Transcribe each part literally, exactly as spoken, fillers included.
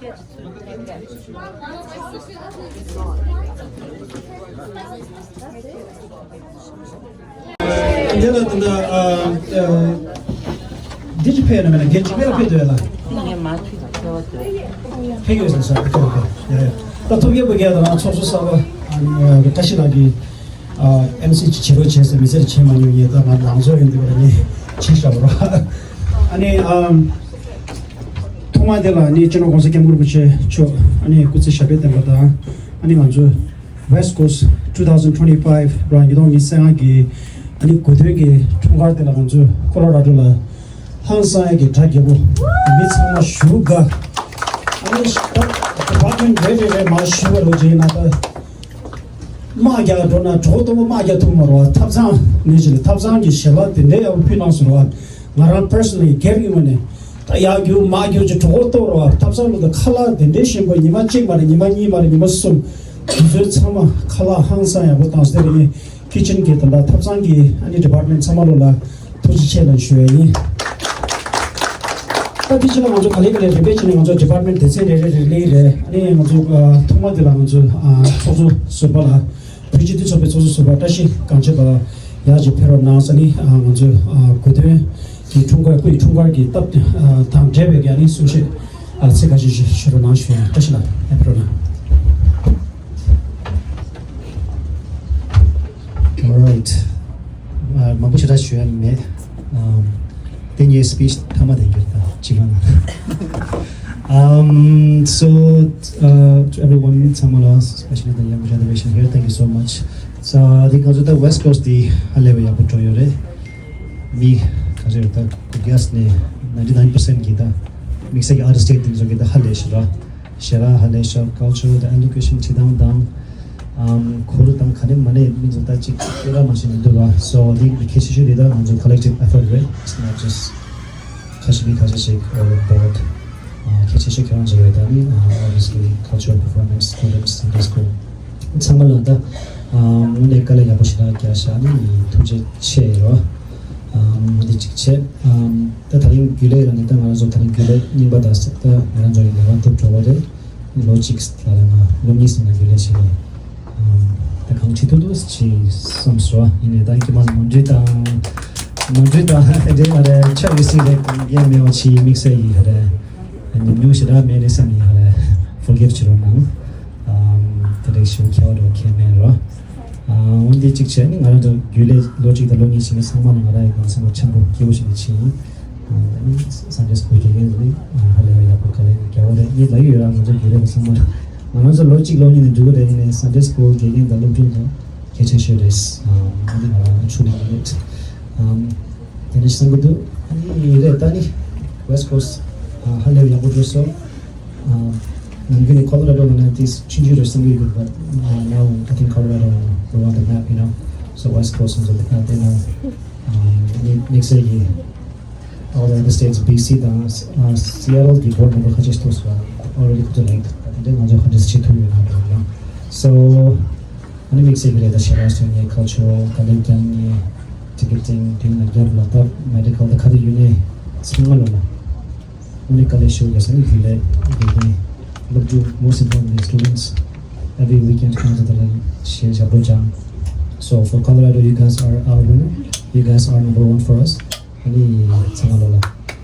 འདི་ལ་ད་ལྟ་ཨ་ཨ་འདི་ཅི་ཕེབས་ན་མེད་ན་རྒན་ཅིག་མེད་ལ་ཕེབས་འདོད་ལ། ངས་མ་ཕེབས་ཕེབས་པ་འདོད། ཕེབས་ཡོད་ཟེར་ས་ཕེབས་ཡོད་ཡ་ཡ། ད་ཐུགས་རྗེ་ཆེ་རྒན་དང་ཚོགས་གཙོ་གསར་པ་ཨ་ནི་བཀྲ་ཤིས་ལགས་ཀྱིས་ཨ་ཨེམ་སི་ཅིག་བྱེད་རོགས་བྱས་ཟེར་མི་ཚེར་བྱེད་མ་མྱོང་ཡིན། ད་ང་ནང་ཚོ་ཡོང་དུས་ལ་ནི་བྱེད་བཞག་པ་རོགས། ཨ་ནི་ཨ་ཐོག་མ་དེ་ལ་ནི་སྤྱི་ནོར་༸གོང་ས་༸སྐྱབས་མགོན་རིན་པོ་ཆེ་མཆོག་ཨ་ནི་སྐུ་ཚེ་ཞབས་པད་བརྟན་པ་དང་ཨ་ནི་ང་ཚོ་West Coast two thousand twenty-five རང་ཉིས་སྟོང་ཉི་ཤུ་རྩ་ལྔ་གི་ཨ་ནི་དགུ་སྟོན་གྱི་འཁྲུངས་སྐར་དེ་ལ་ང་ཚོས་ཀོ་ལོ་ར་ཌོ་ལ་ཧང་སང་ཡ་གི་གྲ་རྒྱས་པོ་མི་ཚང་མ་ཞུ་དགའ། ཨ་ནི་ད་department རེ་རེ་རེ་མར་ཞུ་བ་རོགས་བྱས་ན་ད་དམག་རྒྱག་འགྲོ་ན་གྲོགས་གཏོང་དམག་རྒྱག་ཐུབ་མ་རོགས། ཐབ་ཚང་ནས་ཅི་ལ་ཐབ་ཚང་གི་ཞལ་ལག་དེ་འདྲའི་ཡག་པོ་ཕུལ་གནང་སོང་རོགས། ང་རང་personally སྒེར་གྱི་ངོས་ནས་ད་ཡག་རྒྱུ་མ་རྒྱུ་ཅིག་གྲོགས་པོ་གཏོང་རོགས། ཐབ་ཚང་ལ་ད་ཁ་ལག་དེ་འདྲའི་ཞིམ་པོ་ཉི་མ་གཅིག་མ་རེད། ཉི་མ་གཉིས་མ་རེད། ཉི་མ་གསུམ་དུས་ཚོད་ཚང་མ་ཁ་ལག་ཧང་སང་ཡག་པོ་བཏང་སྟེ་རེད། ངས་kitchen གི་དམ་པ་ཐབ་ཚང་གི་ཨ་ནི་department ཚང་མ་ལོ་ལ་ཐུགས་རྗེ་ཆེ་ལ་ཞུ་ཡ་ཡིན། ད་དེ་ཕྱི་ལ་ང་ཚོ་ག་ལེ་ག་ལེ་རིམ་པས་བྱས་ནས་ང་ཚོ་department སྡེ་ཚན་རེ་རེ་རེ་གླེང་རེད། ཨ་ནི་ང་ཚོ་ཨ་ཐོག་མ་དེ་ལ་ང་ཚོ་ཨ་ཚོགས་གཙོ་ཟུར་པ་ལ་བོད་སྤྱི་འཐུས་ཚོགས་པའི་ཚོགས་གཙོ་ཟུར་པ་བཀྲ་ཤིས་སྒང་ཆེ་པ་ཡག་ཅིག་ཕེབས་རོགས་གནང་ཟེར། ཨ་ནི་ཨ་ང་ཚོའི་ཨ་དགུ་སྟོན་གྱི་འཁྲུངས་སྐར་སྐུའི་འཁྲུངས་སྐར་གྱི་སྟབས་ཨ་དང་འབྲེལ་བའི་ཨ་ནི་གསུང་བཤད་ཨ་ཚིག་ཁ་ཤས་ཤིག་ཞུ་རོགས་གནང་ཞུ་ཡ། བཀྲ་ཤིས་ལགས་ཕེབས་རོགས་གནང་། All right. ཨ་མང་པོ་ཞེ་དྲག་ཞུ་ཡ་མེད། ཨམ། དེ་ངའི་speech མཐའ་མ་དེ་འགྱུར་དང་གཅིག་ལ། Um, so, uh, to everyone, ཚང་མ་ལ་especially the young generation here, thank you so much. ས་དེ་ང་ཚོ་ད་West Coast དེ་ཧ་ལས་པ་ཡག་པོ་འགྲོ་ཡོད་རེད། མི་ག་ཚོད་ད་གུ་གེས་ནས་ninety nine percent གི་ད་དམིགས་བསལ་གྱི་out of state དེ་ཚོ་གི་ད་ཧ་ལས་ཞེ་དྲག་ཞེ་དྲག་ཧ་ལས་ཤག culture དང་education བྱེད་སྟངས་དང་། ཨམ། གུར་དང་ག་ནས་མ་ནས་མི་ཚོ་ད་ཅིག་སྐད་གྲགས་མ་ཞིག་མི་འདུག་ལ། So དེ་གལ་ཆེ་ཤོས་དེ་ད་ང་ཚོ་collective effort རེད། It's not just ཁ་ཤས་མི་ཁ་ཤས་ཤིག་or board གལ་ཆེ་ཤོས་ཁྱེད་རང་ཚོ་རེད། ད་ནི་obviously cultural performance, students, Sunday school ཚང་མ་ལ་ད་དངོས་གནས་དཀའ་ལས་ཡག་པོ་ཞེ་དྲག་བརྒྱབ་ཤག་ནི་ཐུགས་རྗེ་ཆེ་རོ། འོ་འདི་གཅིག་བྱས། ད་ད་རིང་རྒྱུན་ལས་ལ་ནི་ད་ང་རང་ཚོ་ད་རིང་རྒྱུན་ལས་རྙིང་པ་དང་ད་ང་རང་ཚོ་ཡི་ལས་ཀ་ཐུབ་འགྲོ་བ་རེད། ལོ་གཅིག་ལ་ལ་ང་ལོ་གཉིས་ཟིན་ན་རྒྱུན་ལས་བྱེད་ཀྱི་ད་གང་བྱེད་ཐུབ་ཐུབ་ཅིག་བསམ་སོ། ཡིན་ནའི་ད་ཁྱེད་མ་ནོར་འཁྲུལ་དང་ནོར་འཁྲུལ་དང་དེ་འདྲའི་ང་རེ་ཆགས་ཡོད་སྲིད་རེད། གང་ཡང་མེད་པ་ཅིག་དམིགས་བསལ་ཡིན་ང་རེ་ཉམས་མྱོང་ཞེ་དྲག་མེད་རེད་བསམ་ཡིན་ང་རེ་forgive བྱེད་རོགས་གནང་། དེ་འདྲའི་ཞིག་ཁྱད་པར་འགྲོ་ཁྱད་མེད་རོ། འོན་ཏེ་གཅིག་བྱས་ནི་ང་རང་ཚོ་རྒྱུན་ལས་ལོ་གཅིག་དང་ལོ་གཉིས་ཕྱིན་ནས་ཚང་མ་ལ་ང་རང་ཡི་གང་ཚང་མ་འཆམ་པོ་སྐྱིད་པོ་ཞིག་ནས་ཕྱིན་ཡིན། ཨ་ནི་Sunday school དགེ་རྒན་ནི་ཧ་ལས་པ་ཡག་པོ་ག་ལེ་རྒྱག་པ་རེད། ངས་ལབ་ཀྱི་ཡོད་ར། ང་ཚོ་རྒྱུན་ལས་པ་ཚང་མ་ལ་ང་རང་ཚོ་ལོ་གཅིག་ལོ་གཉིས་ནས་འགྲོ་གི་རེད། ཡིན་ནའི་Sunday school དགེ་རྒན་དང་སློབ་ཕྲུག་ཚོ་གལ་ཆེ་ཤོས་རེད། ཨ་ནི་ང་རང་ཚོ་ནས་ཡིན་རེད། དེ་འདྲ་བསམ་གྱི་འདུག་ཨ་ནི་རེད། ད་ནི་West Coast ཧ་ལས་པ་ཡག་པོ་འགྲོ་སོང་། ནམ་རྒྱུན་ནས་Colorado ལ་ན་དེ་ཆུང་ཆུང་རེད་བསམ་གྱི་ཡོད། But now I think Colorado is on the map, you know. So West Coast is on the map, you know. དམིགས་བསལ་གྱི་all the other states, B C དང་Seattle གྱི་board member ཁ་ཤས་ཐུག་སོང་། Already ཁོ་ཚོ་ལེགས་འདུག་དེ་འདྲའི་ང་ཚོ་ཁ་འདྲ་ཞིག་ཐུག་ཡོད་ན་འགྲོ་ཡོད། So ཨ་ནི་དམིགས་བསལ་གྱི་རེད། ད་ཤེས་ར་སོ་ངའི་cultural ག་ལེར་ཀྱང་ངའི་ticket ཅན་དུས་ན་རྒྱབ་ལ་ད་medical ད་ག་དུས་ཡོད་ནའི་ཚང་མ་ལོ་ལ་ཨ་ནི་དཀའ་ལས་ཞུ་དགོས་ས་ནི་རྒྱུན་ལས་དགེ་རྒན་སློབ་ཕྲུག most importantly students every weekend ཁོང་ཚོ་ད་ལ་ཞེས་ཞབས་བྲོ་སྦྱང་། So for Colorado, you guys are our winner. You guys are number one for us. ཨ་ནི་ཚང་མ་ལོ་ལ།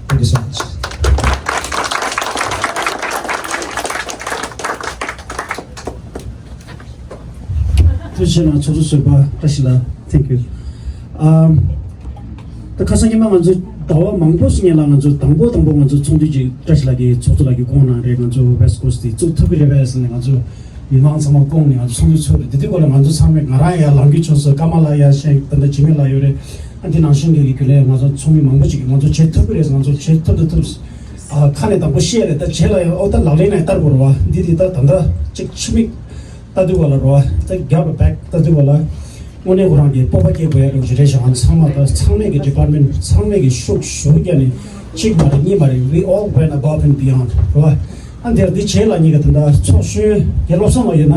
Thank you so much. ཐུགས་རྗེ་ཆེ་གནང་། ཚོགས་གཙོ་ཟུར་པ་བཀྲ་ཤིས་ལགས། Thank you. ཨམ། ད་ཁ་སང་ཉི་མ་ང་ཚོ་ཟླ་བ་མང་པོ་ཞིག་སྔོན་ལ་ང་ཚོ་དང་པོ་དང་པོ་ང་ཚོ་ཚོགས་འདུ་ཅིག་བཀྲ་ཤིས་ལགས་ཀྱིས་ཚོགས་གཙོ་ལགས་ཀྱིས་བསྐོངས་གནང་རེད། ང་ཚོ་West Coast དེ་བཙུགས་ཐུབ་ཀྱི་རེད་པས་ཟེར་ནས་ང་ཚོ་མི་མང་ཚང་མ་བསྐོངས་ནས་ང་ཚོ་ཚོགས་འདུ་ཚོགས་རེད། དེ་དུས་སྐབས་ལ་ང་ཚོ་ཚང་མས་ང་རང་ཡང་ལངས་རྒྱུ་བྱུང་སོང་། ཀརྨ་ལགས་ཡང་བཞུགས། ད་ལྟ་འཇིགས་མེད་ལགས་ཡོད་རེད། ཨ་འདི་ནང་བཞིན་གྱི་རྒྱུན་ལས་ང་ཚོ་ཚོགས་མི་མང་པོ་ཅིག་གིས་ང་ཚོ་བྱེད་ཐུབ་ཀྱི་རེད། ང་ཚོ་བྱེད་ཐུབ་ད་ཐུབ། ཨ་ཁ་ནས་དང་པོ་བཤད་རེད། ད་རྗེས་ལ་ཡང་ཨོ་ད་ལག་ལེན་ནས་བསྟར་དགོས་རེད་བ། འདི་འདི་ད་ད་ལྟ་ཅིག་ཕྱི་མིག་ལྟ་དུས་བ་ལ་རེད་བ། ད་རྒྱབ་ལ་བེག་ལྟ་དུས་བ་ལ་དངོས་གནས་ཁོ་རང་གི་སྤོབས་པ་སྐྱེ་དགོས་ཡ་ལུགས་ཅིག་རེད་ཤག་ང་ཚང་མ་ད་ཚང་མས་ཀྱི་department ཚང་མས་ཀྱི་ཤུགས་ཞུགས་བརྒྱབ་ནས་གཅིག་མ་རེད་གཉིས་མ་རེད། We all went above and beyond རེད་བ། ཨ་འདིར་འདི་རྗེས་ལ་ཉིད་ཀྱི་ད་ལྟ་ཚོགས་གཞོན་དགེ་སློབ་ཚང་མ་ཡོད་ན།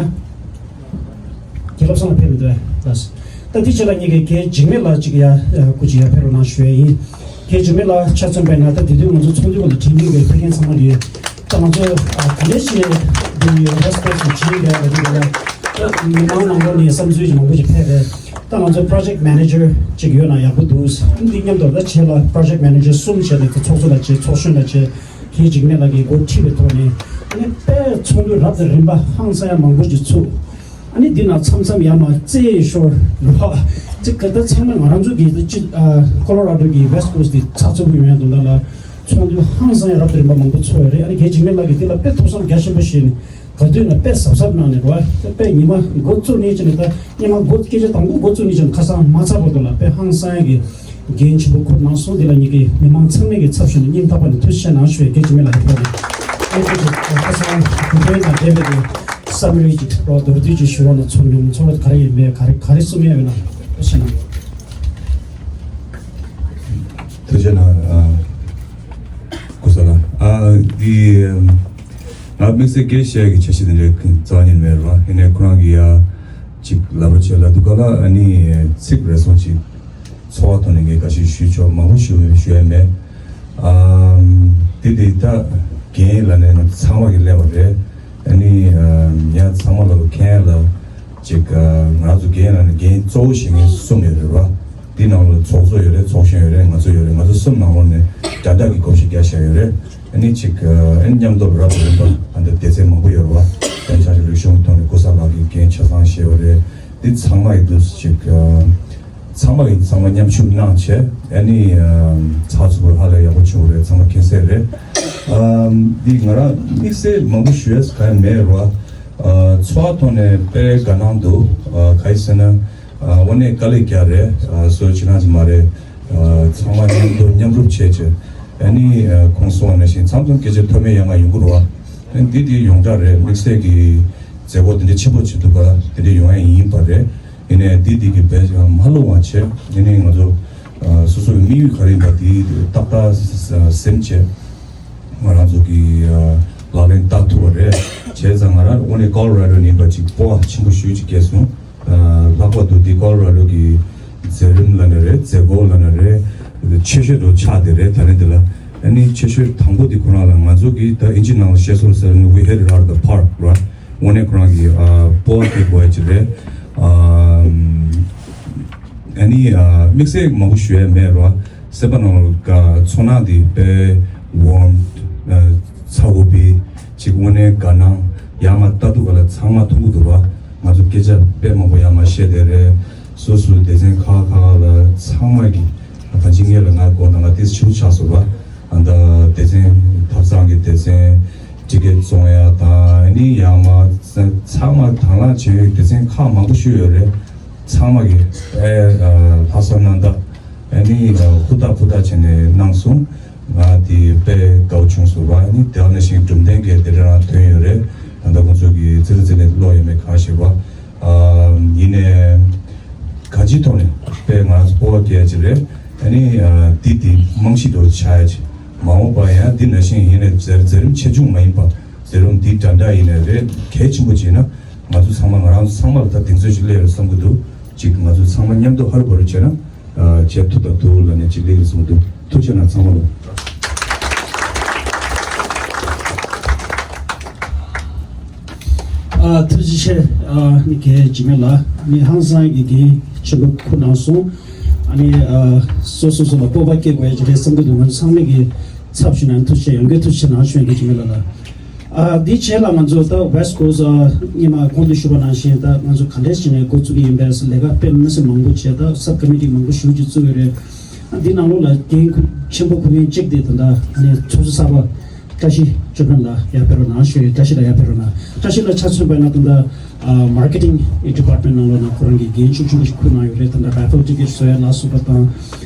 དགེ་སློབ་ཚང་ལ་ཕེབས་མི་འདུག་ཨ། ལགས་སོ། ད་འདི་ཕྱི་ལ་ངེད་ཀྱི་རྒན་འཇིགས་མེད་ལགས་ཅིག་ཡ་སྐུ་མཁྱེན་ཡར་ཕེབས་རོགས་གནང་ཞུ་ཡ་ཡིན། རྒན་འཇིགས་མེད་ལགས་ཆ་མཚོན་པས་ན་ད་དེ་དུས་ང་ཚོ་ཚོགས་འདུ་བ་ལ་དྲན་རྒྱུ་གི་ཕེབས་མཁན་ཚང་མ་ཡོད། ད་ང་ཚོས་ཨ་ག་འདྲ་ཞིག་འདི་ཡི་རེ་སི་པོན་སི་བྱེད་ཡོད་པ་འདི་ལ་ད་མི་མང་ནང་ལོགས་ནས་བསམ་ཚུལ་མང་པོ་ཞིག་ཕེབས་རེད། ད་ང་ཚོ་པྲོ་ཇེག་མེ་ནེ་ཇར་ཅིག་ཡོད་ན་ཡག་པོ་འདུག་འདི་མཉམ་དུ་ད་བྱས་ལ་པྲོ་ཇེག་མེ་ནེ་ཇར་གསུམ་བྱས་ནས་ཚོགས་གཙོ་ལ་བྱས། ཚོགས་གཞོན་ལ་བྱས། དེའི་འཇིགས་མེད་ལགས་ཀྱིས་འགོ་ཁྲིད་པའི་ཐོག་ནས་ཨ་ནི་དཔེ་ཚོགས་འདུ་རབ་དང་རིམ་པ་ཧང་སང་ཡ་མང་པོ་ཞིག་ཚུགས། ཨ་ནི་འདི་ན་མཚམས་མཚམས་ཡར་མར་རྩེད་ཤོར་རོགས་ཅིག་ག་ད་ཚང་མ་ང་རང་ཚོ་གི་ད་ཅི་ཨ་ཀོ་ལོ་ར་ཌོ་གི་ཝེ་སི་ཊི་ཀོ་སི་ཊི་འདི་ཚགས་ཚུད་པོ་ཡོང་ཡ་འདུག་ད་ལ་ཚོགས་འདུ་ཧང་སང་ཡ་རབ་དང་རིམ་པ་མང་པོ་ཚོགས་ཡོད་རེད། ཨ་ནི་རྒན་འཇིགས་མེད་ལགས་ཀྱིས་འདི་ལ་དཔེ་ཐུགས་བསམ་རྒྱ་ཆེན་པོ་བཞེས་ནས་ག་དུས་ན་དཔེ་གཟབ་གཟབ་གནང་ནས་རོགས་དཔེ་ཉི་མ་འགོ་བཙུགས་ནས་ཅི་ནས་ད་སྔོན་མ་འགོ་སྐད་ཆ་དང་པོ་འགོ་བཙུགས་ནས་ཅི་ནས་ཁ་སང་མ་ཚར་བར་དུ་ལ་དཔེ་ཧང་སང་ཡ་གི་འགན་ཆེན་པོ་ཁུར་གནང་སོང་། འདི་ལ་ཉིད་ཀྱིས་མི་མང་ཚང་མས་ཀྱི་ཚབ་ཞུས་ནས་སྙིང་ཐག་པ་ནས་ཐུགས་རྗེ་ཆེ་གནང་ཞུ་བའི་སྐད་ཅིག་མེད་ལ་ཡོད་པ་རེད། ཨེ་ཁོ་ཚོ་ཁ་སང་དུས་སྟོན་དང་འབྲེལ་བའི་གི་བསམ་ཡུལ་གྱི་རོགས་མདོར་བསྡུས་ཀྱི་ཞུ་བ་ལ་ཚོར་མྱོང་ཚོར་བ་ག་རེ་ཡིན་པས་ག་རེ་ག་རེ་གསུང་ཡ་ཡོད་ན་ཐུགས་རྗེ་ཆེ་གནང་། ཐུགས་རྗེ་གནང་། ཨ་སྐུ་གཟུགས་ལ་ཨ་འདི་ང་དམིགས་བསལ་སྐད་བཤད་ཀྱི་འཆར་གཞི་དེ་འདྲའི་རྩ་བ་ཉིད་མེད་ར། ཡིན་ནའི་ཁོ་རང་གི་ཡ་ཅིག་ལབ་རོགས་བྱས་ལ་འདུག་ག་ལ། ཨ་ནི་ཚིག་རེ་ཟུང་ཅིག་ཚོར་བ་ཐོག་ནས་ངས་འགའ་ཞིག་ཞུས་ཆོག་མང་པོ་ཞུ་ཞུ་ཡ་མེད། ཨམ་དེ་དེ་ད་རྒན་ལ་ནས་ང་ཚང་མ་གི་སླེབས་པ་རེད། ཨ་ནི་ཨམ་ཡ་ཚང་མ་ལ་མཁྱེན་ལ་ཅིག་ང་རང་ཚོ་རྒན་ལ་ནས་རྒན་གཙོ་བོ་བྱེད་མཁན་གསུམ་ཡོད་རེད་བ། དེ་ནང་ལ་ཚོགས་གཙོ་ཡོད་རེད། ཚོགས་གཞོན་ཡོད་རེད། ང་ཚོ་ཡོད་རེད། ང་ཚོ་གསུམ་ནང་ལོགས་ནས་དྲ་བདག་གི་གོ་ཤེས་རྒྱག་བྱ་ཡོད་རེད། ཨ་ནི་ཅིག་ཨ་ནི་མཉམ་དུ་རབ་རིམ་པ་ཨ་འདི་སྡེ་ཚན་མང་པོ་ཡོད་རེད་བ། དེ་ཆ་ཞིག་རིག་གཞུང་ཐོག་ནས་ཀུ་ས་ལགས་ཀྱིས་འགན་ཆ་ཚང་བཞེས་པ་རེད། འདི་ཚང་མ་ཡི་འདུག་ཅིག་ཚང་མ་གིས་ཚང་མ་མཉམ་ཞུགས་གནང་བྱས་ཨ་ནི་ཚགས་ཚུད་པོ་ཧ་ལས་ཡག་པོ་བྱུང་བ་རེད། ཚང་མ་མཁྱེན་གསལ་རེད། འདི་ང་རང་དམིགས་བསལ་མང་པོ་ཞུ་ཡས་གང་ཡང་མེད་རེད་བ། ཚོར་བ་ཐོག་ནས་དཔེ་དགའ་སྣང་འདུག་ག་ཡི་ཟེར་ན། ཨ་དངོས་གནས་དཀའ་ལས་རྒྱག་རེད། ཨ་སོ་ཕྱི་ནང་ཅིག་མ་རེད། ཨ་ཚང་མ་མཉམ་དུ་མཉམ་རུབ་བྱས་བྱས། ཨ་ནི་ཨ་ཁོང་གསུངས་པ་ནང་བཞིན་མཚམས་མཚམས་སྐད་ཆ་མཐོ་དམན་ཡང་མ་ཡོང་གི་རེད་བ། ཨ་འདི་དེ་ཡོངས་གྲགས་རེད། དམིགས་བསལ་གྱི་མཛད་སྒོ་དེ་འདྲ་ཆེན་པོ་བྱེད་ཐུབ་པ་དེ་འདྲ་ཡོང་ཡ་ཡིན་པ་རེད། ཡིན་ནའི་འདི་དེ་གི་བེད་ཡང་མ་ལྷུང་བ་བྱས། ཡིན་ནའི་ང་ཚོ་ཨ་སོ་སོ་གི་དམིགས་ཡུལ་ག་རེ་ཡིན་པ་དེ་ཏག་ཏག་ཟིན་བྱས། ང་རང་ཚོ་གི་ཨ་ལག་ལེན་བསྟར་ཐུབ་པ་རེད། བྱས་ཙང་ང་རང་དངོས་གནས་ཀོ་ལོ་ར་ཌོ་ནས་ཡིན་པ་ཅིག་སྤོབས་པ་ཆེན་པོ་ཞེ་ཅིག་སྐྱེས་སོང་། ལྷག་པར་དུ་འདི་ཀོ་ལོ་ར་ཌོ་གི་མཛད་རིམ་ལབ་ན་རེད། མཛད་སྒོ་ལབ་ན་རེད། ཆེ་ཤོས་དུ་ཆགས་བསྡད་རེད། ད་རིང་འདི་ལ་ཨ་ནི་ཆེ་ཤོས་དང་པོ་འདི་ཁོ་རང་ལ་ང་ཚོ་གི་ད་ཨིན་ཇི་ནང་ལ་བཤད་སྲོལ་ཟེར་ན། We hit it out of the park, right? དངོས་གནས་ཁོ་རང་གི་ཨ་སྤོབས་པ་སྐྱེ་དགོས་ཡ་ཅིག་རེད། ཨ་ཨ་ནི་ཨ་དམིགས་བསལ་མང་པོ་ཞུ་ཡ་མེད་རོ། སེམས་པ་ནང་ལ་ཚོར་སྣང་འདི་དཔེ་ཝོམ་ཚ་འུ་བི་ཅིག་དངོས་གནས་དགའ་སྣང་ཡར་མར་ལྟ་དུས་ག་ལ་ཚང་མ་མཐོང་གི་འདུག་རོ། ང་ཚོ་སྐད་ཆ་དཔེ་མང་པོ་ཡར་མར་བཤད་བསྡད་རེད། སོ་སོའི་སྡེ་ཚན་ཁག་ཁག་ལ་ཚང་མ་གི་ད་ཅི་ངས་ལ་ང་དགོངས་དག་ང་ཏིས་ཆེ་བོ་ཆགས་སོང་རོ། ཨ་ད་སྡེ་ཚན་ཐབ་ཚང་གི་སྡེ་ཚན་ཊི་ཀེ་ཊི་བཙོང་ཡ་དང་ཨ་ནི་ཡར་མར་ཚང་མ་དང་བླངས་བྱས་ཡོད། སྡེ་ཚན་ཁག་མང་པོ་ཞིག་ཡོད་རེད། ཚང་མ་གི་ཨེ་ལྷག་བསམ་རྣམ་དག་ཨ་ནི་ཧུར་ཐག་ཧུར་ཐག་བྱས་ནས་གནང་སོང་། ང་དེ་དཔེ་དགའ་བོ་བྱུང་སོང་བ། ཨ་ནི་དེ་ནང་བཞིན་གྲུབ་མཐའ་གི་དེ་འདྲ་རང་ཐོན་ཡོད་རེད། ད་ལྟ་ཁོང་ཚོ་གི་ཙི་ཙི་ནས་ཀློག་ཡོད་མེད་གང་ཤེས་པ། ཨ་ཡིན་ནའི་གང་ཅིའི་ཐོག་ནས་དཔེ་ང་ཚོ་སྤོབས་པ་སྐྱེ་ཡ་ཅིག་རེད། ཨ་ནི་ཨ་འདི་དེ་རྨང་གཞི་འདྲ་བོ་ཆགས་ཡ་ཅིག་མ་འོངས་པ་ཡང་འདི་ནང་བཞིན་ཡིན་ནའི་མཛད་མཛད་རིམ་ཆེ་ཆུང་མ་ཡིན་པ་མཛད་རིམ་འདི་འདྲ་འདྲ་ཡིན་ནའི་རེད། གལ་ཆེན་པོ་བྱས་ན་ང་ཚོ་ཚང་མ་ང་རང་ཚོ་ཚང་མ་ལ་ད་གདེང་ཚོད་ཅིག་སླེབས་ཡོད་བསམ་གྱི་འདུག་ཅིག་ང་ཚོ་ཚང་མ་མཉམ་དུ་ཧ་རུ་བ་རུ་བྱས་ན་ཨ་བྱེད་ཐུབ་ད་འདུག་ལབ་ནས་ཅིག་སླེབས་ཡོད་བསམ་གྱི་འདུག་ཐུགས་རྗེ་གནང་ཚང་མ་ལ། ཨ་ཐུགས་རྗེ་ཆེ། ཨ་ནི་རྒན་འཇིགས་མེད་ལགས་ནི་ཧང་སང་གི་འགན་ཆེན་པོ་ཁུར་གནང་སོང་། ཨ་ནི་ཨ་སོ་སོ་སོ་ལ་སྤོབས་པ་སྐྱེ་དགོས་ཡ་ཅིག་རེད་བསམ་གྱི་འདུག་ང་ཚོ་ཚང་མས་ཀྱི་ཚབ་ཞུས་ན་ཐུགས་རྗེ་ཆེ། ཡང་བསྐྱར་ཐུགས་རྗེ་ཆེ་གནང་ཞུ་ཡ་འགན་འཇིགས་མེད་ལགས་ལ། ཨ་འདི་རྗེས་ལ་ང་ཚོ་ད་ཝེ་སི་ཊི་ཀོ་སི་ཊི་ཨ་སྔོན་མ་གོང་དུ་ཞུས་པ་ནང་བཞིན་ད་ང་ཚོ་ག་འདྲས་བྱས་ནས་འགོ་བཙུགས་ཀྱི་ཡིན་པས་ལས་ཀ་དཔེ་མི་སྲིད་མང་པོ་བྱས། ད་སབ་ཀོ་མི་ཊི་མང་པོ་ཞེ་ཅིག་བཙུགས་ཡོད་རེད། འདི་ནང་ལོགས་ལ་འགན་ཆེན་པོ་འཁུར་མཁན་གཅིག་དེ་ད་ལྟ་ནས་ཚོགས་གཙོ་གསར་པ་བཀྲ་ཤིས་ཅོ་ཕོན་ལགས་ཡར་ཕེབས་རོགས་གནང་ཞུ་ཡི། བཀྲ་ཤིས་ལགས་ཡར་ཕེབས་རོགས་གནང་། བཀྲ་ཤིས་ལགས་ཆ་མཚོན་པ་ཡིན་ན་ད་ལྟ་མར་ཀེ་ཊིང་ཌི་པཱར་ཊི་མེན་ཊི་ནང་ལོགས་ན་ཁོ་རང་གི་འགན་ཤུགས་ཆེན་པོ་ཞིག་འཁུར་གནང་ཡོད་རེད། ད་ལྟ་རེ་ཕེལ་ཊི་ཀེ་ཊི་བཟོ་ཡ་ལ་སོགས་པ་དང་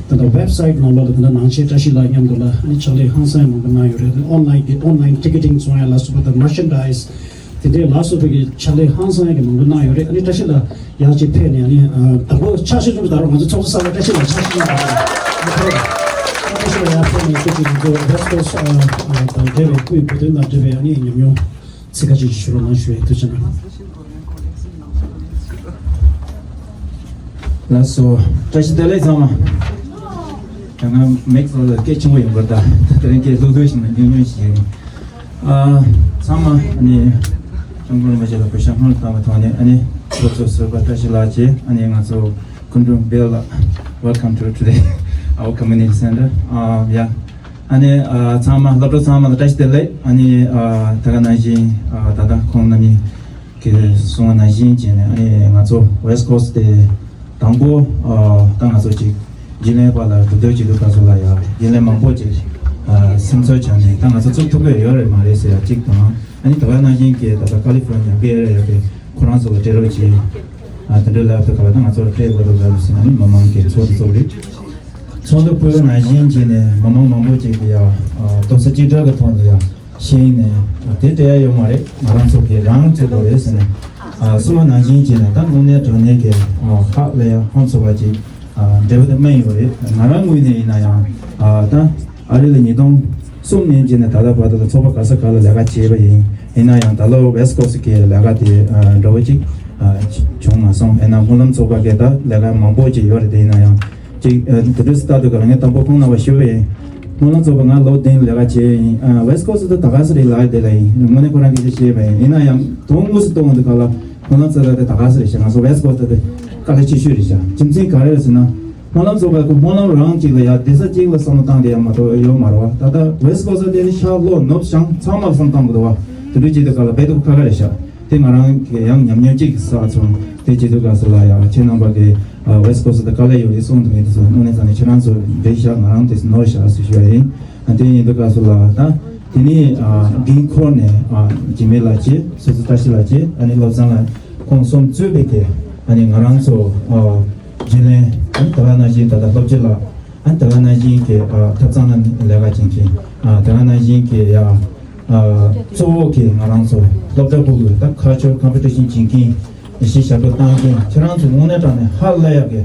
ད་ལྟ་ཝེབ་སའིཊ་ནང་ལོགས་ལ་ད་ལྟ་ནང་ཆེན་བཀྲ་ཤིས་ལགས་མཉམ་དུ་ལ་ཨ་ནི་ཕྱག་ལས་ཧང་སང་ཡང་མང་པོ་གནང་ཡོད་རེད། ཨོན་ལན་གི་ཨོན་ལན་ཊི་ཀེ་ཊིང་བཟོ་ཡ་ལ་སོགས་པ་དང་མར་ཅན་ཌའི་སི་དེ་འདྲའི་ལ་སོགས་པའི་གི་ཕྱག་ལས་ཧང་སང་ཡག་གི་མང་པོ་གནང་ཡོད་རེད། ཨ་ནི་བཀྲ་ཤིས་ལགས་ཡར་ཅིག་ཕེབས་ནས་ཨ་ནི་ཨ་དང་པོ་ཕྱག་ཤུལ་ཅུང་ཙམ་ད་རུང་ང་ཚོ་ཚོགས་གཙོ་གསར་པ་བཀྲ་ཤིས་ལགས་ཕྱག་ཤུལ་ཅུང་ཙམ་ད་རུང་ཨ་ཕེབས་རོགས། ཨ་བཀྲ་ཤིས་ལགས་ཡར་ཕེབས་ནས་སྐད་ཅིག་ང་ཚོ་ཝེ་སི་ཊི་ཀོ་སི་ཊི་ཨ་ཨ་དང་འབྲེལ་བའི་སྐུའི་བོད་དོན་དང་འབྲེལ་བའི་ཨ་ནི་ཉམས་མྱོང་ཚིག་ཁ་ཅིག་ཞུ་རོགས་གནང་ཞུ་ཡས་ཐུགས་རྗེ་གནང་། ལགས་སོ། བཀྲ་ཤིས་བདེ་ལེགས་ཚང་མ། ད་ང་མིག་ལ་སྐད་ཆེན་པོ་ཡོང་གི་རེད། ད་དེ་རིང་སྐད་ལྷུག་ལྷུག་ཞིག་ནས་ཉུང་ཉུང་ཞིག་ཡིན། ཨ། ཚང་མ་ཨ་ནི་སྐྱབས་མགོན་རིན་པོ་ཆེ་ལ་གུས་ཞབས་སྔོན་ལ་བཏང་བའི་ཐོག་ནས། ཨ་ནི་སློབ་གཙོ་ཟུར་པ་བཀྲ་ཤིས་ལགས་ཀྱིས་ཨ་ནི་ང་ཚོ་སྐུ་མགྲོན་བྷིལ་ལགས། Welcome to today our community center. ཨ། ཡ། ཨ་ནི་ཨ་ཚང་མ་སློབ་གྲོགས་ཚང་མ་ལ་བཀྲ་ཤིས་བདེ་ལེགས། ཨ་ནི་ཨ་ད་ག་ནང་བཞིན་ཨ་ད་ལྟ་ཁོང་རྣམ་གཉིས་ཀྱིས་གསུངས་པ་ནང་བཞིན་བྱས་ནས། ཨ་ནི་ང་ཚོ་West Coast དེ་དང་པོ་ཨ་ད་ང་ཚོ་ཅིག་རྒྱུན་ལས་པ་ལ་གྲོས་བསྡུར་བྱེད་དུས་སྐབས་སུ་ལ་ཡང་རྒྱུན་ལས་མང་པོ་ཅིག་ཨ་སེམས་ཚོར་བྱུང་ནས། ད་ང་ཚོ་བཙུགས་ཐུབ་ཀྱི་ཡོད་རེད་མ་རེད་ཟེར་ཡ་གཅིག་དང་། ཨ་ནི་ད་ག་ནང་བཞིན་གྱི་ད་ལྟ་ཀ་ལི་ཧྥོར་ནི་ཡ་བྷེ་ཨེ་རི་ཡ་གི་ཁོ་རང་ཚོ་ལ་སྤྲད་རོགས་གྱིས། ཨ་དེ་འདྲའི་ལབ་དུས་སྐབས་ལ་ད་ང་ཚོར་སྤྲད་དགོས་འདུག་ལབ་ཟེར་ནས། ཨ་ནི་མི་མང་གི་ཚོགས་འདུ་ཚོགས་རེད། ཚོགས་འདུ་ཕུལ་ནང་བཞིན་བྱས་ནས་མི་མང་མང་པོ་ཅིག་གིས་ཡང་ཨ་རྡོག་རྩ་གཅིག་སྒྲིལ་གྱི་ཐོག་ནས་ཡང་ཤེས་ནས། ཨ་དེ་སྤྲད་ཡ་ཡོད་མ་རེད། ང་རང་ཚོ་གིས་རང་བཙུགས་དགོས་རེད་ཟེར་ནས། ཨ་གསུངས་པ་ནང་བཞིན་བྱས་ནས་ད་དངོས་གནས་དྲང་གནས་ཀྱི་ཨ་ཧ་ལས་ཡ་ཧང་ཚོ་བ་ཅིག་ཨ་འབྲས་བུ་དེ་སྨིན་ཡོད་རེད། ང་རང་ངོས་ནས་ཡིན་ན་ཡང་ཨ་ད་ཨ་རི་ལ་ཉིས་སྟོང་གསུམ་ནས་བྱས་ནས་ད་ལྟ་བར་དུ་ལ་ཚོགས་པ་ག་ས་ག་ལ་ལས་ཀ་བྱས་པ་ཡིན། ཡིན་ན་ཡང་ད་ལོ་West Coast གི་ལས་ཀ་དེ་ཨ་འདྲ་བོ་ཅིག་ཨ་བྱུང་མ་སོང་། ཡིན་ན་སྨོན་ལམ་ཚོགས་པ་གི་ད་ལས་ཀ་མང་པོ་ཅིག་ཡོད་རེད། དེ་ཡིན་ན་ཡང་ཅིག་ཨ་དེ་དུས་སུ་ལྟ་དུས་ག་ལ་ངས་དང་པོ་ཁོང་རྣམ་པ་ཞུ་བ་ཡིན། སྨོན་ལམ་ཚོགས་པ་ང་ལོ་བདུན་ལས་ཀ་བྱས་ཡིན། ཨ་West Coast དེ་ད་ག་ས་རེད་ལབ་ཡ་དེ་ལ་ཡིན། དངོས་གནས་ཁོ་རང་སྐད་ཆ་བཤད་པ་ཡིན། ཡིན་ན་ཡང་དོན་དངོས་སུ་གཏོང་དུས་ག་ལ་སྨོན་ལམ་ཚོགས་པ་དེ་ད་ག་ས་རེད་ཤག་ང་ཚོ་West Coast དེ་དཀའ་ལས་ཆེ་ཤོས་རེད་ཤག་རྒྱུ་མཚན་ག་རེ་རེད་ཟེར་ན། སྨོན་ལམ་ཚོགས་པ་ཁོ་སྨོན་ལམ་རང་གཅིག་ལ་ཡ་སྡེ་ས་གཅིག་ལ་བསམ་བློ་བཏང་དེ་ཡ་མ་གཏོགས་ཡོད་མ་རེད་བ། ད་ལྟ་West Coast དེ་ནི་ཤར་ལྷོ་ནུབ་བྱང་ཚང་མ་ལ་བསམ་བློ་བཏང་དགོས་འདུག་བ། དེ་འདྲ་བྱེད་དུས་སྐབས་ལ་དཔེ་སྡུག་ཁ་ཁ་རེད་ཤག་དེ་ང་རང་གི་ཡང་ཉམས་མྱོང་གཅིག་གིས་བསགས་སོང་། དེ་བྱེད་དུས་སྐབས་སུ་ལ་ཡ་ཁྱེད་རྣམ་པ་གི་ཨ་West Coast དེ་དཀའ་ལས་ཡོད་ཡིན་གསུངས་འདུག་ངས་དེ་ཚོ་དངོས་གནས་ཙང་ནས་ཁྱེད་རང་ཚོ་འདྲེ་ཤག་ང་རང་དེ་ནོར་ཤག་ཟེར་ཞུ་ཡ་ཡིན། ཨ་དེ་ཡིན་དུས་སྐབས་སུ་ལ་ད་དེ་ནས་ཨ་འགན་འཁུར་ནས་ཨ་འཇིགས་མེད་ལགས་བྱས། སོ་སོ་བཀྲ་ཤིས་ལགས་བྱས། ཨ་ནི་བློ་བཟང་ལགས། ཁོང་གསུམ་གཙོས་པའི་གི་ཨ་ནི་ང་རང་ཚོ་ཨ་རྒྱུན་ལས། ཨ་ནི་ད་ག་ནང་བཞིན་ད་ལྟ་སློབ་སྤྱི་ལགས། ཨ་ནི་ད་ག་ནང་བཞིན་གྱི་ཨ་ཐབ་ཚང་ནང་ལས་ཀ་བྱེད་མཁན། ཨ་ད་ག་ནང་བཞིན་གྱི་ཡ་ཨ་གཙོ་བོ་གི་ང་རང་ཚོ་སློབ་གྲྭ་ཕྲུ་གུ་ད་culture competition བྱེད་མཁན། གཞི་ཞབས་བྲོ་བཏང་མཁན་ཁྱེད་རང་ཚོ་དངོས་གནས་དྲང་གནས་ཧ་ལས་ཡག་གི་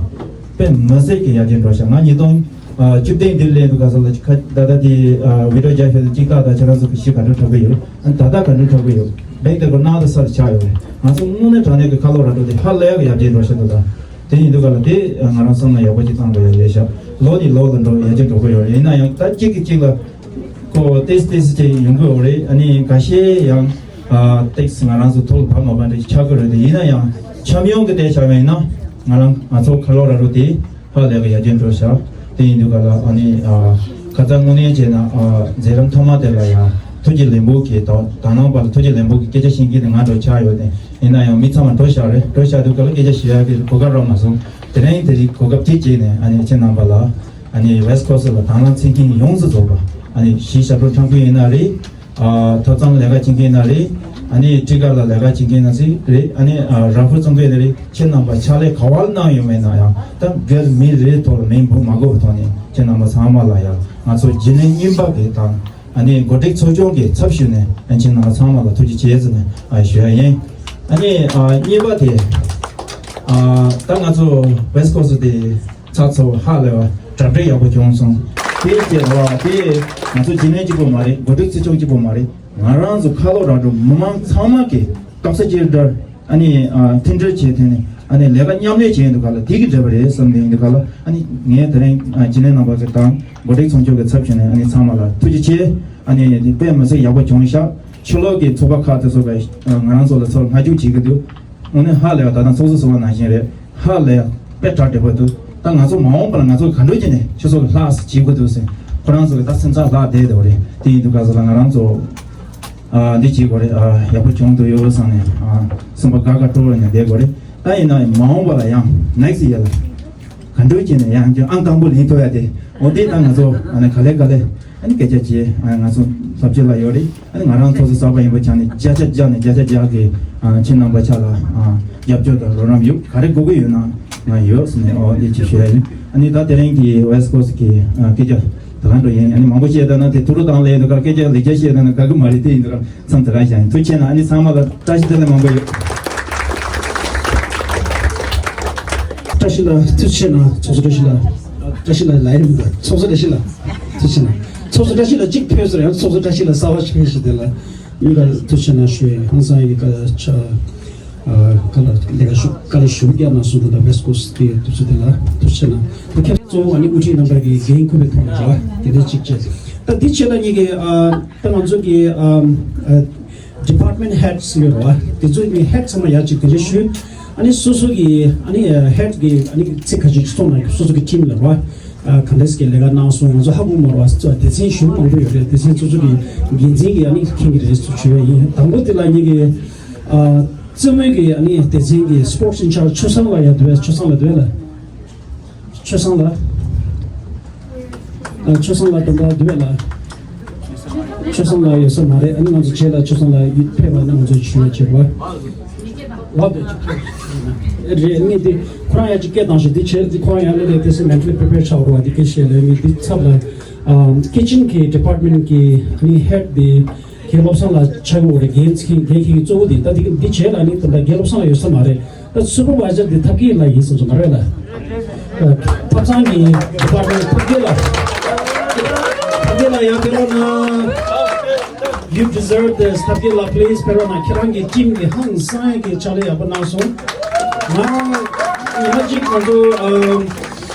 དཔེ་མི་སྲིད་ཀྱི་ཡར་རྒྱས་འགྲོ་ཤག་ང་ཉིས་སྟོང་བཅུ་བདུན་འདིར་སླེབས་དུས་སྐབས་སུ་ལ་ཁ་ད་ལྟ་དེ་ཨ་བི་ཌི་ཡོ་རྒྱག་ཤེས་ལ་གཅིག་ལྟ་ད་ཁྱེད་རང་ཚོ་གི་གཞི་ག་འདྲ་གྲགས་ཀྱི་ཡོད། ཨ་ད་ལྟ་ག་འདྲ་གྲགས་ཀྱི་ཡོད། བེག་དེ་གོ་ནང་དུ་ས་དུ་ཆགས་ཡོད་རེད། ང་ཚོ་དངོས་གནས་དྲང་གནས་ཀྱི་ཁ་ལོ་ར་འགྲོ་དེ་ཧ་ལས་ཡག་གི་ཡར་རྒྱས་འགྲོ་ཤག་འདུག་ད་དེ་ཡིན་དུས་སྐབས་ལ་དེ་ང་རང་བསམ་བློ་ཡག་པོ་ཅིག་བཏང་དགོས་ཡོད་རེད་ཤག་ལོ་ནས་ལོ་ལ་འགྲོ་ཡར་རྒྱས་འགྲོ་གི་ཡོད་རེད། ཡིན་ན་ཡང་ད་གཅིག་གིས་གཅིག་ལ་ཁོ་ཏེས་ཏེས་ཅིག་ཡོང་གི་ཡོད་རེད། ཨ་ནི་འགའ་ཤས་ཡང་ཨ་ཏེགས་ང་རང་ཚོ་ཐོག་ལ་བབས་མ་པ་འདྲ་ཆགས་ཀྱི་རེད་དེ། ཡིན་ན་ཡང་ཁྱབ་ཡོང་གི་བལྟས་བཞག་པ་ཡིན་ན་ང་རང་ང་ཚོ་ཁ་ལོ་ར་རུ་དེ་ཧ་ལས་པའི་ཡར་རྒྱས་འགྲོ་ཤག་དེ་ཡིན་དུས་ག་ལ་ཨ་ནི་ཨ་ཁ་ཚ་དངོས་གནས་བྱས་ན་ཨ་མཛད་རིམ་ཐོག་མ་དེ་ལ་ཡང་ཐུགས་རྗེ་ལེགས་འབུལ་གྱི་དང་དང་བླངས་པ་ལ་ཐུགས་རྗེ་ལེགས་འབུལ་གྱི་སྐད་ཆ་བཤད་མཁན་དེ་ང་འགྲོ་ཆགས་ཡོད་དེ། ཡིན་ན་ཡང་མི་ཚང་མ་འགྲོ་བཞག་རེད། འགྲོ་བཞག་དུས་ག་ལ་སྐད་ཆ་བཤད་ཡག་གི་གོ་སྐབས་རག་མ་སོང་། དེ་རིང་དེ་རིང་གོ་སྐབས་དེ་བརྒྱུད་ནས་ཨ་ནི་ཁྱེད་རྣམ་པ་ལ་ཨ་ནི་West Coast ལ་དང་བླངས་བྱེད་མཁན་ཡོངས་སུ་རྫོགས་པ། ཨ་ནི་གཞི་ཞབས་བྲོ་འཁྲབ་མཁན་ཡིན་ན་རེད། ཨ་ཐབ་ཚང་ལས་ཀ་བྱེད་མཁན་ཡིན་ན་རེད། ཨ་ནི་ཊི་ཀ་ལ་ལས་ཀ་བྱེད་མཁན་ཡིན་ན་སི་རེད། ཨ་ནི་ཨ་ར་ཧྥུ་བཙོང་མཁན་ཡིན་ན་རེད། ཁྱེད་རྣམ་པ་ཕྱག་ལས་ག་བ་ལ་གནང་ཡོད་མེད་ན་ཡང་ད་སྒེར་མི་རེ་ཐོག་ལ་མིང་འབོད་མ་དགོས་པའི་ཐོག་ནས་ཁྱེད་རྣམ་པ་ཚང་མ་ལ་ཡང་ང་ཚོ་རྒྱུན་ལས་རྙིང་པ་གི་དང་། ཨ་ནི་འགོ་ཁྲིད་ཚོགས་ཆུང་གི་ཚབ་ཞུས་ནས་ཨ་ཁྱེད་རྣམ་པ་ཚང་མ་ལ་ཐུགས་རྗེ་ཆེ་ཟེར་ནས་ཨ་ཞུ་ཡ་ཡིན། ཨ་ནི་ཨ་གཉིས་པ་དེ་ཨ་ད་ང་ཚོ་West Coast དེ་ཚགས་ཚུད་པོ་ཧ་ལས་པ་གྲ་སྒྲིག་ཡག་པོ་བྱུང་སོང་། དེ་བྱས་པ་དེ་ང་ཚོ་རྒྱུན་ལས་གཅིག་པོ་མ་རེད། འགོ་ཁྲིད་ཚོགས་ཆུང་གཅིག་པོ་མ་རེད། ང་རང་ཚོ་ཁ་ལོ་ར་འགྲོ་མི་མང་ཚང་མ་གི་རྡོག་རྩ་གཅིག་སྒྲིལ། ཨ་ནི་ཨ་མཐུན་སྒྲིལ་བྱས་ཐོན་ནས་ཨ་ནི་ལས་ཀ་མཉམ་ལས་བྱས་ཡིན་དུས་ག་ལ་དེ་གི་འབྲེལ་བ་རེད་བསམ་ནས་ཡིན་དུས་ག་ལ། ཨ་ནི་ངས་དེ་རིང་ཨ་སྤྱི་ནོར་རྣམ་པ་ཚོ་དང་འགོ་ཁྲིད་ཚོགས་ཆུང་གི་ཚབ་ཞུས་ནས་ཨ་ནི་ཚང་མ་ལ་ཐུགས་རྗེ་ཆེ། ཨ་ནི་དཔེ་མི་སྲིད་ཡག་པོ་བྱུང་ཤག་ཕྱི་ལོགས་ཀྱི་ཚོགས་པ་ཁག་དེ་ཚོ་ག་ང་རང་ཚོ་ལ་ཚོར་སྣང་ཆུང་བྱེད་ཀྱི་འདུག་དངོས་གནས་ཧ་ལས་པ་ད་ལྟ་ཚོགས་གཙོ་ཟེར་བ་ནང་བཞིན་རེད། ཧ་ལས་དཔེ་གྲ་སྒྲིག་པོ་འདུག་ད་ང་ཚོ་མ་འོངས་པ་ལ་ང་ཚོ་ག་འདྲ་བྱས་ནས་ཕྱི་ཕྱོགས་ཀྱི་ལྷག་ཙམ་བྱེད་དགོས་འདུག་ཟེར་ཁོ་རང་ཚོ་གི་ད་སེམས་ཚང་ལྷག་བསྡད་འདུག་རེད། དེ་ཡིན་དུས་ག་ཚོད་ལ་ང་རང་ཚོ་ཨ་འདི་བྱེད་དགོས་རེད། ཨ་ཡག་པོ་བྱུང་འདུག་ཡོད་བསམ་ནས་ཨ་སེམས་པ་དགའ་དགའ་སྤྲོ་བོ་ནས་བསྡད་དགོས་རེད། ད་ཡིན་ན་མ་འོངས་པ་ལ་ཡང་next year ལ་ག་འདྲ་བྱས་ནས་ཡང་ཨང་དང་པོ་ལེན་ཐུབ་ཡ་དེ་འོ་དེ་ད་ང་ཚོ་ཨ་ནི་ག་ལེ་ག་ལེ་ཨ་ནི་སྐད་ཆ་བྱས། ཨ་ང་ཚོ་ལྷབ་ཆེ་ལ་ཡོད་རེད། ཨ་ནི་ང་རང་ཚོགས་གཙོ་གསར་པ་ཡིན་པ་ཆ་ནས་བརྒྱ་ཆ་བརྒྱ་ནས་བརྒྱ་ཆ་བརྒྱ་གི་ཨ་ཁྱེད་རྣམ་པ་ཆ་ལ་ཨ་རྒྱབ་སྐྱོར་དང་རོགས་རམ་ཡོད། ག་རེ་དགོས་ཀྱི་ཡོད་ན་ང་ཡོད་ཟེར་ནས་ཨོ་དེ་ཅིག་ཞུ་ཡ་ཡིན། ཨ་ནི་ད་དེ་རིང་གི་West Coast གི་ཨ་སྐད་ཆ་ད་ག་འགྲོ་ཡིན། ཨ་ནི་མང་པོ་བཤད་ད་ན་དེ་ཐུ་རུ་དང་ལས་འདུག་ག་སྐད་ཆ་ལེགས་ཆ་བཤད་ད་ན་དགའ་གི་མ་རེད། དེ་ཡིན་དུས་ག་མཚམས་དེ་ག་བཞག་ཡིན། ཐུགས་རྗེ་ཆེ་གནང་། ཨ་ནི་ཚང་མ་ལ་བཀྲ་ཤིས་བདེ་ལེགས་མང་པོ་ཡོད། བཀྲ་ཤིས་ལགས་ཐུགས་རྗེ་ཆེ་གནང་། ཚོགས་གཙོ་བཀྲ་ཤིས་ལགས། བཀྲ་ཤིས་ལགས་ལ་ཡིན་འདུག་ཚོགས་གཙོ་བཀྲ་ཤིས་ལགས་ཐུགས་རྗེ་ཆེ་གནང་། ཚོགས་གཙོ་བཀྲ་ཤིས་ལགས་གཅིག་ཕེབས་ཟེར་ཡང་ཚོགས་གཙོ་བཀྲ་ཤིས་ལགས་གསར་པ་ཞིག་ཕེབས་ཤིག་དེ་ལ་མི་ལ་ཐུགས་རྗེ་ཆེ་གནང་ཞུ་ཡིན། ཧང་སང་ཡིན་ག་ཆ་ཨ་ག་ལ་ལས་ཀ་ཞུ་བཀའ་ལས་ཞུ་རྒྱ་ན་སོང་དུ་ད་West Coast གི་དུས་ཚོད་དེ་ལ་ཐུགས་རྗེ་ཆེ་གནང་། ད་ཁྱེད་གཙོ་བོ་ཨ་ནི་དབུ་ཁྲིད་རྣམ་པ་གི་འགན་འཁུར་བའི་ཐོག་ནས་རེད་བ། དེ་འདྲ་གཅིག་བྱས། ད་འདི་བྱས་ལ་ཉིད་ཀྱི་ཨ་ད་ང་ཚོ་གི་ཨ་ཨ་department heads ཡོད་རེད་བ། དེ་ཚོ་ནི་head ཚང་མ་ཡར་ཅིག་དེ་འདྲ་ཞུས། ཨ་ནི་སོ་སོ་གི་ཨ་ནི་head གི་ཨ་ནི་ཚིག་ཁ་ཤས་ཅིག་གསུངས་ན་སོ་སོ་གི་team ལ་རེད་བ། ཨ་ག་འདྲས་ཀྱི་ལས་ཀ་གནང་སོང་། ང་ཚོ་ཧ་གོ་མ་རེད་བ། སྡེ་ཚན་ཞུ་མང་པོ་ཡོད་རེད། སྡེ་ཚན་སོ་སོ་གི་འགན་འཛིན་གྱི་ཨ་ནི་མཁྱེན་གྱི་རེད་ཞུ་ཡ་ཡིན། དང་པོ་དེ་ལ་ཉིད་ཀྱི་ཨ་རྩེད་མོའི་གི་ཨ་ནི་སྡེ་ཚན་གྱི་sports in charge ཆོས་བཟང་ལགས་ཡར་འདུག་བས། ཆོས་བཟང་ལགས་འདུག་བས་ལ། ཆོས་བཟང་ལགས། ཨ་ཆོས་བཟང་ལགས་དང་པ་འདུག་བས་ལ། ཆོས་བཟང་ལགས་ཡོད་ས་མ་རེད། ཨ་ནི་ང་ཚོ་བྱས་ལ་ཆོས་བཟང་ལགས་ཡིད་ཕེབས་པ་ན་ང་ཚོ་ཞུ་ཡ་བྱེད་དགོས། ལགས་རེད། ངས་འདི་ཁོ་རང་ཡ་གཅིག་སྐད་བཏང་ཞིག་འདི་བྱས་འདི་ཁོ་རང་ཡ་ལ་ལས་དེ་སེ་mentally prepared ཆགས་རོགས་འདི་སྐད་བཤད་ལས་ངས་འདི་ཚབ་ལ་ཨ་kitchen གི་department གི་ཨ་ནི་head འདི་རྒན་བློ་བཟང་ལགས་ཆགས་ཡོད་རེད། འགན་འཁྱེར་འགན་འཁྱེར་གི་གཙོ་བོ་འདི་ད་འདི་འདི་བྱས་ལ་ནི་ད་ལྟ་རྒན་བློ་བཟང་ལགས་ཡོད་ས་མ་རེད། ད་supervisor འདི་ཐབས་མཁས་ལགས་ཡིན་ཟེར་སོང་། ག་རེ་ལ། ཐབ་ཚང་གི་department ཐབས་མཁས་ལགས། ཐབས་མཁས་ལགས་ཡར་ཕེབས་རོགས་གནང་། You deserve this. ཐབས་མཁས་ལགས་please ཕེབས་རོགས་གནང་། ཁྱེད་རང་གི་team གི་ཧང་སང་ཡ་གི་ཕྱག་ལས་ཡག་པོ་གནང་སོང་། ང་ཉི་མ་གཅིག་ང་ཚོ་ཨམ་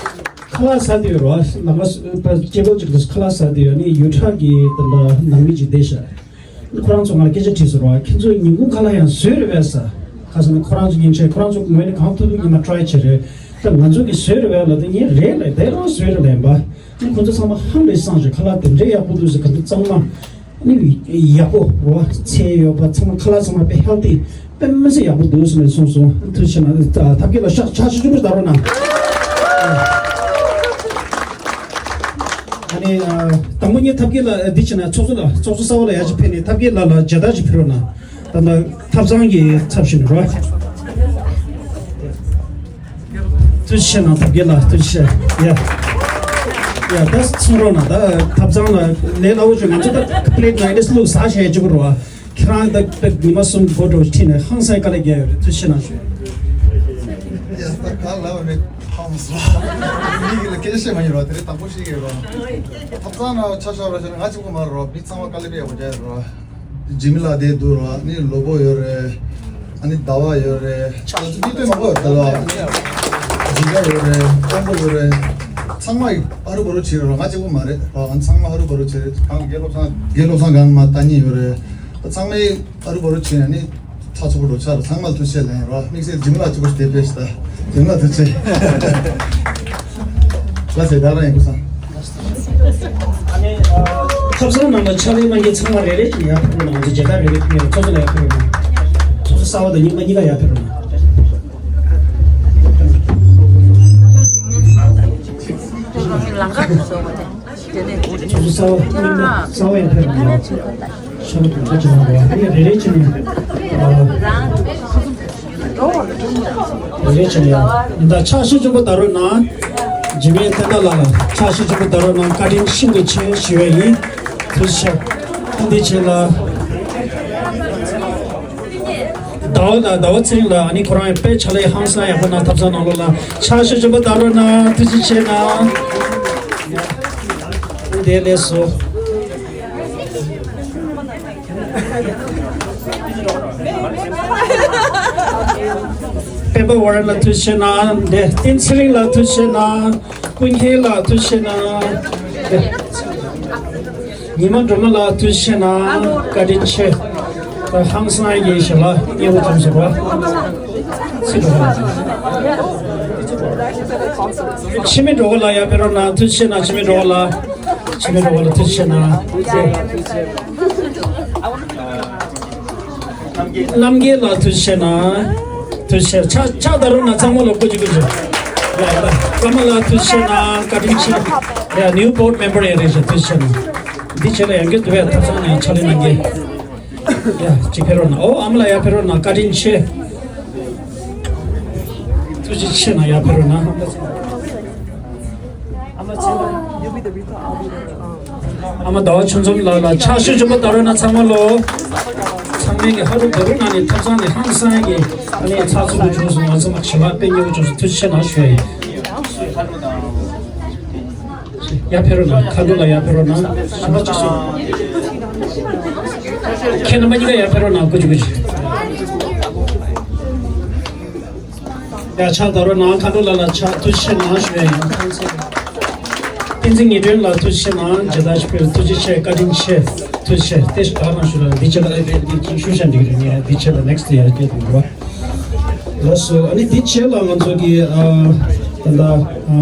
ཁ་ལག་ཟ་དུས་རོ་ལམ་པ་སྐྱེ་བོ་གཅིག་ཏུ་ཁ་ལག་ཟ་དུས་ཡོད་ནི་ཡུལ་ཁྲག་གི་དེ་འདྲ་ནང་མི་གཅིག་བསྡད་ཤག་ཁོ་རང་ཚོ་ང་ལ་སྐད་ཆ་དྲིས་སོང་ར། ཁྱེད་ཚོས་ཉིན་གུང་ཁ་ལག་ཡང་བཟོས་རེད་པས་ཟེར། ཁ་སང་ཁོ་རང་ཚོ་ཉིན་ཆད་ཁོ་རང་ཚོ་ངོས་ནས་གང་ཐུབ་ཐུབ་ཉི་མ་try བྱས་རེད། ད་ང་ཚོ་གིས་བཟོས་རེད་པས་ལབ་དུས་ངས་རེད་ལབ། དེ་རང་བཟོས་རེད་ལབ་པ། ཁོ་ཚོ་ཚང་མ་ཧང་རེད་སངས་ཤིང་ཁ་ལག་དེ་འདྲའི་ཡག་པོ་འདུག་ཟེར། ག་འདུག་གཙང་མ་ནི་ཡག་པོ་རོ། ཚལ་ཡོད་པ་ཚང་མ་ཁ་ལག་ཚང་མ་དཔེ་healthy དཔེ་མི་སྲིད་ཡག་པོ་འདུག་ཟེར་ནས་གསུངས་སོང་། ཐུགས་རྗེ་ཆེ་གནང་། ཐབས་མཁས་ལགས་ཕྱག་ཕྱག་ཤུགས་ཆེན་པོ་གདའ་རོགས་གནང་། ཨ་ནི་ཨ་དང་པོ་ངས་ཐབས་མཁས་ལགས་འདི་བྱས་ན་ཚོགས་གཙོ་ལགས་ཚོགས་གཙོ་གསར་པ་ལགས་ཡར་ཅིག་ཕེབས་ནས་ཐབས་མཁས་ལགས་ལ་མཇལ་དར་ཅིག་ཕུལ་རོགས་གནང་། ད་ལྟ་ཐབ་ཚང་གི་ཚབ་ཞུས་ནས་རོགས། ཐུགས་རྗེ་ཆེ་གནང་། ཐབས་མཁས་ལགས་ཐུགས་རྗེ་ཆེ། ཡ་ཡ་ད་ཚང་རོགས་གནང་། ད་ཐབ་ཚང་ལ་ལས་སླ་བོ་བྱུང་། ང་ཚོ་ད་plate ནང་ཨེ་ལེས་བླུགས་ཟ་བྱས་བཅུག་རོགས། ཁྱེད་རང་ད་ད་ཉི་མ་གསུམ་འགོ་འགྲོ་ཁྲིད་ནས་ཧང་སང་དཀའ་ལས་རྒྱག་ཡོད་རེད། ཐུགས་རྗེ་ཆེ་གནང་ཞུ། ཡ་ད་ག་ལ་བ་རེད། ཧང་སང་། མི་གི་ལ་སྐད་ཆ་བཤད་མ་ཡིན་རོ། དེ་རིང་དང་པོ་ཤེས་ཀྱི་རོ། ཐབ་ཚང་ནང་ཆ་བཞག་རོ་ཞེ་ན་ང་གཅིག་པོ་མ་རོ། མི་ཚང་མ་དཀའ་ལས་དཔེ་ཡག་པོ་རྒྱག་ཡོད་རོ། འཇིགས་མེད་ལགས་དེ་འདུག་རོ། ནི་ལོ་པོ་ཡོད་རེད། ཨ་ནི་ཟླ་བ་ཡོད་རེད། ད་ཚོ་མི་དཔེ་མང་པོ་ཡོད་རེད། ད་ལོ་འཇིགས་ཡོད་རེད། སྤོང་པོ་ཡོད་རེད། ཚང་མ་ཨ་རུ་བ་རུ་བྱེད་རོ། ང་གཅིག་པོ་མ་རེད་རོ། ང་ཚང་མ་ཨ་རུ་བ་རུ་བྱེད་རེད། གང་དགེ་སློབ་ཚང་དགེ་སློབ་ཚང་གང་མ་ལྟ་ཉེ་ཡོད་རེད། ཚང་མས་ཨ་རུ་བ་རུ་བྱེད་ནས་ནི་ཚ་ཚོ་བ་རུ་ཆ་རོ། ཚང་མ་ལ་ཐུགས་རྗེ་ཆེ་ལན་རོ། དམིགས་བསལ་འཇིགས་མེད་ལགས་གཅིག་པོ་ཞིག་དེ་དཔེ་ཞིག་ད་འཇིགས་མེད་ལགས་ཐུགས་རྗེ་ཆེ། ལ་ཟེར་ད་རང་ཡིན་ཁུ་སང་། ཐབ་ཚང་ནང་ལ་ཕྱག་ལས་གནང་མཁན་ཚང་མ་རེ་རེ་བཞིན་ཡར་ཕེབས་རོགས་གནང་། ང་ཚོ་མཇལ་དར་རེ་རེ་ཕུལ་ནས་ཚོགས་གཙོ་ལ་ཡར་ཕེབས་རོགས་གནང་། ཚོགས་གཙོ་གསར་པ་དང་རྙིང་པ་གཉིས་ཀ་ཡར་ཕེབས་རོགས་གནང་། ལང་ཀ་དུ་སོང་བ་དེ། ཚོགས་གཙོ་གསར་པ་རྙིང་པ་གསར་པ་ཡར་ཕེབས་རོགས་གནང་། ཤ་རུ་དུ་ཆ་ཆ་ནང་ལ་ཡར་རེ་རེ་བྱས་ནས། རེ་ཆེ་ཡ། ད་ཕྱག་ཤུལ་ཆེན་པོ་ད་རུང་གནང་། འཇིགས་མེད་བསྟན་དར་ལགས་ལ་ཕྱག་ཤུལ་ཆེན་པོ་ད་རུང་གནང་། བཀའ་དྲིན་ཤིན་ཏུ་ཆེ་ཞུ་བ་ཡིན། ཐུགས་རྗེ་ཆེ། འདི་ཆེ་ལ། ཟླ་བ་ལ་ཟླ་བ་ཚེ་རིང་ལ་ཨ་ནི་ཁོ་རང་ཡང་དཔེ་ཕྱག་ལས་ཧང་སང་ཡག་པོ་གནང་། ཐབ་ཚང་ནང་ལོགས་ལ་ཕྱག་ཤུལ་ཆེན་པོ་ད་རུང་གནང་། ཐུགས་རྗེ་ཆེ་གནང་། འདི་ལས་སོ། སྤེན་པ་ཝ་རན་ལ་ཐུགས་རྗེ་ཆེ་གནང་། འདི་བསྟན་ཚེ་རིང་ལ་ཐུགས་རྗེ་ཆེ་གནང་། ཀུན་མཁྱེན་ལ་ཐུགས་རྗེ་ཆེ་གནང་། ཉི་མ་སྒྲོལ་མ་ལ་ཐུགས་རྗེ་ཆེ་གནང་། བཀའ་དྲིན་ཆེ། ད་ཧང་སང་ཡིན་ཞིག་ལ་སྙན་པོ་བྱུང་སོང་བ། ཚིག་འགྲོ་བ། འཆི་མེད་འགྲོ་བ་ལ་ཡར་ཕེབས་རོགས་གནང་། ཐུགས་རྗེ་ཆེ་གནང་། འཆི་མེད་འགྲོ་བ་ལ། འཆི་མེད་འགྲོ་བ་ལ་ཐུགས་རྗེ་ཆེ་གནང་། རྣམ་རྒྱལ་ལགས་ཐུགས་རྗེ་ཆེ་གནང་། ཐུགས་རྗེ་ཆེ། ཕྱག་ཕྱག་ད་རུང་ན་ཚང་མ་ལ་བཀོད་ཅིག་བཀོད་ཅིག་ཡ་ད་ཀརྨ་ལགས་ཐུགས་རྗེ་ཆེ་གནང་། བཀའ་དྲིན་ཆེ། ཡ་new board member ཡ་རེད་ཤག་ཐུགས་རྗེ་ཆེ་གནང་། འདི་བྱས་ལ་ཡང་བསྐྱར་དུ་བས་ཐབ་ཚང་ནས་ཕྱག་ལས་གནང་གི། ཡ་ཅིག་ཕེབས་རོགས་གནང་། ཨོ་ཨ་མ་ལགས་ཡར་ཕེབས་རོགས་གནང་། བཀའ་དྲིན་ཆེ། ཐུགས་རྗེ་ཆེ་གནང་། ཡར་ཕེབས་རོགས་གནང་། ཨ་མ་ཟླ་བ་ཆུ་འཛོམས་ལགས་ལ་ཕྱག་ཤུལ་ཆེན་པོ་ད་རུང་གནང་ཚང་མ་ལོ། ཚང་མས་ཀྱི་ཧ་རུ་བ་རུ་གནང་ནས་ཐབ་ཚང་ནས་ཧང་སང་གི་ཨ་ནི་ཚགས་ཚུད་པོ་བྱུང་སོང་། ང་ཚོ་མ་ཞི་བ་དཔེ་སྙིང་པོ་བྱུང་སོང་། ཐུགས་རྗེ་ཆེ་གནང་ཞུ་ཡ་ཡིན། ཡར་ཕེབས་རོགས་གནང་། མཁའ་འགྲོ་ལ་ཡར་ཕེབས་རོགས་གནང་། ཞི་བ་གཅིག་སོང་། ཁྱེད་རྣམ་པ་གཉིས་ཀ་ཡར་ཕེབས་རོགས་གནང་། ཀུ་ཅི་ཀུ་ཅི། ཡ་ཕྱག་ད་རུང་གནང་། མཁའ་འགྲོ་ལགས་ལ་ཕྱག་ཐུགས་རྗེ་ཆེ་གནང་ཞུ་ཡ་ཡིན། འཛིན་ངེས་སྒྲོན་ལགས་ཐུགས་རྗེ་ཆེ་གནང་། མཇལ་དར་ཞུ་བར་ཐུགས་རྗེ་ཆེ། བཀའ་དྲིན་ཆེ། ཐུགས་རྗེ་ཆེ། དེ་ཞུ་ག་རང་ཞུ་ར། འདི་ཆེ་ལ་ཨེ་བེ་འདི་ཅིག་ཞུ་བྱ་འགྲིག་རེད། ངས་འདི་ཆེ་ལ་ནེགསི་ཊི་ཡར་སྐད་འདུག་ར། ལགས་སོ། ཨ་ནི་འདི་ཆེ་ལ་ང་ཚོ་གི་ཨ་ད་ལྟ་ཨ་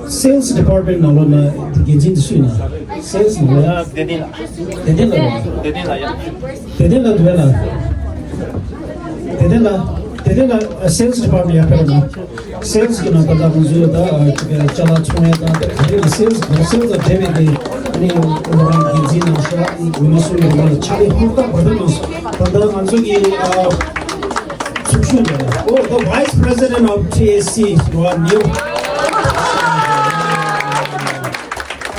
སེལ་སི་ཌི་པཱར་མེན་ཊི་ནང་ལོགས་ན་འདི་འགན་འཛིན་འདི་སུ་ཡིན་ན། སེལ་སི་ནང་ལོགས་ཡ། བདེ་ལྡན་ལགས། བདེ་ལྡན་ལགས། བདེ་ལྡན་ལགས་ཡ། བདེ་ལྡན་ལགས་འདུག་ལ། བདེ་ལྡན་ལགས། བདེ་ལྡན་ལགས་སེལ་སི་ཌི་པཱར་མེན་ཊི་ཡར་ཕེབས་རོགས་གནང་། སེལ་སི་གི་ནང་ད་ལྟ་ང་ཚོའི་ད་ཅིག་ཅ་ལག་ཚོང་ཡ་དང་དེ་ག་རེ་ལ་སེལ་སི་དང་སེལ་སི་དང་འབྲེལ་བའི་དེ་ནི་ང་རང་འགན་འཛིན་ནང་ཤོག་ཉི་མ་གསུམ་གྱི་རིང་ལ་ཕྱག་ལས་ཧུར་ཐག་འབད་ཐག་གནང་སོང་། ད་ལྟ་ང་ཚོ་གི་ཨ་ཚོགས་ཞུགས་འདི་ལ། Oh, the vice president of T A C, you are new.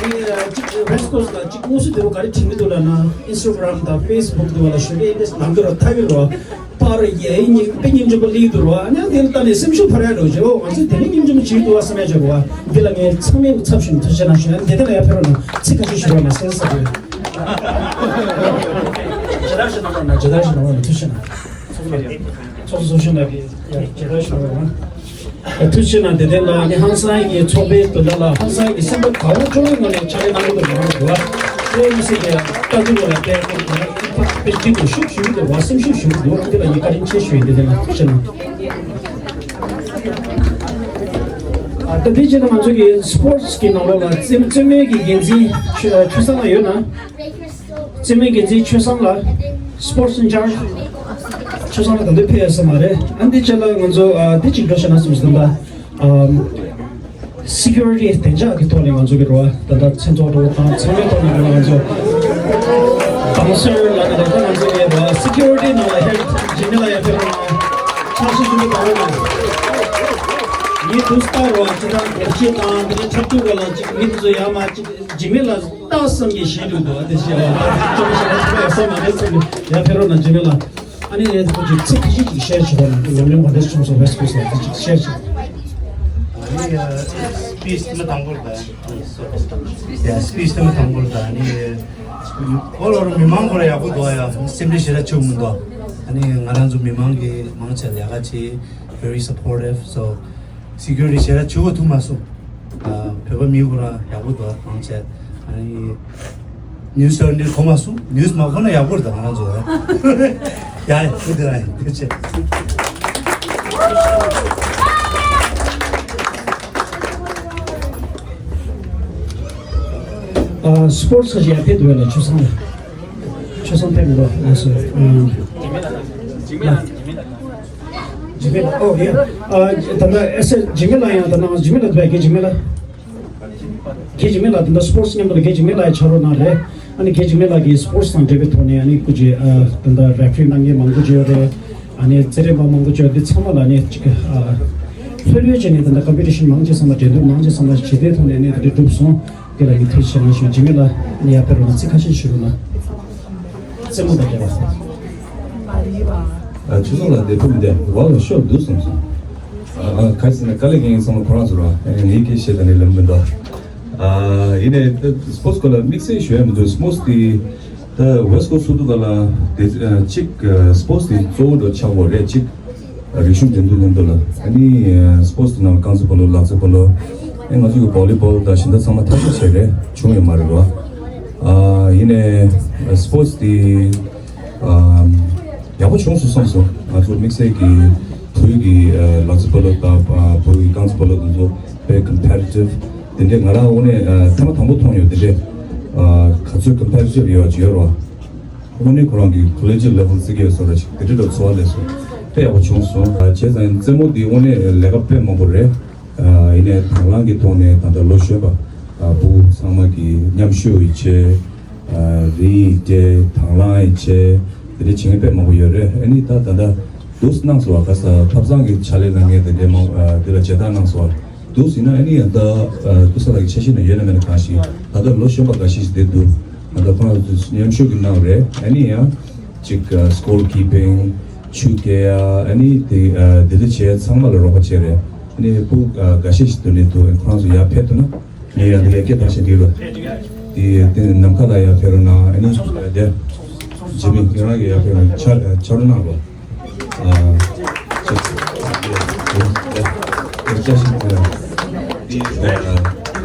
ཨ་ནི་ཅིག་West Coast ལ་ཅིག་དངོས་སུ་དེ་བ་ག་རེ་དྲན་གྱི་འདུག་ལབ་ན། ཨིན་སི་ཊ་གྷི་རམ་དང་ཕེ་སི་བུག་དེ་བ་ལ་ཞུ་གི་ཨིན་ནམ་དུ་ར་ཐ་བི་རོ། པར་ཡ་ཡི་ཉིན་དཔེ་སྙིང་རྗེ་པོ་ལིག་འདུག་ར། ཨ་ནི་དེ་ལ་ལྟ་ནས་སེམས་ཤུགས་འཕར་ཡ་འགྲོ་བྱེད། འོ་ང་ཚོས་དེ་ནས་སྙིང་རྗེ་མོ་བྱེད་འདུག་བ་བསམ་ཡ་བྱེད་དགོས་བ། འདི་ལ་ངས་ཚང་མས་ཚབ་ཞུས་ནས་ཐུགས་རྗེ་ཆེ་གནང་ཞུ་ན། འདི་དེ་ལ་ཡར་ཕེབས་རོགས་གནང་། ཚིག་ཁ་ཤས་ཞུ་རོགས་གནང་། སེལ་སི་ཟེར་དུས། ཇི་ལྟར་ཞུ་ན་རོགས་གནང་། ཇི་ལྟར་ཞུ་ན་རོགས་གནང་། ཐུགས་རྗེ་ཆེ་གནང་། ཚོགས་གཙོ་གཞོན་ལགས་ཀྱིས་ཡར་ཇི་ལྟར་ཞུ་ན་རོགས་གནང་། ཐུགས་རྗེ་ཆེ་གནང་། དེ་དེ་ལ་ནི་ཧང་སང་གི་ཚོགས་པའི་དོན་དག་ལ་ཧང་སང་གི་སེམས་པ་དགའ་བོ་སྤྲོ་བོའི་ངང་ནས་ཕྱག་ལས་གནང་གི་འདུག་མ་རེད་བ། དེ་མི་སྲིད་ཀྱི་ལྟ་གྲུབ་ལ་བལྟས་ཏེ་དཔེ་སྐྱིད་དུ་ཤུགས་ཞུ་གི་འདུག་བ། སེམས་ཤུགས་ཞུ་གི་འདུག་འདི་ལ་ངས་བཀའ་དྲིན་ཆེ་ཞུ་ཡིན། དེ་དེ་ལ་ཐུགས་རྗེ་གནང་། ཨ་ད་དེ་རྗེས་ལ་ང་ཚོ་གི་སི་པོར་ཊི་སི་གི་ནང་ལོགས་ལ་རྩེད་རྩེད་མོའི་གི་འགན་འཛིན་ཆོས་ཆོས་བཟང་ལགས་ཡོད་ན། རྩེད་མོའི་འགན་འཛིན་ཆོས་བཟང་ལགས། སི་པོར་ཊི་སི་ཨིན་ཆར་ཇི། ཆོས་བཟང་ལགས་ད་དུང་ཕེབས་ཡོད་ས་མ་རེད། ཨ་འདི་ཆ་ལ་ང་ཚོ་ཨ་འདི་གཅིག་འགྲོ་བྱས་ན་སེམས་སུ་ད་ལྟ་ཨམ་སི་ཁུ་རི་ཊི་བདེ་འཇགས་ཀྱི་ཐོག་ནས་ང་ཚོ་གི་རོ་ད་ལྟ་མཚན་ཚོགས་འགྲོ་དང་ཚང་མའི་ཐོག་ནས་ང་ཚོ་བང་སར་ལ་ད་ལྟ་ང་ཚོ་གི་རོ་སི་ཁུ་རི་ཊི་ནང་ལ་ཧེ་ཇི་མི་ལ་ཡ་ཕེབས་རོགས་གནང་། ཕྱག་ཞུ་ཞུ་གི་ད་རོགས་གནང་། ངས་དུས་ལྟར་རོ་ཅི་དང་སྒེར་གཅོད་དང་འདི་འདྲའི་འཁྲབ་སྟོན་སྒང་ལ་ཅིག་མི་དེ་ཚོ་ཡར་མར་ཅིག་ཇི་མི་ལ་ལྟ་བསམ་གྱི་ཞེ་དྲུག་འདུག་ཨ་དེ་བཤད་པ་ཅོག་ཞེ་ན་ཚོ་ཡ་བསམ་མ་རེད་ཚོ་ནི་ཡར་ཕེབས་རོགས་གནང་། ཇི་མི་ལ་ཨ་ནི་ཡ་ཁོ་ཅིག་ཚིག་ཁ་ཤས་ཅིག་བཤད་ཆོག་ན་ལམ་རིམ་ག་འདྲས་བྱུང་སོང་། West Coast ལ་དེ་ཅིག་བཤད་ཆོག་ཨ་ནི་ཡ་སི་པི་ཆི་ཐེངས་མ་དང་པོ་རེད་ད། ཡ་སི་པི་ཆི་ཐེངས་མ་དང་པོ་རེད་ད། ཨ་ནི་ཨོ་ལོ་རུ་མི་མང་ཁོ་ར་ཡག་པོ་འདུག་ཡ་སེམས་ཁྲལ་ཞེ་དྲག་བྱུང་མི་འདུག་ཨ་ནི་ང་རང་ཚོ་མི་མང་གི་མང་ཆེ་ལས་ཀ་བྱེད། Very supportive. So སི་ཀུ་རི་ཊི་ཞེ་དྲག་བྱུག་པ་ཐུབ་མ་སོང་། ཨ་བོད་པ་མི་ཁོ་རང་ཡག་པོ་འདུག་མང་ཆེ། ཨ་ནི་ནིའུ་སི་ཊི་ནི་གོ་མ་སོང་། ནིའུ་སི་མ་གོ་ན་ཡག་པོ་རེད་ད་ང་རང་ཚོ། ཡ་ཡ་ཐུགས་རྗེ་ཆེ། ཨ་སི་པོར་ཊི་སི་ཁ་ཤས་ཡར་ཕེབས་འདུག་བས་ལ་ཆོས་བཟང་ལ། ཆོས་བཟང་ཕེབས་འདུག་ལགས་སོ། ཨ། ཇི་མི་ལ། ཨོ་ཡ། ཨ་ད་ལྟ་ཨེ་སེ་ཇི་མི་ལ་ཡང་ད་ནང་ཇི་མི་ལ་འདུག་གས། ཇི་མི་ལ། གས་ཇི་མི་ལ་ད་ལྟ་སི་པོར་ཊི་སི་མཉམ་དུ་ལ་གས་ཇི་མི་ལ་ཡང་ཕྱག་རོགས་གནང་རེད། ཨ་ནི་གས་ཇི་མི་ལ་གིས་སི་པོར་ཊི་སི་དང་འབྲེལ་བའི་ཐོག་ནས་ཨ་ནི་སྐུ་མཁྱེན་ཨ་ད་ལྟ་རེ་ཕ་རི་གནང་མཁན་མང་པོ་ཅིག་ཡོད་རེད། ཨ་ནི་རྩེད་རིགས་པ་མང་པོ་ཅིག་ཡོད། འདི་ཚང་མ་ལ་ཨ་ནི་ཅིག་ཨ་ལྷོད་ལྷོད་བྱས་ནས་ད་ལྟ་ཀམ་པི་ཊི་ཤན་མང་ཆེ་ཚང་མ་འགྲན་བསྡུར་མང་ཆེ་ཚང་མ་ཇི་ལྟའི་ཐོག་ནས་ཨ་ནི་ད་ལྟ་གྲུབ་སོང་། དེ་ལ་ངས་ཐུགས་རྗེ་ཆེ་གནང་ཞུ། ཇི་མི་ལ་ནི་ཡར་ཕེབས་རོགས་གནང་། ཚིག་ཁ་ཤས་ཞུ་རོགས་གནང་། རྩེད་མོ་དང་འབྲེལ་བ། ཨ་ཆུ་ཚང་ལ་བདེ་པོ་མི་བདེ་བ་ལ་ཤོར་འདུག་བསམ་སོང་། ཨ་ཨ་ག་རེ་ཟེར་ན་དཀའ་ལས་ཁག་ཡིན་ཚང་མ་ཁོ་རང་ཚོ་ར། ཨ་ངས་སྐད་བཤད་ད་ནི་ལམ་མི་འདུག་ཨ་ཡིན་ནའི་ད་སི་པོར་ཊི་སི་སྐོར་ལ་དམིགས་བསལ་ཞུ་ཡ་མི་འདུག་སི་པོར་ཊི་སི་དེ་ད་ཝེ་སི་ཊི་ཁོ་སི་ཚོགས་འདུ་སྒང་ལ་དེ་ཨ་གཅིག་ཨ་སི་པོར་ཊི་སི་དེ་གཙོ་བོ་འདྲ་ཆགས་པ་རེད་གཅིག་རིག་གཞུང་འགྲན་བསྡུར་སྙིང་པོ་ལ་ཨ་ནི་སི་པོར་ཊི་ནང་རྐང་རྩེད་སྤོ་ལོ་ལག་རྩེད་སྤོ་ལོ་ཨ་ང་ཚོ་གི་བོ་ལི་བོལ་དང་གཞན་དག་ཚང་མ་ཐག་གཅོད་བྱས་རེད། བྱུང་ཡོད་མ་རེད་བ། ཨ་ཡིན་ནའི་སི་པོར་ཊི་དེ་ཨ་ཡག་པོ་བྱུང་སོང་བསམ་སོང་། ང་ཚོ་དམིགས་བསལ་གྱི་བོད་ཀྱི་ཨ་ལག་རྩེད་སྤོ་ལོ་དང་ཨ་བོད་ཀྱི་རྐང་རྩེད་སྤོ་ལོ་དེ་ཚོ་དཔེ་ཀམ་པེ་ཊི་ཊིབ་དེ་འདྲས་ང་རང་དངོས་གནས་ཨ་ཐེངས་མ་དང་པོ་མཐོང་ཡོད། དེ་འདྲས་ཨ་ག་ཚོད་ཀམ་པེ་ཊི་ཊིབ་ཡོད་ཡོད་རེད་བ། དངོས་གནས་ཁོ་རང་གི་ཀོ་ལེ་ཇི་ལེ་ཝལ་བརྩི་གི་ཡོད་ས་རེད། དེ་འདྲ་འདྲ་ཚོར་བ་སླེབས་སོང་། དཔེ་ཡག་པོ་བྱུང་སོང་། བྱས་ཙང་རྩེད་མོ་འདི་དངོས་གནས་ལས་ཀ་དཔེ་མང་པོ་རེད། ཡིན་ནའི་དང་བླངས་ཀྱི་ཐོག་ནས་ད་ལྟ་ལོ་གཞོན་པ་བུ་ཚང་མ་གི་མཉམ་ཞུགས་ཡིན་བྱས། རེ་ཡིན་བྱས་དང་བླངས་ཡིན་བྱས་དེ་འདྲ་བྱེད་མཁན་དཔེ་མང་པོ་ཡོད་རེད། ཨ་ནི་ད་ད་ལྟ་འདུག་གནང་སོང་བ། ག་ས་ཐབ་ཚང་གི་ཕྱག་ལས་གནང་མཁན་དེ་འདྲ་མང་དེ་ལ་མཇལ་དར་གནང་སོང་བ། འདུག་ཟིན་ན་ཨ་ནི་ཡང་ད་ཨ་ཏུ་ས་ལ་གི་ཆ་ཤས་ནང་ཡོད་ན་མེད་ན་གང་ཞིག་ད་ལྟ་ལོ་གཞོན་པ་འགའ་ཤས་ཤིག་དེ་འདུག་ད་ལྟ་ཁོ་རང་ཚོ་མཉམ་ཞུགས་ཀྱི་གནང་རེད། ཨ་ནི་ཡང་ཅིག་ཨ་སི་ཀོར་ཀི་པིང་ཆུ་རྐྱལ་ཡ་ཨ་ནི་དེ་ཨ་དེ་འདྲ་བྱས་ཚང་མ་ལ་རོགས་པ་བྱས་རེད། ཨ་ནི་ཕྲུ་གུ་ཨ་འགའ་ཤས་ཤིག་འདུག་ནས་འདུག་ཁོ་རང་ཚོ་ཡར་ཕེབས་ཐུབ་ན་ངས་ཡང་དེ་ལས་སྐད་བཏང་ཤེས་འདུག་ལ། དེ་དེ་ནམ་མཁའ་ལ་ཡར་ཕེབས་རོགས་གནང་། ཨ་ནི་དེ་ཇི་མི་ཁྱེད་རང་གིས་ཡར་ཕེབས་རོགས་ཕྱག་ཕྱག་རོགས་གནང་རོགས། ཨ། ཅེས། ཅེས་ཅེས་ཅེས།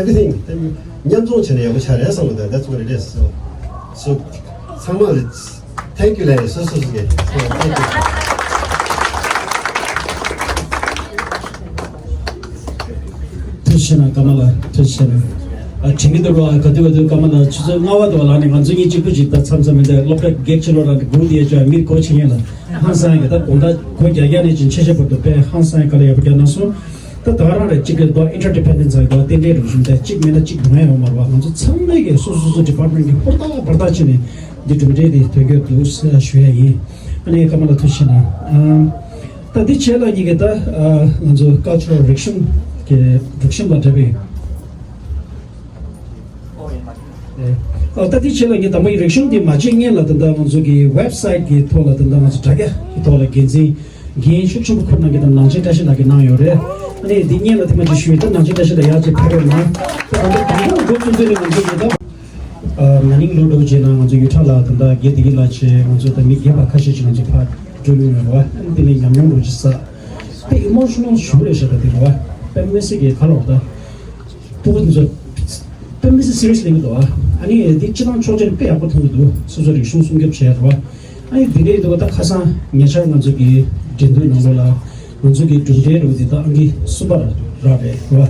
everything མཉམ་འཛོམས་བྱས་ན་ཡག་པོ་ཆགས་རེད་བསམ་གི་འདུག that's what it is. So so ཚང་མ་ལ་thank you ལབ་ཡ་སོ་སོ་སོ་གི thank you. ཐུགས་རྗེ་ཆེ་ན་ཀརྨ་ལགས། ཐུགས་རྗེ་ཆེ་ན། དྲན་གྱི་འདུག་རོགས། ག་དུས་ག་དུས་སྐར་མ་ལ་ཆུ་ཚོད་ལྔ་པ་དུ་བ་ལངས་ནས་ང་ཚོ་གཉིས་གཅིག་པུ་ཅིག་ད་མཚམས་མཚམས་མི་འདྲ་སློབ་གྲྭ་སྒེར་ཆེ་ལོ་རང་གི་སྒུག་དེ་ཡ་ཅོ་མིར་གོ་ཆེ་ངེས་ལ་ཧང་སང་གི་ད་དགོང་དག་གོ་རྒྱག་རྒྱག་ནས་ཅིང་ཆེ་ཆེ་བར་དུ་དཔེ་ཧང་སང་གི་དཀའ་ལས་ཡག་པོ་རྒྱག་གནང་སོང་། ད་ད་ག་རང་རེད་གཅིག་གི་ད་ཨིན་ཊར་ཌི་པེན་ཌེན་སི་ཟེར་གི་ད་རྟེན་འབྲེལ་རིག་གཞུང་དེ་གཅིག་མེད་ན་གཅིག་འགྲོ་ཡ་ཡོད་མ་རེད་བ། ང་ཚོ་ཚང་མས་གི་སོ་སོ་སོ་སོ་ཌི་པར་ཊི་མེན་ཊི་གི་ཧུར་ཐག་འབད་ཐག་བྱས་ནས་འདི་གྲུབ་འབྲས་དེ་ཐོན་གྱི་འདུག་ཟེར་ཞུ་ཡ་ཡིན། ཨ་ནི་སྐར་མ་ལ་ཐུགས་རྗེ་གནང་། ཨམ། ད་འདི་བྱས་ལ་ཉིད་ཀྱི་ད་ཨ་ང་ཚོ་ཀལ་ཅར་རལ་རིག་གཞུང་གི་རིག་གཞུང་ལ་འབྲེལ་བའི། ཨ་ད་འདི་བྱས་ལ་ཉིད་དང་པོའི་རིག་གཞུང་འདི་མ་བརྗེད་སྔོན་ལ་ད་ལྟ་ང་ཚོ་གི་ཝེབ་སའིཊ་གི་ཐོག་ལ་ད་ལྟ་ང་ཚོ་དྲ་རྒྱ་གི་ཐོག་ལ་འགན་འཛིན་འགན་ཤུགས་ཆེན་པོ་འཁུར་གནང་གི་ད་ནང་ཆེན་བཀྲ་ཤིས་ལགས་ཀྱིས་གནང་ཡོད་རེད། ཨ་ནི་འདི་སྔོན་ལ་ཐེངས་མ་གཅིག་ཞུས་ད་ནང་ཆེན་བཀྲ་ཤིས་ལགས་ཡར་ཅིག་ཕེབས་རོགས་གནང་། ད་ད་ལྟ་དང་པོ་འགོ་བཙུགས་དུས་ནས་ང་ཚོ་གི་ད། ཨ་ན་ནིང་ལོ་འགྲོ་རྗེས་ན་ང་ཚོ་ཡུལ་གྲགས་ལ་ད་ལྟ་དགེ་བདེ་སྐྱིད་ལགས་བྱས་ང་ཚོ་ད་མི་སྒེར་པ་ཁ་ཤས་ཅིག་ང་ཚོ་ཕར་འགྲོ་མྱོང་ཡོད་རེད་བ། ཨ་ནི་དེ་ནས་ཉམས་མྱོང་རོགས་ཅིག་བསགས། དཔེ་ཨི་མོ་ཤི་ནལ་ཞུ་རེད་ཤག་ད་དེ་རེད་བ། དཔེ་མི་སྲིད་ཀྱི་ཁ་ལོག་ད། སྤུ་གུ་ཚོ། དཔེ་མི་སྲིད་སི་རི་ཡས་ལེན་གི་འདུག་བ། ཨ་ནི་དེ་སྤྱི་བཏང་ཕྱོགས་ཆ་ནས་དཔེ་ཡག་པོ་མཐོང་གི་འདུག་སོ་སོ་རིག་གཞུང་སྲུང་སྐྱོབ་བྱས་རེད་བ། ཨ་ནི་དེ་འདྲའི་འདུག་བ། ད་ཁ་སང་ཉེ་ཆར་ང་ཚོ་གི་འགྲན་བསྡུར་ནང་ལོགས་ལ་ང་ཚོ་གི་གྲུབ་འབྲས་རུ་དེ་ད་ཨང་ཀི་གསུམ་པ་རག་རེད་བ།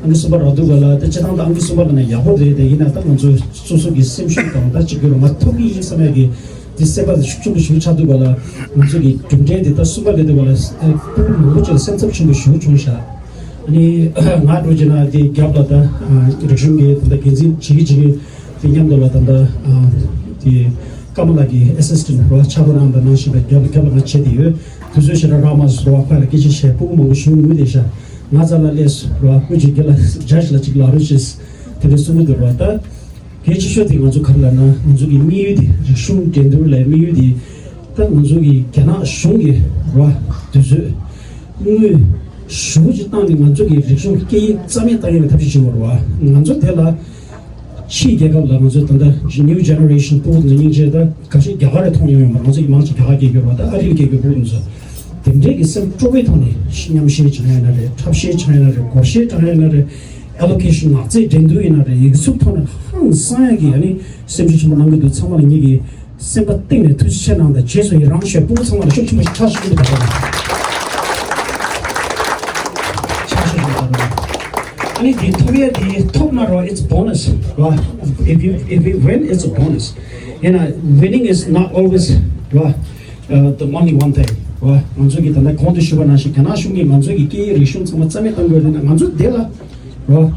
ཨང་ཀི་གསུམ་པ་རག་འདུག་ག་ལ་ད་སྤྱིར་བཏང་ད་ཨང་ཀི་གསུམ་པ་ལ་ནི་ཡག་པོ་རེད། དེ་ཡིན་ན་ད་ང་ཚོ་སོ་སོ་གི་སེམས་ཤུགས་དང་ད་གཅིག་གི་རུ་ང་ཐོབ་གི་ཡིན་བསམ་ཡ་གི་དེ་སེམས་པ་དེ་ཤུགས་ཆེན་པོ་ཞིག་ཆགས་འདུག་ག་ལ། ང་ཚོ་གི་གྲུབ་འབྲས་དེ་ད་གསུམ་པ་རེད་འདུག་ག་ལ། ཨ་སྤུ་གུ་མང་པོ་ཅིག་ལ་སེམས་འཚབ་ཆེན་པོ་ཞིག་བྱུང་ཤག་ཨ་ནི་ང་འགྲོ་རྗེས་ན་དེ་རྒྱབ་ལ་ད་རིག་གཞུང་གི་ད་ལྟ་འགན་འཛིན་བྱེད་ཀྱི་བྱེད་ཀྱི་དེ་མཉམ་དུ་ལ་ད་ལྟ་དེ་ཀརྨ་ལགས་ཀྱི་ཨེ་སིས་ཊེན་ཊི་རོགས་ཕྱག་རོགས་གནང་དང་གནང་བཞིན་པའི་རྒྱབ་རྒྱབ་ལ་ང་བྱས་ཏེ་ཡོད། དུས་ཚོད་ཞེ་དྲག་རག་མ་སོང་བ། ཁ་ལ་སྐད་ཆ་བཤད་སྤུ་གུ་མང་པོ་ཞིག་ངུས་བསྡད་ཤག་ང་རྩ་ལ་སླེབས་སོང་རོགས། སྐུ་མཁྱེན་རྒན་ལགས་ཇ་ཇི་ལ་ཅིག་ལབ་རོགས་བྱེད། དེ་འདྲ་གསུང་གི་འདུག་རོགས། ད་གལ་ཆེ་ཤོས་དེ་ང་ཚོ་ག་རེ་ལབ་ན་ང་ཚོ་གི་དམིགས་ཡུལ་དེ་རིག་གཞུང་འགྲན་བསྡུར་ལ་དམིགས་ཡུལ་དེ་ད་ང་ཚོ་གི་རྒྱ་ནག་གཞུང་གི་རོགས་དུས་ཚོད་དངུལ་ཞེ་པོ་ཅིག་བཏང་ནས་ང་ཚོ་གི་རིག་གཞུང་སྐད་ཡིག་རྩ་མེད་བཏང་ཡག་གི་ཐབས་ཤེས་བྱེད་དགོས་རེད་བ། ང་ཚོ་དེ་ལ་ཕྱིའི་རྒྱལ་ཁབ་ལ་ང་ཚོ་ད་ལྟ་ནིའུ་ཇེ་ནེ་རེ་ཤན་སྤུ་གུ་ཚོ་སྙིང་རྗེ་ད་ག་ཤེད་རྒྱ་གར་རེ་མཐོང་མྱོང་ཡོད་མ་རེད། ང་ཚོ་ཡི་མང་ཆེ་རྒྱ་གར་སྐད་སྐྱོར་བ་ད་ཨ་རིའི་སྐད་སྐྱོར་སྤུ་གུ་ཚོ་དེ་འདྲའི་གི་སེམས་སྤྲོ་བོའི་ཐོག་ནས་མཉམ་བཤད་བྱ་ཡ་ན་རེད། འཁྲབ་བཤད་བྱ་ཡ་ན་རེད། སྒོར་གཞས་བཏང་ཡ་ན་རེད། ཨེ་ལོ་ཀེ་ཤན་ངག་རྩིས་འགྲན་བསྡུར་ཡིན་ན་རེད། ཡིག་གཟུགས་ཐོག་ནས་ཧང་སང་ཡ་གི་ཨ་ནི་སེམས་ཤུགས་ཆེན་པོ་གནང་གི་འདུག་ཚང་མ་ལ་ངེད་ཀྱི་སེམས་པ་གཏིང་ནས་ཐུགས་རྗེ་ཆེ་གནང་དང་རྗེས་སུ་ཡི་རང་ཞུ། སྤུ་གུ་ཚང་མ་ལ་ཤུགས་ཆེན་པོ་ཞིག་ཕྱག་ཞུ་གི་འདུག་ཕྱག་ཞུ་གི་འདུག་ཨ་ནི་འདི་ཐོབ་ཡ་འདི་ཐོབ་མ་རོགས། it's bonus ར། if you if you win, it's a bonus. ཡིན་ན་winning is not always ར། uh, the only one thing ར། ང་ཚོ་གི་ད་ལྟ་གོང་དུ་ཞུས་པ་ནང་བཞིན་རྒྱ་ནག་གཞུང་གིས་ང་ཚོ་གི་སྐད་ཡིག་རིག་གཞུང་ཚང་མ་རྩ་མེད་བཏང་དགོས་རེད་ན་ང་ཚོ་འདི་ལ་ར།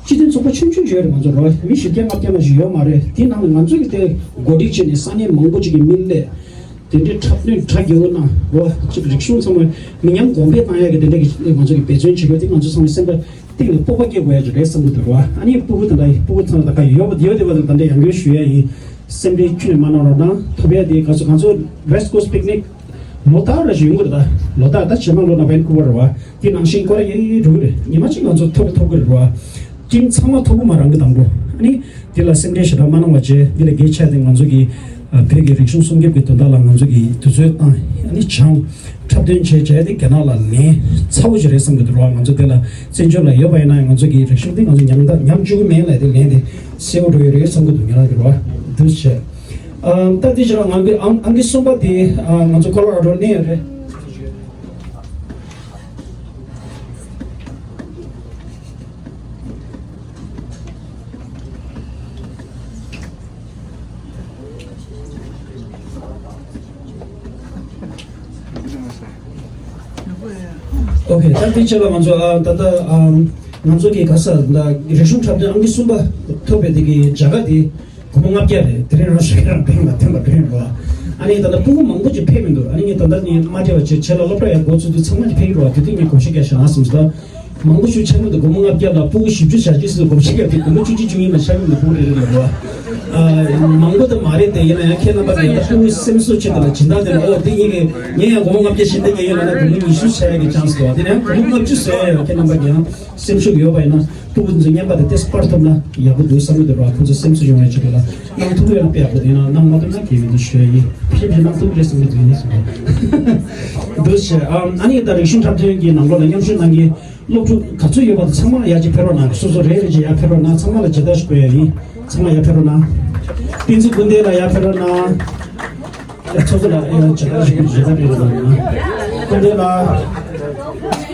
སྤྱི་མཐུན་ཚོགས་པ་ཆུང་ཆུང་ཅིག་ཡོད་རེད། ང་ཚོ་རོགས་མི་བཞི་བརྒྱ་ལྔ་བརྒྱ་མ་ཞིག་ཡོད་མ་རེད། དེའི་ནང་ལ་ང་ཚོ་གི་དེ་འགོ་ཁྲིད་བྱས་ནས་ས་གནས་མང་པོ་ཅིག་གི་མི་སླེབས། དེ་འདྲའི་འཁྲབ་སྟོན་གྲ་རྒྱས་པོ་གནང་རོགས། ཅིག་རིག་གཞུང་ཚང་མ་མི་ཉམས་གོང་འཕེལ་བཏང་ཡག་གི་དེ་འདྲ་གི་ང་ཚོ་གི་འབད་བརྩོན་བྱེད་དགོས། དེ་ང་ཚོ་ཚང་མའི་སེམས་པ་གཏིང་ནས་སྤོབས་པ་སྐྱེ་དགོས་ཡག་ཅིག་རེད་བསམ་གི་འདུག་རོགས། ཨ་ནི་སྤུ་གུ་དེ་འདྲ་སྤུ་གུ་ཚང་མ་ད་ག་ཡོད་པ་ཡོད་དེ་བ་དང་དེ་འདྲ་ཡང་བསྐྱར་ཞུ་ཡ་ཡིན། སེམས་ཁྲལ་ཁྱོན་ནས་མ་གནང་རོགས་གནང་། ཐོབ་ཡ་དེ་ག་ཚོད་ག་ཚོད་West Coast Picnic ལོ་ལྟར་རེ་བཞིན་ཡོང་གི་རེད། ད་ལོ་ལྟར་ད་ཕྱི་མ་ལོ་ན་ཝན་ཀུ་ཝར་རེད་བ། དེ་ནང་བཞིན་ཀོ་ར་ཡ་ཡི་འགྲོ་གི་རེད། ཉི་མ་གཅིག་ང་ཚོ་ཐོབ་ཐོབ་གི་རེད་བ། ཊིམ་ཚང་མ་ཐོབ་གི་མ་རང་གི་དང་པོ། ཨ་ནི་དེ་ལ་སེམས་ཁྲལ་ཞེ་དྲག་མ་གནང་བ་བྱས། དེ་ལ་གལ་ཆེ་དེ་ང་ཚོ་གི་བོད་ཀྱི་རིག་གཞུང་སྲུང་སྐྱོབ་ཀྱི་དོན་དག་ལ་ང་ཚོ་གི་དུས་ཚོད་བཏང་། ཨ་ནི་སྦྱངས། འཁྲབ་སྟོན་བྱས་བྱས་དེ་རྒྱ་ནག་ལ་ལན་ཚ་བོ་ཞིག་རེད་བསམ་གི་འདུག་རེད་བ། ང་ཚོ་དེ་ལ་བཙན་བྱོལ་ལ་ཡོད་པ་ཡིན་ན་ཡང་ང་ཚོ་གི་རིག་གཞུང་དེ་ང་ཚོ་ཉམས་ད་ཉམས་བཅུག་གི་མེད་ལབ་དེ་ལན་དེ་གསལ་བོ་འགྲོ་ཡི་རེད་བསམ་གི་འདུག་ངེད་རང་གི་རེད་བ། འདུག་སེ་བྱས། ཨ་ད་དེ་ཕྱིར་ང་གི་ཨང་ཨང་ཀི་གསུམ་པ་དེ་ཨ་ང་ཚོ་ཀོ་ལོ་ར་ཌོ་ནས་ཡོད་རེད། ཨོ་ཁེ། ད་དེ་ཕྱིར་ལ་ང་ཚོ་ཨ་ད་ལྟ་ཨ་ང་ཚོ་གི་ག་ས་ད་རིག་གཞུང་འཁྲབ་སྟོན་ཨང་ཀི་གསུམ་པ་ཐོབ་པའི་དེ་གི་རྒྱ་གར་དེ། སྒོར་མོ་ལྔ་བརྒྱ་རེད། དེ་རིང་རང་ཞོགས་ཀས་རང་ཐེངས་ལ་ཐེངས་ལ་ཕེབས་འགྲོ། ཨ་ནི་ད་ལྟ་སྤུ་གུ་མང་པོ་ཅིག་ཕེབས་མི་འདུག་ཨ་ནི་ངས་ད་ལྟ་ནས་མ་བྲེལ་བ་བྱས། བྱས་ལ་སློབ་གྲྭ་ཡར་འགོ་ཚུགས་དུས་ཚང་མ་ཅིག་ཕེབས་ཀྱི་རེད་བ། དེ་དུས་ངས་བགོ་བཤའ་རྒྱག་ཤག་ང་བསམ་སོང་། ད་མང་པོ་ཞིག་ཆགས་མི་འདུག་སྒོར་མོ་ལྔ་བརྒྱ་ལ་སྤུ་གུ་བཞི་བཅུ་ཞེ་གཅིག་ཙམ་བགོ་བཤའ་རྒྱག་དུས་སྒོར་མོ་བཅུ་གཅིག་བཅུ་གཉིས་མ་ཆགས་མི་འདུག་སྤུ་གུ་རེ་རེ་ལ་རེད་བ། ཨ་མང་པོ་དེ་མ་རེད་དེ། ཡིན་ན་ཡང་ཁྱེད་རྣམ་པ་ཚོ་ཡང་ད་སྤུ་གུའི་སེམས་གསོ་ཆེད་དུ་ལ་སྦྱིན་བདག་དེ་ལ་ཨོ་དེ་ཡིན་གི་ངས་ཡང་སྒོར་མོ་ལྔ་བརྒྱ་བྱིན་བསྡད་ཀྱི་ཡིན་ལབ་ན་སྒོར་མོ་ཉི་ཤུ་བྱ་ཡག་གི་ཆན་སི་འདུག་དེ་ནས་ཡང་སྒོར་མོ་ལྔ་བཅུ་བཟོ་ཡ་ཡོད། ཁྱེད་རྣམ་པ་གི་ཡང་། སེམས་ཤུགས་ཡོད་པ་ཡིན་ན་སྤུ་གུ་ཚོ་རྔན་པ་དེ་ཏོག་ཙམ་སྤར་ཐུབ་ན་ཡག་པོ་འདུག་བསམ་གྱི་འདུག་ར། ཁོ་ཚོ་སེམས་གསོ་ཡོང་ཡ་ཅིག་ལ་གནང་ཐུབ་ཡོད་ན་དཔེ་ཡག་པོ་འདུག་ཡིན་ན་གནང་མ་ཐུབ་ན་དགེ་བའི་འདུ་ཞུ་ཡ་ཡིན། ཕྱིན་ཕྱིན་གནང་ཐུབ་རེད་བསམ་གྱི་འདུག་ཡིན་ན་བསམ་གྱི་འདུག་ཞེས། ཨ་ནི་ད་རིག་གཞུང་འཁྲབ་སྟོན་གྱི་ནང་ལོགས་ལ་མཉམ་ཞུགས་གནང་མཁན་སློབ་ཕྲུག་ག་ཚོད་ཡོད་པ་དེ་ཚང་མ་ལ་ཡར་ཅིག་ཕེབས་རོགས་གནང་། སོ་སོ་རེ་རེ་ཅིག་ཡར་ཕེབས་རོགས་གནང་། ཚང་མ་ལ་མཇལ་དར་ཞིག་སྤྲོད་ཡ་ཡིན། ཚང་མ་ཡར་ཕེབས་རོགས་གནང་། བསྟན་འཛིན་ཀུན་ལྡན་ལགས་ཡར་ཕེབས་རོགས་གནང་། ཚོགས་གཙོ་ལགས་ཡང་མཇལ་དར་ཞུ་མཇལ་དར་སྤྲད་རོགས་གནང་། སྐུ་མདུན་ལགས།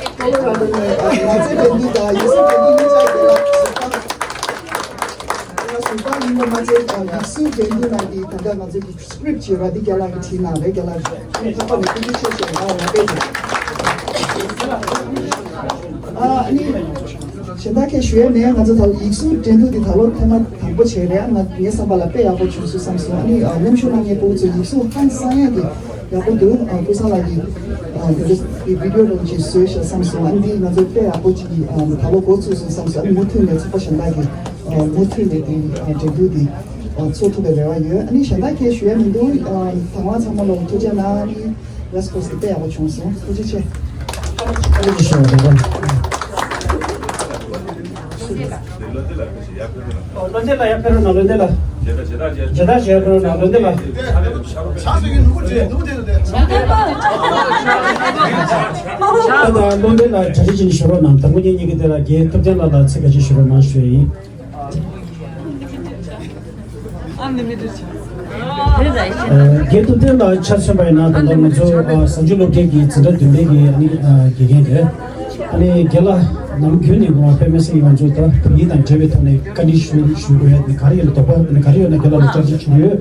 ཀོ་ལོ་ར་ཌོ་ནས་ང་ཚོའི་འགྲན་བསྡུར་དང་ཡིག་གཟུགས་འགྲན་བསྡུར་སྙིང་རྗེ་རྒན་ལགས་ཟུར་པ། ཟུར་པ་ཡིན་པ་མ་ཚད་ཡིག་གཟུགས་འགྲན་བསྡུར་ནང་གི་ད་ལྟ་ང་ཚོའི་གི་སི་ཀི་རིབ་བྱས་པ་འདི་རྒན་ལགས་ཀྱིས་བྲིས་གནང་རེད། རྒན་ལགས་ཀྱིས་ཐོག་ནས་ཐུགས་རྗེ་ཆེ་ཞུ་ཡ་ང་ལ་སྤེལ་བྱས། ཨ་ནི། གཞན་དག་གས་ཞུ་ཡ་མེད། ང་ཚོ་ད་ཡིག་གཟུགས་འགྲན་བསྡུར་འདི་ད་ལོ་ཐེངས་མ་དང་པོ་བྱས་རེད། ང་ངའི་བསམ་པ་ལ་དཔེ་ཡག་པོ་བྱུང་སོང་བསམ་སོང་། ཨ་ནི་ཨ་མཉམ་ཞུགས་གནང་མཁན་ཕྲུ་གུ་ཚོ་ཡིག་གཟུགས་ཧང་སང་ཡ་གི་ཡག་པོ་འདུག་ཨ་ཀུན་བཟང་ལགས་ཀྱིས་ཨ་དེ་འདྲ་གི་བི་ཌིའོ་རང་ཅིག་བཟོས་ཤག་བསམ་སོང་། ཨ་ནི་འདི་ང་ཚོ་དཔེ་ཡག་པོ་ཅིག་གི་ཨ་ད་ལོ་འགོ་ཚུགས་སོང་བསམ་སོང་། ཨ་ནི་མུ་མཐུད་ནས་ཚོགས་པ་གཞན་དག་གིས་ཨ་མུ་མཐུད་ནས་དེ་ཨ་འགྲན་བསྡུར་འདི་ཨ་ཚོགས་ཐུབ་པའི་རེ་བ་ཡོད། ཨ་ནི་གཞན་དག་གས་ཞུ་ཡ་མི་འདུག་ཨ་དང་བ་ཚང་མ་ལ་ཐུགས་རྗེ་གནང་། ཨ་ནི་West Coast་དེ་དཔེ་ཡག་པོ་བྱུང་སོང་། ཐུགས་རྗེ་ཆེ། ཨ་ནི་ཞུ་བ་རེད། བློ་འདས་ལགས་ཡར་ཕེབས་རོགས་གནང་། བློ་འདས་ལགས། བྱེད་ཐབས་བྱེད་ཐབས་བྱེད་ཐབས་བྱེད་རོགས་གནང་། བློ་འདས་ལགས། ད་ལྟ་བློ་འདས་ལགས་གྲ་སྒྲིག་བྱེད་ནས་བཞུགས་རོགས་གནང་། དང་པོ་ཉིད་གཉིས་ཀྱི་དེ་ལ་རྒན་ཐུབ་བསྟན་ལགས་ལ་ཚིག་ཁ་ཤས་ཞུ་རོགས་གནང་ཞུ་ཡ་ཡིན། རྒན་ཐུབ་བསྟན་ལགས་ཆ་མཚོན་པ་ཡིན་ན། ད་ལྟ་ང་ཚོ་ཨ་གཟའ་མཇུག་སློབ་གྲྭའི་གི་འཛིན་གྲྭ་བདུན་པའི་གི་ཨ་ནི་ཨ་དགེ་རྒན་རེད། ཨ་ནི་རྒན་ལགས་ནམ་རྒྱུན་ནས་ང་དཔེ་མི་སྲིད་ང་ཚོ་ད་བོད་ཡིག་དང་འབྲེལ་བའི་ཐོག་ནས་བཀའ་འདྲི་ཞུ་ཞུ་དགོས་ཡ་དེ་ག་རེ་ཡོད་ན། དོགས་པ་དེ་ག་རེ་ཡོད་ན་རྒན་ལགས་ལ་བསྐྱར་ཞིབ་ཞུ་ཡོད།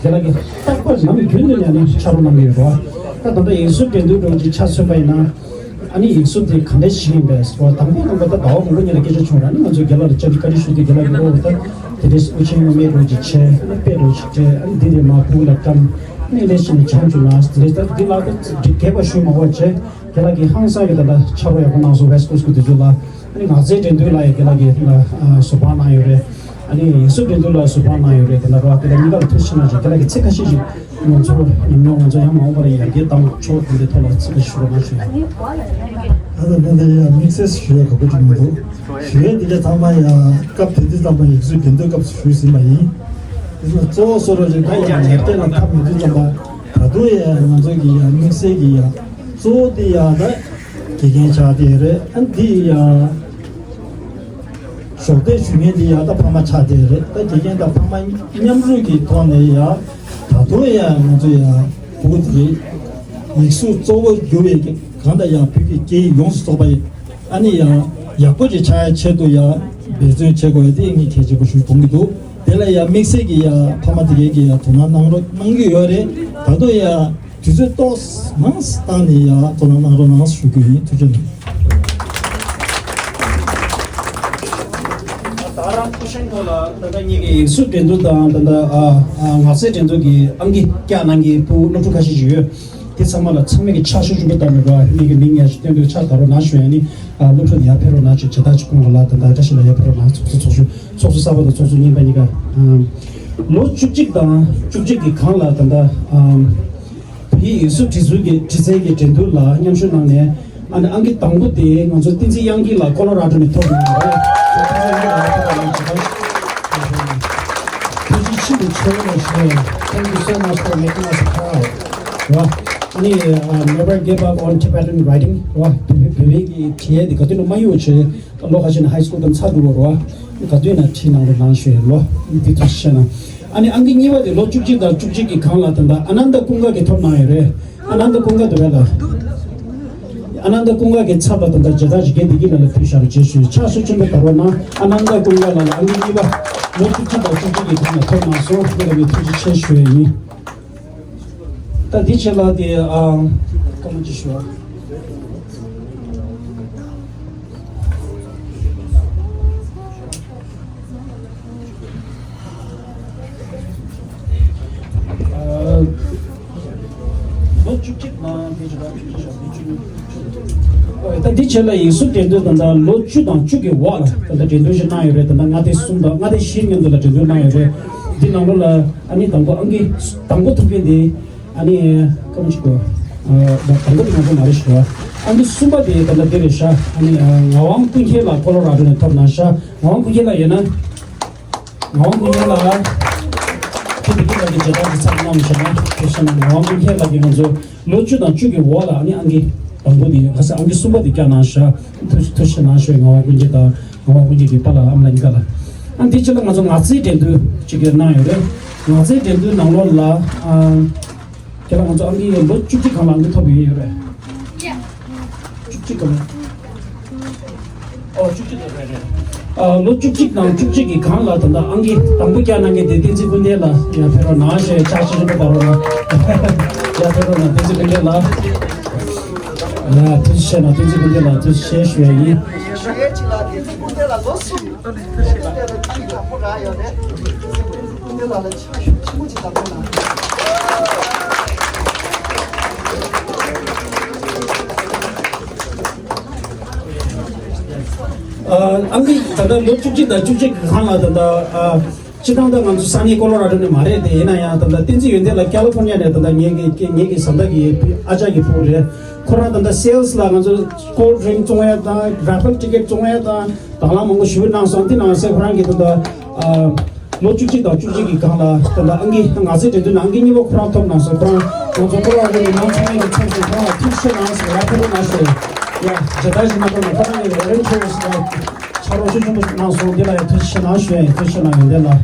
རྒན་ལགས་ཀྱིས་རྟག་པར་ནམ་རྒྱུན་དུ་ནས་ཨ་ནི་ཕྱག་རོགས་གནང་གི་ཡོད་རེད་བ། ད་ད་ལྟ་ཡིག་གཟུགས་འགྲན་བསྡུར་འདྲ་བོ་ཅིག་ཆ་མཚོན་པ་ཡིན་ན། ཨ་ནི་ཡིག་གཟུགས་དེ་ག་འདྲ་ཞིག་ཡིན་པས་སོ། དང་པོ་དང་པོ་ད་ཟླ་བ་མང་པོ་ཉིན་ལ་སྐད་ཆ་བྱུང་ར། ཨ་ནི་ང་ཚོའི་རྒན་ལགས་ལ་བཅར་ཏེ་བཀའ་འདྲི་ཞུས་ཏེ་རྒན་ལགས་ཀྱིས་ཨོ་ད་དེ་འདྲའི་དབུ་ཅན་དབུ་མེད་འདྲ་བོ་ཅིག་བྱས། ཨ་ནི་དཔེ་འདྲ་བོ་ཞིག་སྤྲད། ཨ་ནི་འདི་རེད་མ་ཕྲུ་གུ་ལ་བཀྲམ། ཨ་ནི་ལས་བྱེད་ནས་བྱང་བྱུང་ན་དེ་འདྲའི་ད་འདི་ལ་ད་རྒྱས་པ་ཞུས་མ་དགོས་བྱས། རྒན་ལགས་ཀྱིས་ཧང་སང་གི་ད་ལྟ་ཕྱག་རོགས་ཡག་པོ་གནང་སོང་། West Coast་གི་དུས་ཚོད་ལ། ཨ་ནི་ངག་རྩིས་འགྲན་བསྡུར་ལ་ཡང་རྒན་ལགས་ཀྱིས་ང་ཨ་ཟུར་དཔང་གནང་ཡོད་རེད། ཨ་ནི་ཡིག་གཟུགས་འགྲན་བསྡུར་ལ་ཟུར་དཔང་གནང་ཡོད་རེད། དེ་ལ་རོགས་དེ་ལ་གཉིས་ཀ་ལ་ཐུགས་རྗེ་ཆེ་གནང་ཞུ། རྒན་ལགས་ཀྱིས་ཚིག་ཁ་ཤས་ཤིག་ང་ཚོ་ཉམས་མྱོང་ང་ཚོ་ཡང་མ་འོངས་པར་ཡར་རྒྱས་བཏང་ཕྱོགས་དེ་འདྲའི་ཐོག་ལ་ཚིག་ཁ་ཤས་ཞུ་རོགས་གནང་ཞུ། ད་ལྟ་འདི་འདྲ་ཡང་དམིགས་བསལ་ཞུ་ཡ་ག་པོ་ཅིག་མི་འདུག་ཞུ་ཡ་འདི་ག་ཚང་མ་ཡང་སྐབས་དེ་དུས་ཚང་མ་ཡིག་གཟུགས་འགྲན་བསྡུར་སྐབས་སུ་ཞུས་ཟིན་པ་ཡིན། དེ་ཚོ་གཙོ་བོ་བཟོ་འདྲ་ཅིག་ད་ཡང་ཡར་རྒྱས་ལ་ཐབས་མི་འདུག་ཙམ་པ། ད་དུང་ཡང་ང་ཚོ་གི་ཡང་དམིགས་བསལ་གྱི་ཡང་གཙོ་བོ་འདི་ཡང་ད་དགེ་རྒན་ཆགས་བསྡད་རེད། ཨ་འདི་ཡང་གཞོགས་འདེགས་ཞུ་མཁན་འདི་ཡང་ད་ཕ་མ་ཆགས་བསྡད་རེད། ད་དགེ་རྒན་དང་ཕ་མ་མཉམ་རུབ་ཀྱི་ཐོག་ནས་ཡང་ད་དུང་ཡང་ང་ཚོ་ཡང་ཕྲུ་གུ་དེ་ཡིག་གཟུགས་གཙོ་བོ་གྱུར་བའི་གང་ལྟར་ཡང་བོད་ཀྱི་སྐད་ཡིག་ཡོངས་སུ་རྫོགས་པ་ཡིན། ཨ་ནི་ཡང་ཡག་པོ་ཅིག་ཆགས་ཡ་ཆེད་དུ་ཡང་འབད་བརྩོན་བྱེད་དགོས་ཡ་དེ་ངས་གལ་ཆེན་པོ་ཞིག་མཐོང་གི་འདུག་དེ་ལ་ཡང་དམིགས་བསལ་གྱི་ཡང་ཕ་མ་དེ་གས་ཀྱིས་ཡང་དོ་སྣང་གནང་རོགས་གནང་གི་ཡོད་རེད། ད་དུང་ཡང་དུས་ཚོད་ཏོག་ཙམ་མང་ཙམ་བཏང་ནས་ཡང་དོ་སྣང་གནང་རོགས་གནང་ཞུ་རྒྱུ་ཡིན། ཐུགས་རྗེ་གནང་། ད་རང་ཕུ་ཤན་ཁོ་ལ་ད་ལྟ་ངེད་ཀྱི་ཡིག་གཟུགས་འགྲན་བསྡུར་དང་ད་ལྟ་ཨ་ཨ་ངག་རྩིས་འགྲན་བསྡུར་གྱི་ཨང་ཀི་བཀྱག་གནང་མཁན་ཕྲུ་གུ་སློབ་ཕྲུག་ཁ་ཤས་ཤིག་ཡོད། དེ་ཚང་མ་ལ་ཚང་མས་ཀྱི་ཕྱག་ཞུ་ཞུ་འགྲོ་བཏང་མེད་པ། ངེད་ཀྱི་མིང་ཡར་ཞུ་སྟོན་དུས་ཕྱག་བརྡབ་རོགས་གནང་ཞུ་ཡ་ནི། ཨ་སློབ་ཕྲུག་ཡར་ཕེབས་རོགས་གནང་ཞུ། བྱེ་ཐག་ཆོད་ཁོང་ལ་ད་ལྟ་བཀྲ་ཤིས་ལགས་ཡར་ཕེབས་རོགས་གནང་། ཚོགས་གཙོ་ཚོགས་གཙོ་ཚོགས་གཙོ་གསར་པ་དང་ཚོགས་གཙོ་རྙིང་པ་གཉིས་ཀ། ཨམ། ལོ་བཅུ་གཅིག་དང་བཅུ་གཅིག་གི་སྒང་ལ་ད་ལྟ་ཨམ། བོད་ཡིག་གཟུགས་འབྲི་ཚུལ་གྱི་འབྲི་རྩལ་གྱི་འགྲན་བསྡུར་ལ་མཉམ་ཞུགས་གནང་ནས། ཨ་ནི་ཨང་ཀི་དང་པོ་དེ་ང་ཚོ་བསྟན་འཛིན་དབྱངས་སྐྱིད་ལགས་ཀོ་ལོ་ར་ཌོ་ནས་ཐོབ་ཡོད་རེད། བསྟན་འཛིན་དབྱངས་སྐྱིད་ལགས་ཐུགས་རྗེ་ཆེ་ཞུ། Thank you so much for making us proud. ར། ཨ་ནི་ཨ་never give up on Tibetan writing. ར། བོད་པའི་གི་བྲིས་ཡས་དེ་ག་དུས་ནས་མ་གཡོས་བྱས། ལོ་ཁ་ཤས་ནས་ཧའི་སི་ཀུལ་དང་ཚར་འགྲོ་བ་ར། ག་དུས་ནས་བྲིས་གནང་རོགས་གནང་ཞུ་ཡས་ལོ། འདི་ཐུགས་རྗེ་ཆེ་གནང་། ཨ་ནི་ཨང་ཀི་གཉིས་པ་དེ་ལོ་བཅུ་གཅིག་དང་བཅུ་གཅིག་གི་སྒང་ལ་ད་ལྟ་ཨ་ནནྡ་ཀུན་དགའ་གིས་ཐོབ་གནང་ཡོད་རེད། ཨ་ནནྡ་ཀུན་དགའ་དེ་བས་ལ། ཨ་ནནྡ་ཀུན་དགའ་གི་ཚབ་ལ་ད་ལྟ་མཇལ་དར་ཅིག་རྒན་བདེ་སྐྱིད་ལགས་ལ་ཕུལ་བཞག་རེད། རྗེས་སུ་ཕྱག་སྲོལ་ཆེན་པོ་དར་བ་གནང་། ཨ་ནནྡ་ཀུན་དགའ་ལགས་ལ་ཨང་ཀི་གཉིས་པ་ལོ་བཅུ་གཅིག་དང་བཅུ་གཅིག་གི་སྒང་ལ་ཐོབ་གནང་སོང་། དེ་ལ་ངས་ཐུགས་རྗེ་ཆེ་ཞུ་ཡས་ཡིན། ད་འདི་ཆེད་ལ་དེ་ཨ་བཀའ་མོལ་ཅིག་ཞུ་བ། ལོ་བཅུ་གཅིག་ནང་དེ་ཆེད་ལ་ད་འདི་ཆེད་ལ་ཡིག་གཟུགས་འགྲན་བསྡུར་དང་ད་ལོ་བཅུ་དང་བཅུ་གི་འོག་ལ་ད་ལྟ་འགྲན་བསྡུར་ཞིག་གནང་ཡོད་རེད། ད་ལྟ་མངའ་སྡེ་གསུམ་དང་མངའ་སྡེ་བཞིའི་མཉམ་དུ་ལ་འགྲན་བསྡུར་གནང་ཡོད་རེད། འདི་ནང་ལོགས་ལ་ཨ་ནི་དང་པོ་ཨང་ཀི་དང་པོ་ཐོབ་མཁན་དེ། ཨ་ནི་སྐར་མ་གཅིག་གོ། ཨ་དང་པོ་དེ་ང་ཚོ་མ་རེད་ཤག་ཨ་ནི་གསུམ་པ་དེ་ད་ལྟ་འདི་རེད་ཤག་ཨ་ནི་ཨ་ངག་དབང་ཀུན་མཁྱེན་ལགས་ཀོ་ལོ་ར་ཌོ་ནས་ཐོབ་གནང་ཤག་ངག་དབང་ཀུན་མཁྱེན་ལགས་ཡོད་ན། ངག་དབང་ཀུན་མཁྱེན་ལགས། ཁྱེད་ཀྱི་ལགས་ཀྱི་མཇལ་དར་གྱི་ཚབ་གནང་བྱས་ན་དེ་བྱས་ན་ངག་དབང་ཀུན་མཁྱེན་ལགས་ཀྱིས་ང་ཚོ་ལོ་བཅུ་དང་བཅུ་གི་འོག་ལ་ཨ་ནི་ཨང་ཀི་དང་པོ་དེ་ཁ་སང་ཨང་ཀི་གསུམ་པ་དེ་བཀྱག་གནང་ཤག་ཐུགས་ཐུགས་རྗེ་གནང་ཞུ། ངག་དབང་ཀུན་མཁྱེན་དང་ངག་དབང་ཀུན་མཁྱེན་གྱི་པཱ་ལགས་ཨ་མ་ལགས་གཉིས་ཀ་ལ། ཨ་འདི་ཕྱི་ལ་ང་ཚོ་ངག་རྩིས་འགྲན་བསྡུར་ཅིག་གནང་ཡོད་རེད། ངག་རྩིས་འགྲན་བསྡུར་ནང་ལོགས་ལ་ཨ། ཁྱེད་རང་ང་ཚོ་ཨང་ཀི་ལོ་བཅུ་གཅིག་སྒང་ལ་ཨང་ཀི་ཐོབ་ཡོད་ཡོད་རེད། བཅུ་གཅིག་སྒང་། ཨོ་བཅུ་གཅིག་སྒང་རེད་རེད། ཨ་ལོ་བཅུ་གཅིག་དང་བཅུ་གཅིག་གི་སྒང་ལ་ད་ལྟ་ཨང་ཀི་དང་པོ་བཀྱག་གནང་མཁན་དེ་བསྟན་འཛིན་ཀུན་ལྡན་ལགས་ཡར་ཕེབས་རོགས་གནང་ཞེས་ཕྱག་ཕྱི་ཞུ་འགྲོ་བ་རོགས་གནང་། ཡར་ཕེབས་རོགས་གནང་བསྟན་འཛིན་ཀུན་ལྡན་ལགས། ཡ་ཐུགས་རྗེ་ཆེ་གནང་། བསྟན་འཛིན་ཀུན་ལྡན་ལགས་ཐུགས་རྗེ་ཆེ་ཞུ་ཡ་ཡིན། སྐུ་མདུན་ལ་ལོ་གསུམ། སྐུ་མདུན་ལ་ལ་ཕྱག་ཞུ་ཆེན་པོ་ཅིག་དང་པོ་ལ། ཨ་ཨང་ཀི་ད་ལྟ་ལོ་བཅུ་གཅིག་དང་བཅུ་གཅིག་གི་སྒང་ལ་ད་ལྟ་ཨ། སྤྱིར་བཏང་ད་ང་ཚོ་ས་གནས་ཀོ་ལོ་ར་ཌོ་ནས་མ་རེད་དེ། ཡིན་ན་ཡང་ད་ལྟ་བསྟན་འཛིན་ཡོན་ཏན་ལགས་ཀ་ལི་ཕོར་ནི་ཡ་ནས་ད་ལྟ་ངེད་ཀྱི་ངེད་ཀྱི་བཟའ་ཟླ་གི་ཨ་ཅག་གི་བུ་རེད། ཁོ་རང་ད་ལྟ་སེལ་སི་ལ་ང་ཚོ་ཀོལ་ཌི་རིང་བཙོང་ཡ་དང་ར་ཕལ་ཊི་ཀེ་ཊི་བཙོང་ཡ་དང་དང་བླངས་མང་པོ་ཞེ་པོ་གནང་སོང་། དེ་ནང་བཞིན་ཁོ་རང་གིས་ད་ལྟ་ཨ་ལོ་བཅུ་གཅིག་དང་བཅུ་གཅིག་གི་སྒང་ལ་ད་ལྟ་ཨང་ཀི་ངག་རྩིས་འགྲན་བསྡུར་ནང་ཨང་ཀི་གཉིས་པ་ཁོ་རང་ཐོབ་གནང་སོང་། ཁོ་རང་ང་ཚོ་ཀོ་ལོ་ར་ཌོ་ནས་ནང་ཚང་མས་ཀྱི་མཚམས་སུ་ཁོ་རང་ལ་ཐུགས་རྗེ་ཆེ་གནང་ཟེར་ལ་ཕེབས་རོགས་གནང་ཞུ། ཡ་མཇལ་དར་ཞིག་གནང་རོགས་གནང་། ཁོ་རང་ཡང་ཝོ་ལན་ཊི་ཡར་སི་ལ། ཕྱག་རོགས་ཤུགས་ཆེན་པོ་ཞིག་གནང་སོང་། འདི་ལ་ཡང་ཐུགས་རྗེ་ཆེ་གནང་། ཡོན་ཏན་ལགས།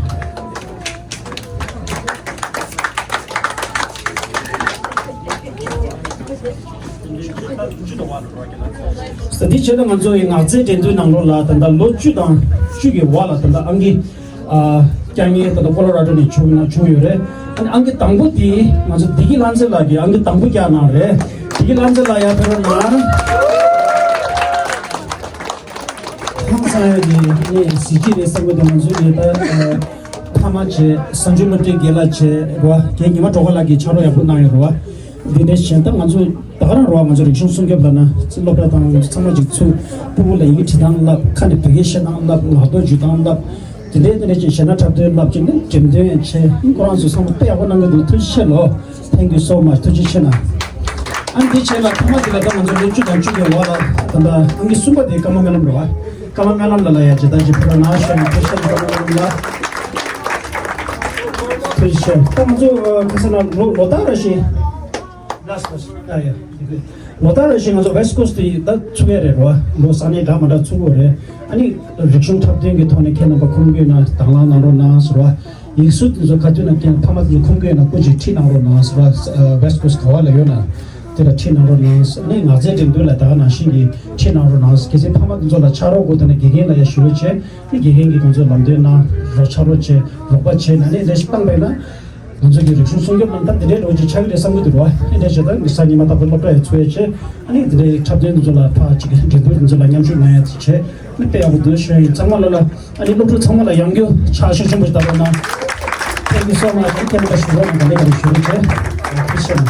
ས་འདི་བྱས་ན་ང་ཚོ་ཡི་ངག་རྩིས་འགྲན་བསྡུར་ནང་ལོགས་ལ་ད་ལྟ་ལོ་བཅུ་དང་བཅུ་གི་བར་ལ་ད་ལྟ་ཨང་ཀི་ཨ་བཀྱག་མཁན་ད་ལྟ་ཀོ་ལོ་ར་ཌོ་ནས་བྱུང་ན་བྱུང་ཡོད་རེད། ཨ་ནི་ཨང་ཀི་དང་པོ་དེ་ང་ཚོ་བདེ་སྐྱིད་ལྷ་མཛེས་ལགས་ཀྱིས་ཨང་ཀི་དང་པོ་བཀྱག་གནང་རེད། བདེ་སྐྱིད་ལྷ་མཛེས་ལགས་ཡར་ཕེབས་རོགས་གནང་། ཧང་སང་ཡ་གི་ནས་གཟི་བརྗིད་རེད་བསམ་གི་འདུག་ང་ཚོའི་ཉེ་ད་ཕ་མ་བྱས། གསར་འགྱུར་སློབ་གྲྭའི་རྒན་ལགས་བྱས་རེད་བ། རྒན་ཉི་མ་གྲོགས་པ་ལགས་ཀྱིས་ཕྱག་རོགས་ཡག་པོ་གནང་ཡོད་རེད་བ། འདི་འདྲ་བྱས་ད་ང་ཚོ་ད་ག་རང་རེད་བ། ང་ཚོ་རིག་གཞུང་སྲུང་སྐྱོབ་ལབ་ན་སློབ་གྲྭ་དང་ཚང་མ་གཅིག་ཚུགས། ཕྲུ་གུ་ལ་ཡི་གེ་བྲིས་སྟངས་བསླབ། ཁ་ནས་བོད་སྐད་བཤད་སྟངས་བསླབ། ངག་ཐོག་འཇུག་སྟངས་བསླབ། དེ་འདྲའི་དེ་འདྲ་ཅིག་གཞས་སྣ་འཁྲབ་སྟོན་བསླབ་ཅིག་ནི་འགྲེམས་སྟོན་ཡང་བྱས། ཁོ་རང་ཚོ་ཚང་མ་དཔེ་ཡག་པོ་གནང་གི་འདུག་ཐུགས་རྗེ་ཆེ་ལོ། Thank you so much. ཐུགས་རྗེ་ཆེ་གནང་། ཨ་ནི་དེ་བྱས་ལ་ཐོག་མ་དེ་ལ་ད་ང་ཚོ་ལོ་བཅུ་དང་བཅུ་གི་འོག་ལ་ད་ལྟ་ཨང་ཀི་གསུམ་པ་དེ་ཀརྨ་སྨོན་ལམ་རེད་བ། ཀརྨ་སྨོན་ལམ་ལགས་ལ་ཡ་མཇལ་དར་ཅིག་ཕུལ་རོགས་གནང་ཞུ་ཡ་ཡིན། ཐུགས་རྗེ་ཆེ་ཀརྨ་སྨོན་ལམ་ལགས། ཐུགས་རྗེ་ཆེ། ད་ང་ཚོ་ཁ་སང་ལོ་ལོ་ལྟར་རེ་བཞིན། ལོ་ལྟར་རེ་བཞིན་ང་ཚོ་West Coast་དེ་ད་ཚུགས་ཡ་རེད་རོ། ལོ་ས་གནས་འདྲ་མ་འདྲ་ཚུགས་དགོས་རེད། ཨ་ནི་རིག་གཞུང་འཁྲབ་སྟོན་གྱི་ཐོག་ནས་ཁྱེད་རྣམ་པ་ཁོམ་གྱི་ཡོད་ན་དང་བླངས་གནང་རོགས་གནང་ཟེར་བ། ཡིག་གཟུགས་དེ་ཚོ་ག་དུས་ན་ཁྱེད་ཕ་མ་དེ་ཚོ་ཁོམ་གྱི་ཡོད་ན་སྐུ་མཁྱེན་ཁྲིད་གནང་རོགས་གནང་ཟེར་བ། West Coast་ག་བ་ལ་ཡོད་ན་དེ་ལ་ཁྲིད་གནང་རོགས་གནང་ཟེར། ཨ་ནི་ངག་རྩིས་འགྲན་བསྡུར་ལ་ད་ག་ནང་བཞིན་གྱི་ཁྲིད་གནང་རོགས་གནང་ཟེར། གལ་སྲིད་ཕ་མ་དེ་ཚོ་ལ་ཕྱག་རོགས་དགོས་དེ་ན་དགེ་རྒན་ལ་ཡ་ཞུ་རོགས་བྱས། ཨ་ནི་དགེ་རྒན་གྱིས་ཁོང་ཚོ་ལམ་སྟོན་གནང་རོགས། ཕྱག་རོགས་བྱས། རོགས་པ་བྱས་ན་ནི་ལས་ཤིག་བཏང་པས་ན། ང་ཚོ་གི་རིག་གཞུང་སྲུང་སྐྱོབ་རྣམས་ད་དེ་འདྲའི་རོགས་ཀྱི་ཆགས་ཀྱི་རེད་བསམ་གྱི་འདུག་རོ། ཨ་ནི་དེ་བྱས་ཙང་གཟའ་ཉི་མ་རྟག་པར་སློབ་གྲྭ་ཡང་ཚུགས་ཡས་བྱས། ཨ་ནི་དེ་འདྲའི་འཁྲབ་སྟོན་དེ་ཚོ་ལ་ཕར་ཅིག་འགྲན་བསྡུར་དེ་ཚོ་ལ་མཉམ་ཞུགས་གནང་ཡས་དེ་བྱས། ཨ་ནི་དཔེ་ཡག་པོ་འདུག་ཞུ་ཡ་ཡིན། ཚང་མ་ལོ་ལ་ཨ་ནི་སློབ་ཕྲུག་ཚང་མ་ལ་ཡང་བསྐྱར་ཕྱག་ཤུགས་ཆེན་པོ་ཞིག་བཏབ་རོགས་གནང་། Thank you so much། ཨ་ནི་ཁྱེད་རྣམ་པ་ཞུ་རོགས་གནང་། ག་ལེ་ག་ལེ་ཞུ་རོགས་བྱས། ཐུགས་རྗེ་ཆེ་གནང་།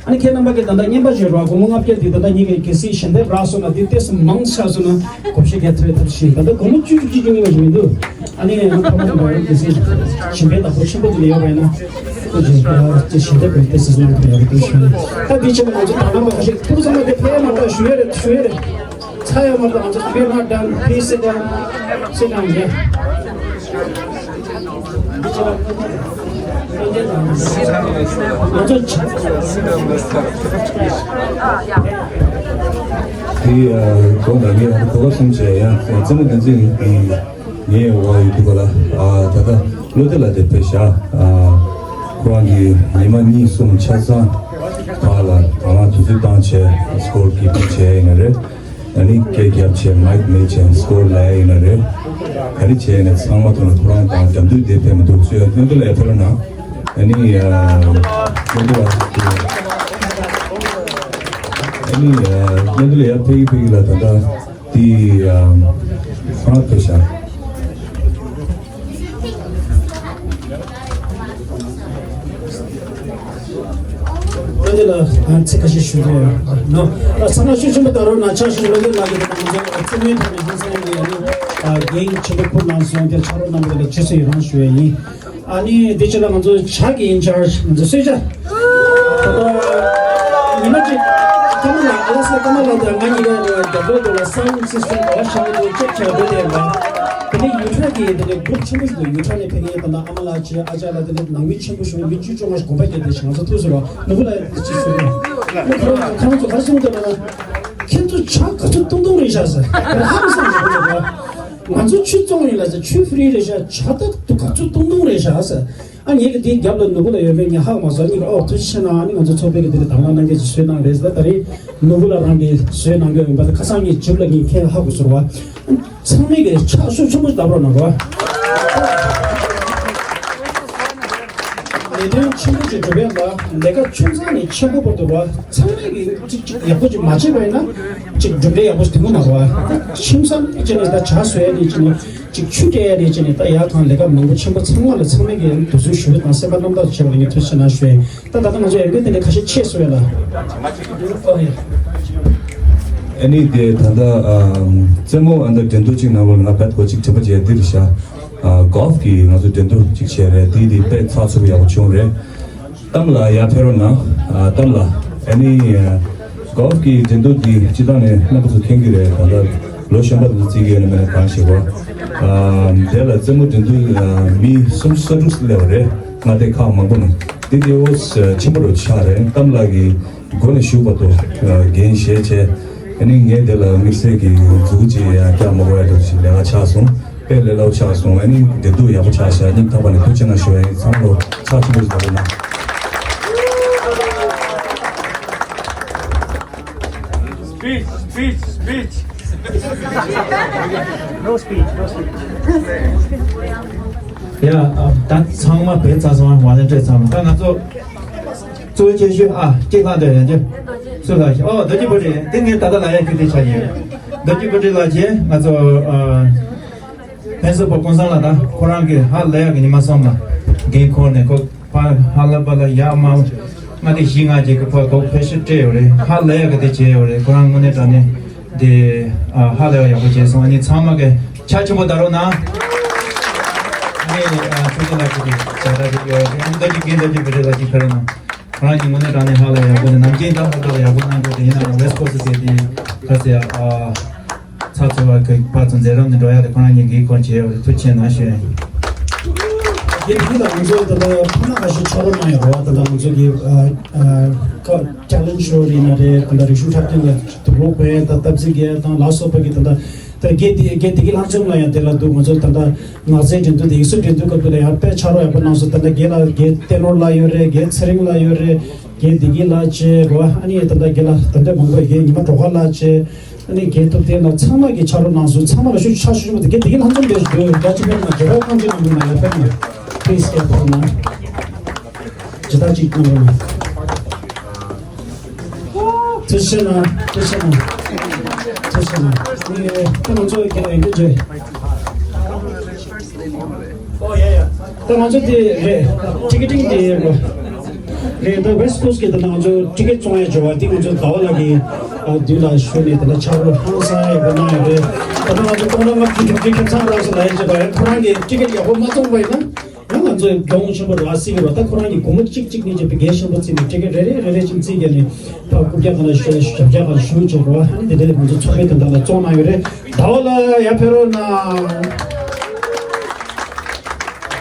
ཨ་ནི་ཁྱེད་རྣམ་པ་གིས་ད་ལྟ་རྔན་པ་བྱོས་རོགས། སྒོར་མོ་ལྔ་བརྒྱ་འདི་ད་ལྟ་ངེད་ཀྱིས་གལ་སྲིད་ཞལ་འདེབས་རག་སོང་ན་འདི་ཏོག་ཙམ་མང་ཆགས་སོང་ན་བགོ་བཤའ་རྒྱག་ཐུབ་པའི་ཐབས་ཤེས། ད་ལྟ་སྒོར་མོ་བཅུ་བཅུ་གཅིག་གཉིས་མ་ཞིག་མི་འདུག་ཨ་ནི་ང་ཕ་མ་དང་བར་གལ་སྲིད་ཞིང་པའི་བདག་པོ་ཆེན་པོ་དེ་ལ་ཡོད་པ་ཡིན་ན་ཁོ་ཅིག་ཅི་ཞལ་འདེབས་དགོས་ཏེ་སྲིད་གནང་ཐུབ་ཡག་གི་འདུག་ཞུ། ད་འདི་ཕྱིན་ང་ཚོ་ད་ལྟ་མ་ཁ་ཤས་ཐུགས་བསམ་དེ་ཕལ་མ་དྲག་ཞུ་ཡ་རེད། ཞུ་ཡ་རེད། ཚ་ཡ་མ་དྲག་ང་ཚོ་we're not done. Please sit down. Sit down, yeah. ང་ཚོ་དེ་ཡ་གོང་ལ་ངས་གོ་སྐབས་གསུམ་བྱས་ཡ་རྩེད་མོ་འདི་འཛིན་ཡིན། ངའི་འོག་ཡོད་དུས་ག་ལ་ཨ་ད་ལྟ་བློ་བདེ་ལགས་དེ་ཕེབས་ཤག་ཨ་ཁོ་རང་གིས་ཉི་མ་གཉིས་གསུམ་ཆ་ཚང་བར་ལ་ང་རང་དུས་ཚོད་བཏང་བྱས་སི་ཀོར་ཀིབ་པིང་བྱས་ཡིན་ན་རེད། ཨ་ནི་སྐད་རྒྱབ་བྱས་མའིག་མེད་བྱས་སི་ཀོར་ལ་ཡིན་ན་རེད། ག་རེ་བྱས་ནས་ཚང་མ་ཐོག་ལ་ཁོ་རང་དང་རྒྱབ་མདུན་དེ་ཕེབས་མི་འདུག་ཚོས་སྨོན་འདུན་ལ་ཡ་ཕེབས་རོགས་གནང་། ཨ་ནི་ཨ་སྨོན་འདུན་ལ་ཨ་ནི་ཨ་སྨོན་འདུན་ལ་ཡ་ཕེབས་ཀྱི་ཕེབས་ཀྱི་ལ་ད་ལྟ། དེ་ཡང་ཁོང་ལ་ཕེབས་ཤག་བློ་བདེ་ལགས་ཚིག་ཁ་ཤས་ཞུ་གི་ཡོད་ནོ། ཚང་མ་ཤུགས་ཆེན་པོ་ད་རོགས་ན་ཆ་ཞུ། བློ་བདེ་ལགས་ཀྱིས་ང་ཚོ་རྩེད་མོའི་ཐོག་ནས་ཧང་སང་ཡོད་ཡ་ནི་འགན་ཆེན་པོ་འཁུར་གནང་སོང་། དེ་ཕྱག་རོགས་གནང་བ་ལ་རྗེས་སུ་ཡི་རང་ཞུ་ཡ་ཡིན། ཨ་ནི་འདི་ཕྱི་ལ་ང་ཚོ་ཇ་གི་ཨིན་ཆར་ཇི་ང་ཚོ་གསོལ་ཇ། ད་ལྟ་ཉི་མ་གཅིག་ཀརྨ་ལགས་ཨ་ལ་སེ་ཀརྨ་ལགས་དང་ང་གཉིས་ཀ་རྒྱབ་ལོགས་དེ་ལ་སའུན་སིས་ཊམ་ག་བ་བཞག་འདུག་ཅེག་བྱས་འདུག་བསྡད་པ། དེ་ནས་ཡུ་ཊ་གི་དེ་ནས་གུ་རུབ་ཆེན་པོ་ཞིག་འདུག་ཡུ་ཊ་ནས་ཕེབས་མཁན་ད་ལྟ་ཨ་མ་ལགས་བྱས་ཨ་ཅག་ལགས་དེ་ནས་ནང་མི་ཆེན་པོ་ཞིག་མི་བཅུ་བཅོ་ལྔ་ཞིག་དགོན་པ་བརྒྱབ་བསྡད་ཤག་ང་ཚོ་ཐུག་ཟེར་བ་ནོར་བུ་ལགས་ཅིག་ཟེར་བ། ཁོ་རང་ཁོ་རང་ཚོ་ག་རེ་གསུངས་འདུག་ལབ་ན། ཁྱེད་ཚོ་ཇ་ག་ཚོད་བཏུང་བཏུང་རེད་ཤག་ཟེར། ཧང་སང་ཞིག་འདུག་ལབ་པ། ང་ཚོ་ཆུ་བཙོང་ཡིན་ལ་ཟེར། ཆུ་ཧྥི་རི་རེད་ཤག་ཇ་ད་དུ་ག་ཚོད་བཏུང་བཏུང་རེད་ཤག་ཟེར། ཨ་ངེད་ཀྱི་དེའི་རྒྱབ་ལ་ནོར་བུ་ལགས་ཡོད་པས་ངས་ཧ་གོ་མ་སོང་། ཨ་ནི་ཨོ་ཐུགས་རྗེ་ཆེ་གནང་། ཨ་ནི་ང་ཚོ་ཚོགས་པའི་གི་དེ་ལ་དང་བླངས་གནང་མཁན་ཚོས་བཟོས་གནང་རེད་ཟེར། ད་རེས་ནོར་བུ་ལགས་རང་གིས་བཟོས་གནང་གི་ཡོད་པ་དེ་ཁ་སང་ངས་ཇུབ་ལ་ངས་ཁྱེད་ཧ་གོ་ཟེར་བ། ཚང་མས་གི་ཕྱག་ཤུགས་ཆེན་པོ་བརྡབ་རོགས་གནང་རོགས། ལས་དོན་ཆེན་པོ་ཅིག་སྒྲུབ་ཡ་ལ་ལས་ཀ་ཆུང་ཙག་ནས་ཆེན་པོ་བར་དུ་བ་ཚང་མས་ཀྱི་ཅིག་ཅིག་ཡག་པོ་ཅིག་མ་བྱས་པ་ཡིན་ན་ཅིག་གྲུབ་འབྲས་ཡག་པོ་ཞིག་ཐོན་གི་མ་རེད་བ། ཁྱིམ་ཚང་ཅིག་ནས་ད་ཇ་བཟོ་ཡ་ནས་ཅིག་ནས་ཅིག་ཆུ་སྤྲད་ཡ་ནས་ཅིག་ནས་ད་ཡ་གང་ལས་ཀ་མང་པོ་ཆེན་པོ་ཚང་མ་ལ་ཚང་མས་ཀྱི་དུས་ཚོད་ཞུ་བ་དང་སེམས་པ་རྣམ་དག་བྱས་པ་ལ་ངས་ཐུགས་རྗེ་གནང་ཞུ་ཡ་ཡིན། ད་ད་ལྟ་ང་ཚོ་ཡང་སྒོས་དེ་ནས་ཁ་ཤས་ཆད་སོང་ཡ་ལ། ཨོ་ཡ། ཨ་ནི་དེ་ད་ལྟ་ཨམ་རྩེད་མོ་ཨ་འདྲ་འགྲན་བསྡུར་ཅིག་ནང་ལོགས་ང་རྦད་ཁོ་ཅིག་དྲི་བ་བྱས་འདི་རེད་ཤག་ཨ་གོལ་ཕ་གི་ང་ཚོ་འགྲན་བསྡུར་ཅིག་བྱས་རེད། དེ་དེ་དཔེ་ཚགས་ཚུད་པོ་ཡག་པོ་བྱུང་རེད། གཏམ་ལ་ཡར་ཕེབས་རོགས་གནང་། ཨ་གཏམ་ལ་ཨ་ནི་ཨ་གོལ་ཕ་གི་འགྲན་བསྡུར་འདི་སྤྱི་བཏང་ནས་རྣམ་པ་ཚོ་མཁྱེན་གྱི་རེད། ད་ལྟ་ལོ་གཞོན་པ་དེ་ཚོ་རྩེ་གི་ཡོད་ན་མེད་ན་གང་ཤེས་པ། ཨ་དེ་ལ་རྩེད་མོ་འགྲན་བསྡུར་ཨ་མི་སུམ་ཅུ་སོ་དྲུག་སླེབས་པ་རེད། མངའ་སྡེ་ཁག་མང་པོ་ནས་དེ་དེ་འོ་ཆེན་པོ་རུ་ཆགས་རེད། གཏམ་ལ་གི་འགོ་ནས་ཞུགས་པ་དང་འགན་བཞེས་བྱས། ཨ་ནི་ངས་དེ་ལ་དམིགས་བསལ་གྱི་མཛུབ་གུ་ཅིག་ཡང་རྒྱག་མ་དགོས་ཡ་འདྲ་ཞིག་ལས་ཀ་ཆགས་སོང་། དཔེ་ལས་སླ་པོ་ཆགས་སོང་། ཨ་ནི་བདེ་སྡུག་ཡག་པོ་ཆགས་ཤག་སྙིང་ཐག་པ་ནས་ཐུགས་རྗེ་གནང་ཞུ་བ་ཡིན། ཚང་མ་ལོ་ཕྱག་མཆོད་པོ་ཞིག་བདེ་ལེགས་གནང་། Speech, speech, speech. No speech, no speech. ཡ། ད་ཚང་མ་བས་ཚར་སོང་། ཝོ་ལན་ཊི་ཡར་ཚང་མ། ད་ང་ཚོ་གཙོ་བོ་ཆེ་ཤོས་ཨ་སྐྱེས་ཁང་དུ་ཡང་ཅི་སུ་ལ་ཨོ་རྡོ་རྗེ་བུ་ཁྲིད། དེ་ངས་ད་ལྟ་ལ་ཡ་ཁྱོད་དེ་ཆ་ཡིན། རྡོ་རྗེ་བུ་ཁྲིད་ལགས་ཀྱིས་ང་ཚོ་ཨ་ཕན་སོ་པོ་ཀུན་བཟང་ལགས་དང་ཁོ་རང་གི་ཧ་ལས་ཡག་གི་ཉི་མ་གསུམ་ལ་འགན་འཁུར་ནས་ཁོ་ཕ་ཧ་ལ་པ་ལ་ཡ་མ་ང་དེ་བཞི་ལྔ་རྗེས་ཀྱི་ཕ་གོ་ཕེ་ཤི་སྤྲད་ཡོད་རེད། ཧ་ལས་ཡག་གི་དེ་བྱས་ཡོད་རེད། ཁོ་རང་དངོས་གནས་དྲང་གནས་དེ་ཨ་ཧ་ལས་ཡག་ཡག་པོ་བྱས་སོང་། ཨ་ནི་ཚང་མ་གི་ཕྱག་ཆེན་པོ་བརྡབ་རོགས་གནང་། ངས་ཨ་ཆོས་སྐྱིད་ལགས་ཀྱི་བྱ་དགའ་དེ་ཡོད་རེད། ཨ་ནི་ད་ཅིག་རྒན་ད་ཅིག་བུ་ཁྲིད་ལགས་ཀྱིས་ཕེབས་རོགས་གནང་། ཁོ་རང་གཉིས་དངོས་གནས་དྲང་གནས་ཧ་ལས་ཡག་པོ་དེ་ནམ་རྒྱུན་ད་ཧ་ལས་ཡག་པོ་གནང་དགོས་དེ་ཡིན་ན་རང་ཝེ་སི་ཊི་ཁོ་སི་ཊི་དེ་ག་ཚོད་ཡག་ཨ། ཚགས་ཚུད་པ་གི་ཕར་ཚུར་མཛད་རིམ་དེ་འགྲོ་ཡག་དེ་ཁོ་རང་གཉིས་ཀྱིས་འགན་འཁུར་བྱས་ཡོད་རེད། ཐུགས་རྗེ་གནང་ཞུ་ཡ་ཡིན། དེ་དེ་ལ་ང་ཚོ་ད་ལྟ་ཕ་མ་ཁ་ཤས་ཕྱག་རོགས་གནང་ཡོད་རེད་བ། ད་ལྟ་ང་ཚོ་གི་ཨ་ཨ་ཀ་ཊེ་ལེན་ཊི་ཤོ་ཡིན་ན་རེད། ད་ལྟ་རིག་གཞུང་འཁྲབ་སྟོན་ལ་དུག་ལོག་བས་ད་སྟབས་གཅིག་གི་དང་ལ་སོགས་པ་གི་ད་ལྟ་ད་དགེ་དེ་དགེ་བདེ་སྐྱིད་ལྷན་འཛོམས་ལ་ཡང་དེ་ལ་འདུག་ང་ཚོ་ད་ལྟ་ངག་རྩལ་འགྲན་བསྡུར་དེ་ཡིག་གཟུགས་འགྲན་བསྡུར་སྐབས་དེ་ལ་ཡང་དཔེ་ཕྱག་རོགས་ཡག་པོ་གནང་སོང་། ད་ལྟ་དགེ་ལ་དགེ་བསྟན་ནོར་ལགས་ཡོད་རེད། དགེ་ཚེ་རིང་ལགས་ཡོད་རེད། དགེ་བདེ་སྐྱིད་ལགས་བཅས་རེད་བ། ཨ་ནི་ད་ལྟ་དགེ་ལ་ད་ལྟ་མང་པོ་དགེ་ཉི་མ་གྲོགས་ཁ་ལགས་བཅས། ཨ་ནི་རྒན་ཐུབ་བསྟན་ལགས་ཚང་མ་གིས་ཕྱག་རོགས་གནང་སོང་། ཚང་མ་ལ་ཤུགས་ཆེ་ཞུ་མ་ཐུབ། རྒན་དེ་གི་ལྷན་འཛོམས་དེ་ཞུ་རྒྱ་ཆེ་ཕེབས་ན་རྒྱལ་བ་རྐང་རྗེས་གནང་དགོས་ན་ཡར་ཕེབས་ན། Please རྒྱལ་ཕེབས་ན། ཇི་ལྟར་ཅིག་གནང་དགོས་ན། ཐུགས་རྗེ་གནང་། ཐུགས་རྗེ་གནང་། ཐུགས་རྗེ་གནང་། ཨ་ནི་ད་ང་ཚོ་རྒན་རྒན་རྒན་ད་ང་ཚོ་དེ་རེད། ཊི་ཀེ་ཊིང་དེ་རེད། ད་ཝེ་སི་ཊི་ཀོ་སི་ཊི་གི་ད་ང་ཚོ་ཊི་ཀེ་ཊི་བཙོང་ཡ་འབྱོར་བ་དེ་ང་ཚོ་ཟླ་བ་ལགས་ཀྱི་མདུན་ལ་ཞུ་ནས་ད་ལྟ་ཕྱག་རོགས་ཧང་སང་ཡག་པོ་གནང་ཡོད་རེད། ད་ལྟ་ང་ཚོ་སྟོང་ཕྲག་ལྔ་བཅུ་དྲུག་ཅུ་ཁེ་བཟང་རག་སོང་ལབ་ཡ་བྱས་པ་ཡང་ཁོ་རང་གིས་ཊི་ཀེ་ཊི་ཡག་པོ་མ་བཙོང་པ་ཡིན་ན་ཡང་ང་ཚོས་གྱོང་ཆེན་པོ་རག་སྲིད་ཀྱི་རེད། ད་ཁོ་རང་གིས་སྒོར་མོ་གཅིག་གཅིག་གཉིས་བྱས་པའི་འགན་ཆེན་པོ་བརྩིས་ནས་ཊི་ཀེ་ཊི་རེ་རེ་རེ་རེ་བཞིན་བརྩིས་བརྒྱབ་ནས་ད་རྐུབ་བཀྱག་གང་ལ་ཞུ་ཞབས་བཀྱག་གང་ལ་ཞུ་བྱས་རེད་བ། ཨ་ནི་དེ་འདྲ་ང་ཚོ་ཚོགས་པའི་དོན་དག་ལ་བཙོང་གནང་ཡོད་རེད། ཟླ་བ་ལགས་ཡར་ཕེབས་རོགས་གནང་།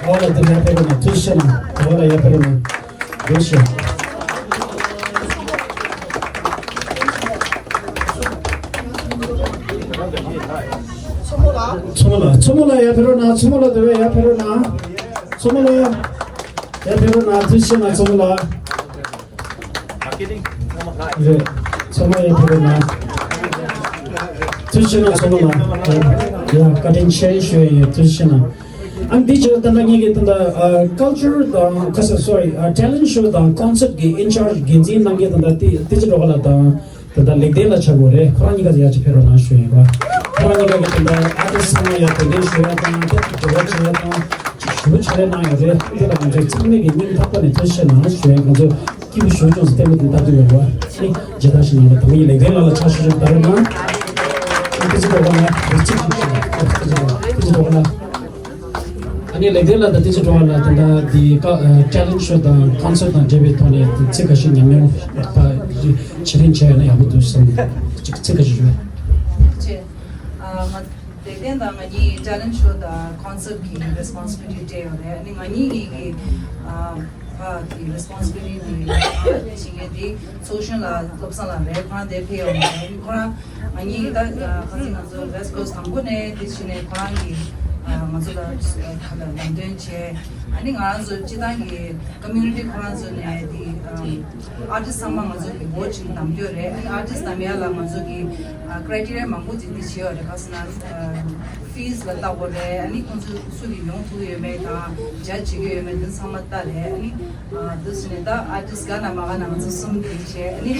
ཨོ་ལ་དེ་ཡར་ཕེབས་རོགས་གནང་། ཐུགས་རྗེ་ཆེ་གནང་། ཨོ་ལ་ཡར་ཕེབས་རོགས་གནང་། ཐུགས་རྗེ་ཆེ། མཚོ་མོ་ལགས། མཚོ་མོ་ལགས་ཡར་ཕེབས་རོགས་གནང་། མཚོ་མོ་ལགས། མཚོ་མོ་ལགས་ཡར་ཕེབས་རོགས་གནང་། མཚོ་མོ་ལགས་ཡར་ཕེབས་རོགས་གནང་། ཐུགས་རྗེ་ཆེ་གནང་། མཚོ་མོ་ལགས། རེད། མཚོ་མོ་ལགས་ཡར་ཕེབས་རོགས་གནང་། ཐུགས་རྗེ་ཆེ་གནང་། མཚོ་མོ་ལགས། ཡ་བཀའ་དྲིན་ཆེ་ཞུ་ཡ་ཡིན། ཐུགས་རྗེ་ཆེ་གནང་། ཨ་འདི་ཕྱིར་ད་ལྟ་ངེད་ཀྱི་ད་ལྟ་ཨ་ཀལ་ཅར་དང་ཁ་ས་སོ་རི་ཨ་ཊེ་ལེན་ཊི་ཤོ་དང་ཀོན་སར་ཊི་གི་ཨིན་ཆར་ཇི་འགན་འཛིན་གནང་མཁན་ད་ལྟ་ཏི་ཏི་ཅི་ཌོ་ག་ལ་དང་ད་ལྟ་ལེགས་ལྡན་ལགས་ཆགས་དགོས་རེད། ཁོ་རང་གཉིས་ཀ་ཡར་ཅིག་ཕེབས་རོགས་གནང་ཞུ་ཡིན་པ། ཁོ་རང་གཉིས་ཀ་གི་ད་ལྟ་ཨ་ཏི་ཚང་མ་ཡར་གདན་འདྲེན་ཞུ་ཡ་དང་ཏེ་འབྲེལ་བ་བྱེད་ཡ་དང་ཅིག་ཞུ་ཆ་རེ་གནང་ཡོད་རེད། འདི་ལ་ང་ཚོས་ཚང་མས་ཀྱི་སྙིང་ཐག་པ་ནས་ཐུགས་རྗེ་ཆེ་གནང་ཞུ་ཡིན། ང་ཚོ་སྐྱིད་པོ་ཞུ་ཅུང་ཟད་ལྟད་མོ་དེ་ལྟ་དུས་ཡོད་པ་ཨ་ནི་མཇལ་དར་ཞིག་གནང་བ་དང་པོ་ཡིན། ལེགས་ལྡན་ལགས་ལ་ཕྱག་ཞུ་ཞུ་ད་རེས་ནང་ཏི་ཅི་ཌོ་ག་ལ་ཏི་ཅི་ཞུ་ཏི་ཅི་ཌོ་ག་ལ། ཨ་ནི་ལེགས་ལྡན་ལགས་དང་ཏི་ཅི་ཌོ་ག་ལ་ད་ལྟ་འདི་ཀ་ཨ་ཊེ་ལེན་ཊི་ཤོ་དང་ཀོན་སར་ཊི་དང་འབྲེལ་བའི་ཐོག་ནས་ཚིག་ཁ་ཤས་ཉམས་མྱོང་ཕྱིར་འཐེན་བྱས་ཡོད་ན་ཡག་པོ་འདུག་བསམ། ཅིག་ཚིག་ཁ་ཤས་ཞུ། ཨ་ང་ལེགས་ལྡན་དང་ང་གཉིས་ཊེ་ལེན་ཊི་ཤོ་དང་ཀོན་སར་ཊི་གི་རེ་སི་པོན་སི་བི་ལི་ཊི་སྤྲད་ཡོད་རེད། ཨ་ནི་ང་གཉིས་ཀྱིས་ཀྱི་ཨ་ཕ་གི་རེ་སི་པོན་སི་བི་ལི་ཊི་དེ་བྱེད་མཁན་དེ་ཚོགས་གཞོན་ལགས་བློ་བཟང་ལགས་རེད། ཁོ་རང་དེར་ཕེབས་ཡོད་མ་རེད། ཁོ་རང་ང་གཉིས་ད་ཁ་སང་ང་ཚོ་ཝེ་སི་ཊི་ཀོ་སི་ཊི་དང་པོ་ནས་དེ་བྱས་ནས་ཁོ་རང་གི་ ང་ཚོ་ལ་ལམ་སྟོན་བྱས། ཨ་ནི་ང་རང་ཚོ་སྤྱི་བཏང་གི་community ཁོ་རང་ཚོ་ནས་དེ་artist ཚང་མ་ང་ཚོ་གི་vote ཅིག་བདམས་རྒྱུ་རེད། ཨ་ནི་artist བདམས་ཡ་ལ་ང་ཚོ་གི་criteria མང་པོ་ཅིག་འདི་བྱས་ཡོད་རེད། ག་ཟེར་ན་fees ལ་བལྟ་དགོས་རེད། ཨ་ནི་ཁོང་ཚོ་སུ་གི་ཡོང་ཐུབ་ཡོད་མེད་དང་judge བྱེད་ཀྱི་ཡོད་མེད་འདི་ཚང་མ་བལྟ་རེད། ཨ་ནི་འདི་ཟེར་ནས་ད་artist དགའ་ན་མ་དགའ་ན་ང་ཚོ་གསུམ་དེ་བྱས། ཨ་ནི་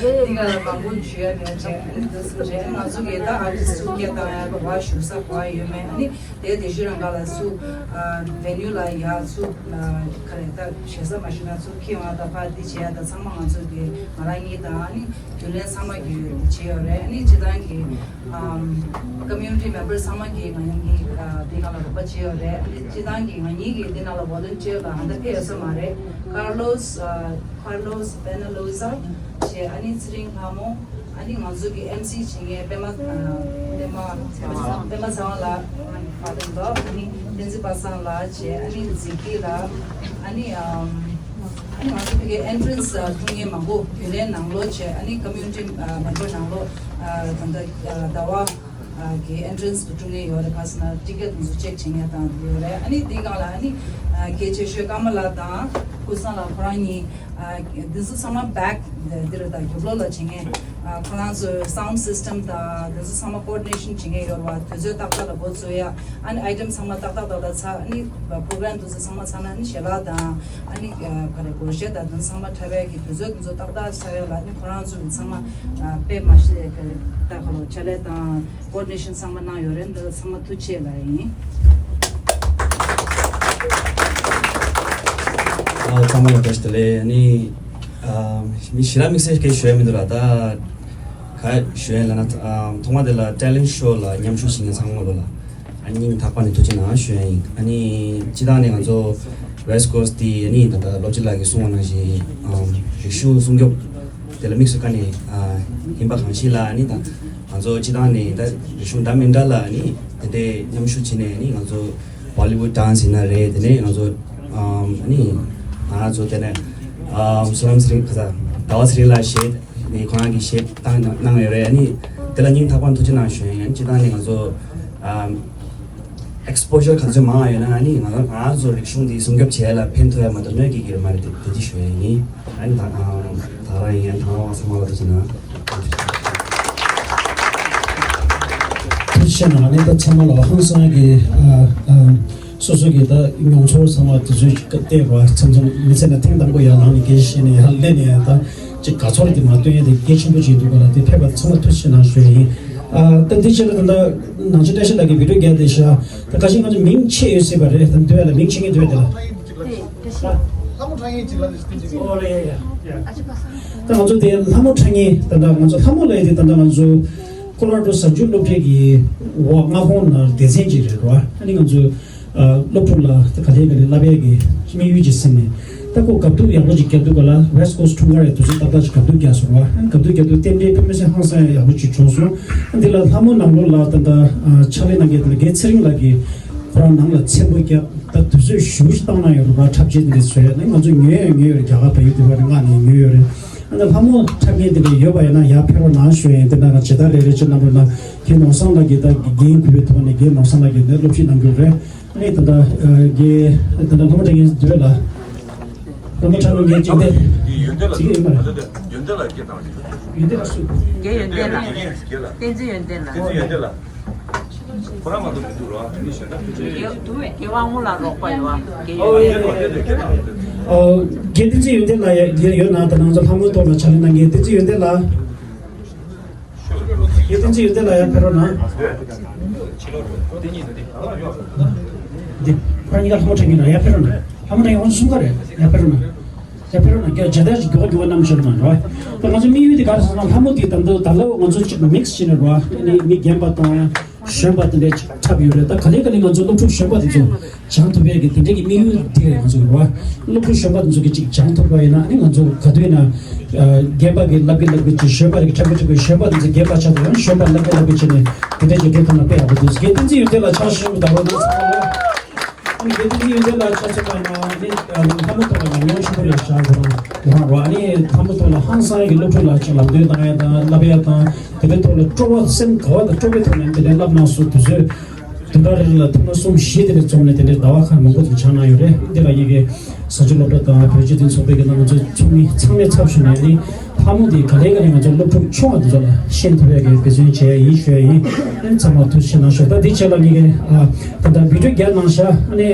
འདི་ག་ལ་མང་པོ་ཞུ་ཡ་མེད་བྱས། ཨ་ནི་འདི་ཟེར་རེད། ང་ཚོ་གི་ད་artist སུ་སྐད་བཏང་ཡ་གི་བ་ཞུ་ས་ག་ཡོད་མེད། ཨ་ནི་དེ་དེ་ཤུ་རང་ག་ལ་སུ་venue ལ་ཡ་སུ་ག་རེ་ད་ཞེ་ས་མ་ཞུ་ན་སུ་ཁྱི་ཡོང་ད་ཕ་དེ་བྱས་ད་ཚང་མ་ང་ཚོ་དེ་ང་རང་གཉིས་དང་ཨ་ནི་རྒྱུན་ལས་ཚང་མ་གི་བྱས་ཡོད་རེད། ཨ་ནི་སྤྱི་བཏང་གི་community member ཚང་མ་གི་ང་རང་གཉིས་དེ་ནང་ལ་རོགས་པ་བྱས་ཡོད་རེད། ཨ་ནི་སྤྱི་བཏང་གི་ང་གཉིས་གི་དེ་ནང་ལ་volunteer ལ་ཧ་ད་ཕེ་ཡོད་ས་མ་རེད། Carlos Carlos Penaloza བྱས། ཨ་ནི་ཚེ་རིང་ལྷ་མོ། ཨ་ནི་ང་ཚོ་གི་MC བྱེད་མཁན་པད་མ་པད་མ་པད་མ་ཚེ་དབང་ལགས། ཨ་ནི་ཕ་དང་ལགས། ཨ་ནི་བསྟན་འཛིན་པ་སངས་ལགས་བྱས། ཨ་ནི་འཛི་སྐྱིད་ལགས། ཨ་ནི་ཨ་ནི་ང་ཚོ་ཕ་གི་entrance ཐུབ་མཁན་མང་པོ་རྒྱུན་ལས་ནང་ལོགས་བྱས། ཨ་ནི་community member ནང་ལོགས་ད་ལྟ་ཟླ་བ་གི་entrance དུ་ཐུབ་མཁན་ཡོད་རེད། ག་ཟེར་ན་ticket དུ་check བྱེད་མཁན་དང་ཡོད་རེད། ཨ་ནི་འདི་སྒང་ལ་ཨ་ནི་གལ་ཆེ་ཤོས་ཀརྨ་ལགས་དང་ཀུན་བཟང་ལགས་ཁོ་རང་གཉིས། ཨ་འདི་ཚོ་ཚང་མ་back འདིར་དང་རྒྱབ་ལོགས་ལ་བྱེད་མཁན། ཨ་ཁོ་རང་ཚོའི་sound system དང་འདི་ཚོ་ཚང་མ་coordination བྱེད་མཁན་ཡོད་རེད་བ། དུས་ཚོད་ཏག་ཏག་ལ་འགོ་ཚུགས་ཡ། ཨ་ནི་item ཚང་མ་ཏག་ཏག་ཏག་ཏག་ཚར། ཨ་ནི་program འདི་ཚོ་ཚང་མ་ཚར་ན་ཨ་ནི་ཞལ་ལག་དང་ཨ་ནི་ག་རེ་སྒོར་གཞས་དང་འདི་ཚོ་ཚང་མ་འཁྲབ་ཡ་གི་དུས་ཚོད་འདི་ཚོ་ཏག་ཏག་ཚར་ཡ་ལ། ཨ་ནི་ཁོ་རང་ཚོ་གི་ཚང་མ་དཔེ་མ་ཤེས་གི་ད་ག་ལོ་ཕྱག་ལས་དང་coordination ཚང་མ་གནང་ཡོད་རེད། འདི་ཚང་མ་ཐུགས་རྗེ་ཆེ་ལབ་ཡིན། ཨ་ཚང་མ་ལ་བཀྲ་ཤིས་བདེ་ལེགས། ཨ་ནི་ཨ་མི་ཞེ་དྲག་དམིགས་བསལ་གྱི་ཞུ་ཡ་མི་འདུག་ལ། ད་ག་ཞུ་ཡ་ལབ་ན་ཨ་ཐོག་མ་དེ་ལ་talent show ལ་མཉམ་ཞུགས་བྱེད་མཁན་ཚང་མ་ལོ་ལ་ཨ་སྙིང་ཐག་པ་ནས་ཐུགས་རྗེ་གནང་ཞུ་ཡ་ཡིན། ཨ་ནི་སྤྱི་བཏང་ནས་ང་ཚོ་West Coast དེ་ཨ་ནི་ད་ལྟ་སློབ་སྤྱི་ལགས་ཀྱིས་གསུངས་པ་ནང་བཞིན་ཨ་རིག་གཞུང་སྲུང་སྐྱོབ་དེ་ལ་དམིགས་སུ་བཀར་ནས་ཨ་ཡིན་པ་གང་ཞིག་ལ། ཨ་ནི་ད་ང་ཚོ་སྤྱི་བཏང་ནས་ད་རིག་གཞུང་འདྲ་མི་འདྲ་ལ་ཨ་ནི་དེ་འདྲའི་མཉམ་ཞུགས་བྱས་ནས་ཨ་ནི་ང་ཚོ་Bollywood dance ཡིན་ན་རེད། དེ་ནས་ང་ཚོ་ཨམ་ཨ་ནི་ང་ཚོ་དེ་ནས་ཨམ་བསོད་ནམས་ཚེ་རིང་ཁ་ས་ཟླ་བ་ཚེ་རིང་ལགས་གཞས་ནས་ཁོ་རང་གི་གཞས་བཏང་གནང་ཡོད་རེད། ཨ་ནི་དེ་ལ་སྙིང་ཐག་པ་ཐུགས་རྗེ་གནང་ཞུ་ཡིན། སྤྱི་བཏང་ནས་ང་ཚོ་ཨམ་exposure ག་ཚོད་མང་བ་ཡོད་ན་ཨ་ནི་ང་ང་ཚོ་རིག་གཞུང་འདི་སྲུང་སྐྱོབ་བྱེད་ཡ་ལ་ཕན་ཐོགས་ཡ་མ་གཏོགས་གནོད་སྐྱེལ་གྱི་རེད་མ་རེད། དེ་དེ་ཅིག་ཞུ་ཡ་ཡིན། ཨ་ནི་ད་ཨམ་ད་རང་ཡིན་ཡང་དང་བ་ཚང་མ་ལ་ཐུགས་རྗེ་གནང་། ཐུགས་རྗེ་གནང་། ཨ་ནི་ད་ཚང་མ་ལ་ཧང་སང་གི་ཨ་ཨ་སོ་སོ་གི་ད་མྱོང་ཚོར་ཚང་མ་དེ་ཚོའི་བལྟས་པ་མཚམས་མཚམས་མི་ཚེ་ན་ཐེངས་དང་པོ་ཡར་ལངས་ནས་སྐད་ཆ་བཤད་ནས་ཡར་སླེབས་ནས་ད་ཅིག་དགའ་ཚོར་དེ་མ་སྟོན་ཡ་དེ་གལ་ཆེན་པོ་ཅིག་འདུག་ག་ལ། དེ་ཕེབས་པ་ཚང་མ་ཐུགས་རྗེ་གནང་ཞུ་ཡ་ཡིན། ཨ་ད་འདི་ཕྱིར་ད་ལྟ་ནང་ཆེན་བཀྲ་ཤིས་ལགས་ཀྱི་video བརྒྱབ་བསྡད་ཤག་ད་ཁ་ཤས་ང་ཚོ་མིང་ཆད་ཡོད་སྲིད་པ་རེད། ད་འདི་བས་ལ་མིང་ཆད་མཁན་འདི་བས་དེ་ལ། ད་ང་ཚོ་དེ་ལྷ་མོ་ཁྲ་ངེ་ད་ལྟ་ང་ཚོ་ལྷ་མོ་ལབ་ཡ་དེ་ད་ལྟ་ང་ཚོ་ཀོ་ལོ་ར་ཌོ་གཟའ་མཇུག་སློབ་གྲྭའི་གི་འོག་མངའ་ཁོངས་ནང་སྡེ་ཚན་ཅིག་རེད་རོ། ཨ་ནི་ང་ཚོ་ཨ་སློབ་ཕྲུག་ལ་ད་ག་ལེ་ག་ལེ་བསླབ་ཡ་གི་དམིགས་ཡུལ་ཅིག་ཟིན་ནས་ད་ཁོ་རྒབ་གཏུག་ཡག་པོ་ཅིག་རྒྱབ་འདུག་ག་ལ། West Coast འཁྲུངས་སྐར་ཡ་དུས་ཚོད་ཏག་ཏག་ཅིག་རྒབ་གཏུག་རྒྱག་སོང་རོ། ཨ་ནི་རྒབ་གཏུག་རྒྱབ་དུས་རྟེན་འབྲེལ་དཔེ་མི་སྲིད་ཧང་སང་ཡ་ཡག་པོ་ཅིག་བྱུང་སོང་། ཨ་འདི་ལ་ལྷ་མོ་ནང་ལོགས་ལ་ད་ལྟ་ཨ་ཕྱག་ལས་གནང་མཁན་དེ་ལ་རྒན་ཚེ་རིང་ལགས་ཀྱིས་ཁོ་རང་ནང་ལ་མཚན་པོ་བརྒྱབ། ད་དུས་ཚོད་ཞེ་པོ་ཅིག་བཏང་གནང་ཡོད་རེད་པ། འཁྲབ་ཆས་འདི་འདྲ་བཟོས་ཡ་ནི་ང་ཚོ་ཉོས་ཡོད་ཉོས་ཡོད་རེད། རྒྱ་གར་བལ་ཡུལ་དེ་བར་ནས་མངགས་ནས་ཉོས་ཡོད་རེད། ཨ་ནི་ལྷ་མོ་འཁྲབ་མཁན་དེ་འདྲ་ཡོད་པ་ཡིན་ན་ཡར་ཕེབས་རོགས་གནང་ཞུ་ཡ་ཡིན། དེ་འདྲ་ང་ཇི་ལྟར་རེ་རེ་བྱེད་གནང་རོགས་གནང་། རྒན་ནོར་བཟང་ལགས་ཀྱིས་ད་འགན་འཁུར་བའི་ཐོག་ནས་རྒན་ནོར་བཟང་ལགས་ཀྱིས་ནས་སློབ་ཁྲིད་གནང་རྒྱུ་རེད། ཨ་ནི་ད་ལྟ་རྒན་ད་ལྟ་ལྷ་མོ་འཁྲབ་མཁན་འདི་རེད་ལ། ལྷ་མོ་འཁྲབ་མཁན་གཅིག་དེ་གཅིག་ཡོད་མ་རེད། ཡོན་ཏན་ལགས་སུ། རྒན་ཡོན་ཏན་ལགས། བསྟན་འཛིན་ཡོན་ཏན་ལགས། ཁོ་རང་མ་གཏོགས་མི་འདུག་རོ། མི་གཞན་དག་ཕལ་ཆེར། རྒན་དབང་མོ་ལགས་རོགས་པ་ཡོད་ཨ། རྒན་ཨོ་ཡོན་ཏན་ལགས། རྒན་བསྟན་འཛིན་ཡོན་ཏན་ལགས་ཡ་ཡ་ཡོད་ན་ད་ང་ཚོ་ལྷ་མོའི་ཐོག་ལ་ཕྱག་ལས་གནང་མཁན་བསྟན་འཛིན་ཡོན་ཏན་ལགས། རྒན་བསྟན་འཛིན་ཡོན་ཏན་ལགས་ཡར་ཕེབས་རོགས་གནང་། འདི་ཁོ་རང་གཉིས་ཀ་ལྷ་མོ་འཁྲབ་མཁན་རེད། ཡར་ཕེབས་རོགས་གནང་། ལྷ་མོ་འཁྲབ་མཁན་ཁོང་ཚོ་གསུམ་ཀ་རེད། ཡར་ཕེབས་རོགས་གནང་། ཡར་ཕེབས་རོགས་གནང་། རྒྱ་རྒྱ་ཐལ་གྱི་མགྱོགས་མགྱོགས་གནང་ཞོར་མ་འགྲོ། ད་ང་ཚོ་དམིགས་ཡུལ་དེ་ག་རེ་ཟེར་ན་ལྷ་མོ་དེ་ད་ལྟ་ད་ལོ་ང་ཚོ་གཅིག་ལ་མིག་སི་བྱས་ནས་འགྲོ། ཨ་ནི་མི་རྒན་པ་དང་གཞོན་པ་དེ་འདྲ་ཅིག་འཁྲབ་ཡོད་རེད། ད་ག་ལེ་ག་ལེ་ང་ཚོ་སློབ་ཕྲུག་གཞོན་པ་དེ་ཚོ་སྦྱང་ཐུབ་ཡས་ཀྱི་དེ་འདྲ་གི་དམིགས་ཡུལ་དེ་རེད་ང་ཚོ་གི་རེད་བ། སློབ་ཕྲུག་གཞོན་པ་དེ་ཚོ་གི་ཅིག་སྦྱང་ཐུབ་པ་ཡིན་ན་ཨ་ནི་ང་ཚོ་ག་དུས་ཡིན་ན་ཨ་རྒན་པ་གི་བསླབ་གི་བསླབ་གི་ཅིག་གཞོན་པ་དེ་གི་འཁྲབ་གི་འཁྲབ་གི་གཞོན་པ་དེ་ཚོ་རྒན་པ་ཆགས་དང་ཡང་གཞོན་པ་བསླབ་གི་བསླབ་གི་བྱས་ནས་དེ་འདྲ་ཅིག་འགྲོ་ཐུབ་ན་དཔེ་ཡག་པོ་འདུག་རྒན་བསྟན་འཛིན་ཡོན་ཏན་ལགས་ཕྱག་ཞུ་ད་རོགས་གནང་། ཨ་ནི་རྒན་བསྟན་འཛིན་ཡོན་ཏན་ལགས་ཕྱག་ཕྱིད་པ་ཡིན་ན་ཨ་ནི་ལྷ་མོ་ཐོག་ལ་ཉམས་མྱོང་ཆེན་པོ་རེད་བཞག་ཁོ་རང་ཁོ་རང་རོ། ཨ་ནི་ལྷ་མོ་ཐོག་ལ་ཧང་སང་གི་སློབ་ཕྲུག་ལ་ཅིག་ལམ་སྟོན་གནང་ཡ་དང་བསླབ་ཡ་དང་དེ་འདྲའི་ཐོག་ལ་སྤྲོ་བ་སེམས་དགའ་བ་དང་སྤྲོ་བའི་ཐོག་ནས་དེ་འདྲའི་བསླབ་གནང་སོང་། དུས་ཚོད་ ཟླ་རེ་རེ་ལ་ཐེངས་མ་གསུམ་བཞི་དེ་འདྲ་འཛོམས་ནས་དེ་འདྲའི་ཟླ་བ་ཁག་མང་པོ་ཅིག་ཆགས་གནང་ཡོད་རེད། འདི་ལ་ཡི་གེ་བཟའ་བཅའ་སློབ་གྲྭ་དང་བོད་སྤྱི་མཐུན་ཚོགས་པའི་གི་ནང་ང་ཚོ་ཚོགས་མི་ཚང་མའི་ཚབ་ཞུས་ནས་ནི་ལྷ་མོ་དེ་ག་ལེ་ག་ལེ་ང་ཚོ་སློབ་ཕྲུག་ཆུང་བ་དེ་ཚོ་ལ་ཤེས་ཐུབ་ཡག་གི་འབད་བརྩོན་བྱས་ཡིན་ཞུ་ཡ་ཡིན། ཨ་ནི་ཚང་མ་ཐུགས་རྗེ་ཆེ་གནང་ཞུ། ད་འདི་ཆེད་ལ་ངེད་ཀྱི་ཨ་ད་ལྟ་བི་ཌིའོ་བརྒྱབ་གནང་ཤག་ཨ་ནི་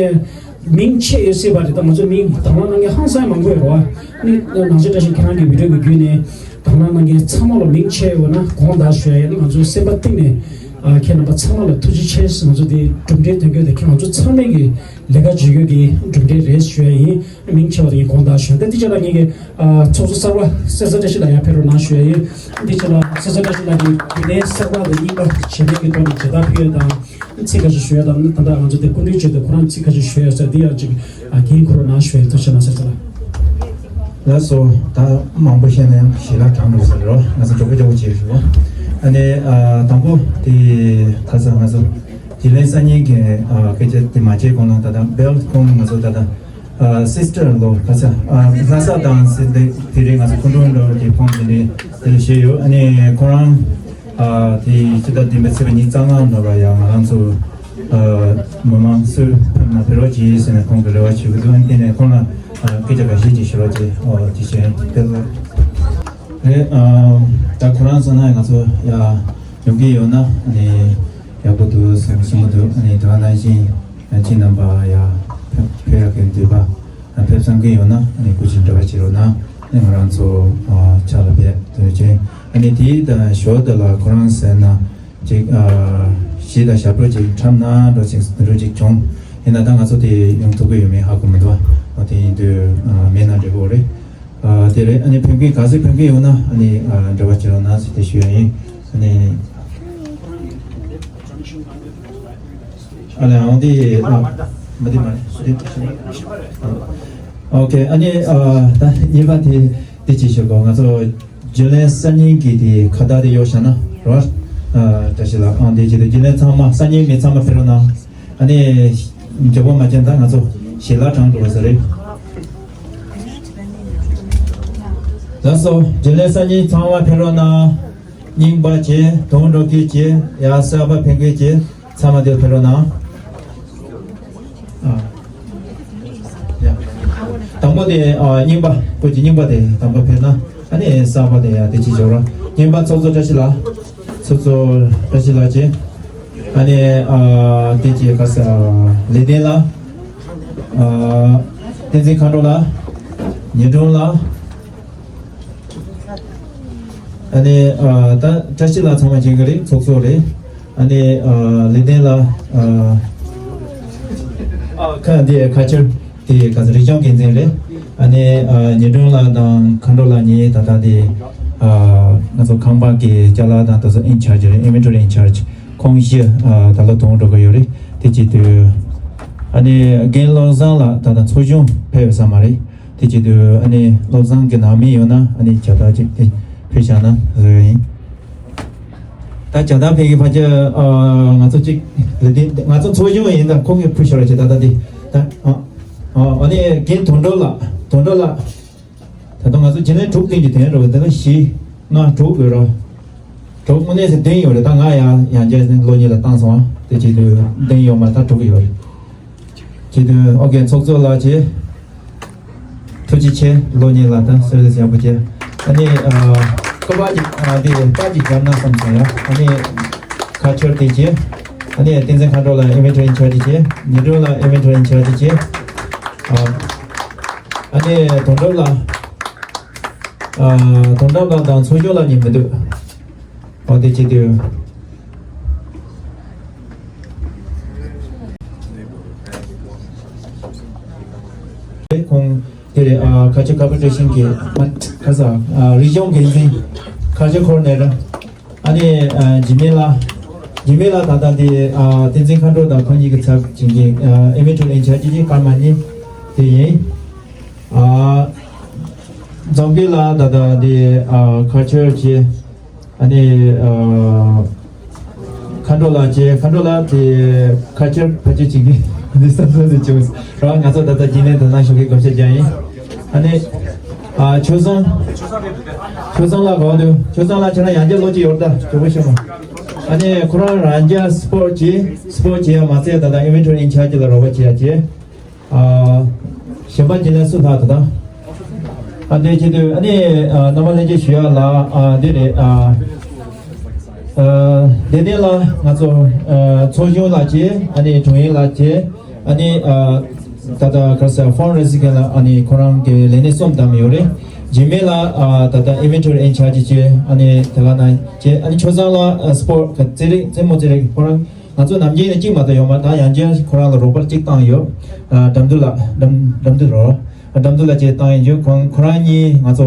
མིང་ཆད་ཡོད་སྲིད་པ་རེད། ད་ང་ཚོ་མིང་དང་བླངས་གནང་མཁན་ཧང་སང་མང་པོ་ཡོད་རེད་བ། ཨ་ནི་ནང་ཆེན་བཀྲ་ཤིས་ཁྱེད་རང་གི་བི་ཌིའོ་གི་བརྒྱུད་ནས་དང་བླངས་གནང་མཁན་ཚང་མ་ལ་མིང་ཆད་ཡོད་ན་དགོངས་དག་ཞུ་ཡ་ཡིན། ང་ཚོ་སེམས་པ་གཏིང་ནས་ཨ་ཁྱེད་རྣམ་པ་ཚང་མ་ལ་ཐུགས་རྗེ་ཆེ། ང་ཚོ་འདི་གྲུབ་འབྲས་དོན་འཁྱོལ་དེ་ཁྱེད་ང་ཚོ་ཚང་མས་ཀྱི་ལས་ཀ་བྱེད་རྒྱུ་གི་གྲུབ་འབྲས་རེད་ཞུ་ཡ་ཡིན། མིང་ཆེ་བ་དེ་ངས་དགོངས་དག་ཞུ། ད་འདི་ཆེད་ལ་ངེད་ཀྱི་ཨ་ཚོགས་གཙོ་གསར་པ་གསེར་རྩེ་བཀྲ་ཤིས་ལགས་ཡར་ཕེབས་རོགས་གནང་ཞུ་ཡ་ཡིན། འདི་ཆེད་ལ་གསེར་རྩེ་བཀྲ་ཤིས་ལགས་ཀྱིས་རྒྱུན་ལས་གསར་པ་དང་རྙིང་པ་བྱེད་མཁན་གྱི་ཐོག་ནས་མཇལ་དར་ཕུལ་ཡ་དང་ཚིག་ཁ་ཤས་ཞུ་ཡ་དང་། ད་ལྟ་ང་ཚོ་དེ་སྐུ་མགྲོན་ཆེད་དུ་ཁོ་རང་ཚིག་ཁ་ཤས་ཞུ་ཡ་ཟེར་འདི་ཡང་ཅིག་ཨ་འགན་འཁུར་རོགས་གནང་ཞུ་ཡ་ཡིན། ཐུགས་རྗེ་ཆེ་གནང་། གསེར་རྩེ་ལགས། ལགས་སོ། ད་མང་པོ་བཤད་ན་ཡང་ཞལ་ལག་གྲངས་འགྲོ་ས་རེད་བ། ང་ཚོ་མགྱོགས་པོ་མགྱོགས་པོ་བྱེད་ཞུ་བ། ཨ་ནི་ཨ་དང་པོ་དེ་ཁ་ས་ང་ཚོ་རྒྱུན་ལས་གསར་རྙིང་གི་ཨ་སྐད་ཆ་དེ་མ་བྱས་གོང་ལ་ད་ལྟ་བེལ་ཁོང་ང་ཚོ་ད་ལྟ་ཨ་སིས་ཊར་ལོ་ཁ་ས་ཨ་ལྷ་ས་དང་སི་དེ་དེ་རིང་ང་ཚོ་སྐུ་མགྲོན་ལོ་དེ་ཁོང་དེ་ནས་དེ་ལ་བཞེས་ཡོད། ཨ་ནི་ཁོ་རང་ཨ་དེ་ཕྱི་ཟླ་བདུན་པའི་ཚེས་པ་ཉི་ཤུ་རྩ་ལྔ་ནང་ལ་ཡང་ང་རང་ཚོ་ཨ་མི་མང་ཚོས་ཕེབས་ན་ཕེབས་རོགས་གྱིས་ཟེར་ནས་ཁོང་གི་རེ་བ་ཞུ་གི་འདུག་ཨ་ནི་དེ་ནས་ཁོང་ལ་ཨ་སྐད་ཆ་འགའ་ཤས་ཅིག་ཞུ་རོགས་གྱིས། ཨོ་དེ་བཞིན་དེ་ལ་རེད། ཨ་ད་ཁོ་རང་ཚོ་ན་ང་ཚོ་ཡ་ཡོང་གི་ཡོད་ན་ཨ་ནི་ཡག་པོ་འདུག་བསམ་བསམ་གྱི་འདུག་ཨ་ནི་དེ་ག་ནང་བཞིན་ཁྱེད་རྣམ་པ་ཡ་ཕེབས་ཕེབས་ཡག་གི་འདོད་པ་ཕེབས་བསམ་གྱི་ཡོད་ན་ཨ་ནི་སྐུ་མཁྱེན་འབྲེལ་བ་བྱེད་རོགས་གནང་། ཨ་ནི་ང་རང་ཚོ་ཨ་ཕྱག་ལ་ཕེབས་དུས་ཆེན་ཨ་ནི་དེའི་ད་ཞོར་དུ་ལ་ཁོ་རང་ཟེར་ན་ཅིག་ཨ་གཞས་དང་ཞབས་བྲོ་ཅིག་འཁྲབ་ན་འགྲོ་ཅིག་འགྲོ་ཅིག་བྱུང་། ཡིན་ན་ད་ང་ཚོ་དེ་ཡོང་ཐུབ་ཀྱི་ཡོད་མེད་ཧ་གོ་མི་འདུག་ཨ་དེ་ཡིན་དུས་ཨ་མེད་ན་འགྲིག་གི་རེད། ཨ་དེ་རེད། ཨ་ནི་ཕེབས་མཁན་ག་ཚོད་ཕེབས་མཁན་ཡོད་ན་ཨ་ནི་ཨ་འབྲེལ་བ་བྱེད་རོགས་གནང་ཟེར་དེ་ཞུ་ཡ་ཡིན། ཨ་ནི་ཨ་ལས་འོང་དེ་ཨ་མ་དེ་མ་རེད་སུ་དེ་ཨ་ཨོ་ཁེ། ཨ་ནི་ཨ་ད་གཉིས་པ་དེ་དེ་ཅིག་ཞུ་གོ། ང་ཚོ་རྒྱུན་ལས་གསར་རྙིང་གི་དེ་ཁ་བརྡ་དེ་ཡོད་བཞག་ན་རོ། ཨ་བཀྲ་ཤིས་ལགས་ཨང་དེ་བྱེད་དུས་རྒྱུན་ལས་ཚང་མ་གསར་རྙིང་མི་ཚང་མ་ཕེབས་རོགས་གནང་། ཨ་ནི་མགྱོགས་པོ་མ་བྱས་ན་ད་ང་ཚོ་ཞལ་ལག་གྲངས་འགྲོ་བ་ས་རེད། ལགས་སོ། རྒྱུན་ལས་གསར་རྙིང་ཚང་མ་ཕེབས་རོགས་གནང་། རྙིང་པ་བྱས་དུང་འགྲོ་མཁན་བྱས་ཡ་གསར་པ་ཕེབས་མཁན་བྱས་ཚང་མ་དེར་ཕེབས་རོགས་གནང་། ཨ། ཡ། དང་པོ་དེ་ཨ་རྙིང་པ་ཁོ་གྱི་རྙིང་པ་དེ་དང་པོ་ཕེབས་ན་ཨ་ནི་གསར་པ་དེ་ཡ་དེ་ཅི་འབྱོར་རོ། རྙིང་པ་ཚོགས་གཙོ་བཀྲ་ཤིས་ལགས། ཚོགས་གཙོ་བཀྲ་ཤིས་ལགས་ཀྱིས་ཨ་ནི་ཨ་དེ་ཅི་ག་ས་ལེགས་ལྡན་ལགས། ཨ་བསྟན་འཛིན་མཁའ་འགྲོ་ལགས། ཉི་སྒྲོན་ལགས། ཨ་ནི་ཨ་ད་བཀྲ་ཤིས་ལགས་ཚང་མ་མཁྱེན་གྱི་རེད། ཚོགས་གཙོ་རེད། ཨ་ནི་ཨ་ལེགས་ལྡན་ལགས། ཨ་ཨ་ཁ་འདི་ཁ་ཆེར་དེ་ག་ཚོད་རིག་གཞུང་འགན་འཛིན་རེད། ཨ་ནི་ཨ་ཉི་སྒྲོན་ལགས་དང་མཁའ་འགྲོ་ལགས་གཉིས་ད་ལྟ་དེ་ཨ་ང་ཚོ་ཁང་པ་གི་ཅ་ལག་དང་དེ་ཚོ་ཨིན་ཆར་ཇི་རེད། ཨིན་ཝེན་ཊོ་རི་ཨིན་ཆར་ཇི། ཁོང་བཞི་ཨ་ད་ལོ་དོན་འགྲོ་གི་ཡོད་རེད། དེ་བྱེད་དུས་ཨ་ནི་རྒན་བློ་བཟང་ལགས་ད་ལྟ་ཚོགས་ཆུང་ཕེབས་ཡོད་ས་མ་རེད། དེ་བྱེད་དུས་ཨ་ནི་བློ་བཟང་གི་ནང་མི་ཡོད་ན་ཨ་ནི་བྱ་ཐག་ཅིག་དེ་ཕུལ་བཞག་ན་བཟོ་ཡ་ཡིན། ད་བྱ་ཐག་ཕེབས་ཀྱི་ཕ་ཆ་ཨ་ང་ཚོ་གཅིག་ལས་དེ་ང་ཚོ་ཚོགས་ཆུང་ཡིན་ད་ཁོང་གིས་ཕུལ་ཤོར་བྱེད་ད་ད་དེ་ད་ཨ་ཨ་ཨ་ནི་རྒན་དོན་གྲུབ་ལགས། དོན་གྲུབ་ལགས། ད་དུང་ང་ཚོ་རྒྱུན་ལས་དྲུག་སྟེང་གི་དོན་རུ་དེ་ལ་བཞི་ལྔ་དྲུག་ཡོད་རོ། དྲུག་དངོས་གནས་སུ་བདུན་ཡོད་རེད། ད་ང་ཡང་ཡང་བསྐྱར་ལོ་གཉིས་ལ་བཏང་སོང་བ་དེ་བྱེད་དུས་བདུན་ཡོད་མ་ད་དྲུག་ཡོད་རེད། བྱེད་དུས་ཨོ་ཀེ་ཚོགས་གཙོ་ལགས་ཀྱིས་ཐུགས་རྗེ་ཆེ་ལོ་གཉིས་ལ་ད་སེར་སེར་ཡག་པོ་བྱས། ཨ་ནི་ཨ་སྐུ་པར་གྱི་ཨ་དེ་པར་གྱི་བརྒྱབ་ན་བསམ་སོང་ཡ། ཨ་ནི་ཁ་ཆར་དེ་བྱས། ཨ་ནི་བསྟན་འཛིན་མཁའ་འགྲོ་ལ་ཨེ་མེ་ཊར་ཨིན་ཆར་ཇི་བྱས། ཉི་སྒྲོན་ལ་ཨེ་མེ་ཊར་ཨིན་ཆར་ཇི་བྱས། ཨ་ཨ་ནི་དོན་གྲུབ་ལགས། ཨ་དོན་གྲུབ་ལགས་དང་ཚོགས་གཞོན་ལགས་གཉིས་མི་འདུག་ཨོ་དེ་བྱེད་དུས། ཁོང་དེ་རེད། ཨ་ཁ་ཆེ་ཀོ་པ་རེ་ཊེ་ཤན་གྱི་ཁ་ས་ཨ་རིག་གཞུང་འགན་འཛིན་ཁ་ཆེ་ཁོར་ནེ་ར། ཨ་ནི་ཨ་འཇིགས་མེད་ལགས། འཇིགས་མེད་ལགས་ད་ལྟ་དེ་ཨ་བསྟན་འཛིན་མཁའ་འགྲོ་དང་ཁོང་གཉིས་ཀྱི་ཚབ་བྱེད་མཁན་ཨ་ཨེ་མེ་ཊར་ཨིན་ཆར་ཇི་གི་སྐར་མ་གཉིས་དེ་ཡིན། ཨ་འཛོམས་སྐྱིད་ལགས་ད་ལྟ་དེ་ཨ་ཁ་ཆེར་གྱི་ཨ་ནི་ཨ་མཁའ་འགྲོ་ལགས་ཀྱི་མཁའ་འགྲོ་ལགས་དེ་ཁ་ཆེར་ཕ་ཆེར་བྱེད་མཁན་འདི་བསམ་བློ་ཟེར་བྱུང་ར། ང་ཚོ་ད་ལྟ་རྒྱུན་ལས་དང་ནང་ཞུགས་ཀྱི་དགོངས་བཞེས་རྒྱག་ཡིན། ཨ་ནི་ཨ་ཆོས་བཟང་། ཆོས་བཟང་ལགས་གོ་འདུག་ཆོས་བཟང་ལགས་ཁྱེད་རང་ཡང་བསྐྱར་ལོ་གཅིག་ཡོད་ད་གྲོགས་པོ་ཤོད་མ། ཨ་ནི་ཁོ་རང་རང་རྒྱལ་སི་པོར་ཊི་བྱེད། སི་པོར་ཊི་བྱེད་ཡ་མ་ཚད་ད་ལྟ་ཨིན་ཝེན་ཊོ་རི་ཨིན་ཆར་ཇི་ལ་རོགས་པ་བྱེད་ཡ་བྱེད། ཨ། གཞན་པ་རྒྱུན་ལས་སུ་ལྷག་ད་ལྟ། ཨ་འདི་བྱེད་དུས་ཨ་ནི་ཨ་རྣམ་པ་ལྷན་རྒྱས་ཞུ་ཡ་ལ་ཨ་འདི་རེད། ཨ་ཨ་དེ་ནས་ལ་ང་ཚོ་ཨ་ཚོགས་གཞོན་ལགས་བྱེད། ཨ་ནི་དྲུང་ཡིག་ལགས་བྱེད། ཨ་ནི་ཨ་ད་ལྟ་ག་ས་ཕན་རེ་ཛིང་གི་ལ་ཨ་ནི་ཁོ་རང་གི་ལས་སྣེ་གསུམ་བདམས་ཡོད་རེད། འཇིགས་མེད་ལགས་ཨ་ད་ལྟ་ཨིན་ཝེན་ཊོ་རི་ཨིན་ཆར་ཇི་བྱེད། ཨ་ནི་དེ་ག་ན་བྱེད། ཨ་ནི་ཆོས་བཟང་ལགས་ཨ་སི་པོར་ཊི་ག་རྩེད་རིགས་རྩེད་མོ་རྩེད་རིགས་ཁོ་རང་ང་ཚོ་ནམ་རྒྱུན་ནས་གཅིག་མ་གཏོགས་ཡོད་མ་རེད། ད་ཡང་རྒྱུན་ཁོ་རང་ལ་རོགས་པ་གཅིག་བཏང་ཡོད། ཨ་དགྲ་འདུལ་ལགས། དགྲ་དགྲ་འདུལ་རོ། དགྲ་འདུལ་ལགས་བྱེད་བཏང་ཡོད། ཁོང་ཁོ་རང་གཉིས་ང་ཚོ་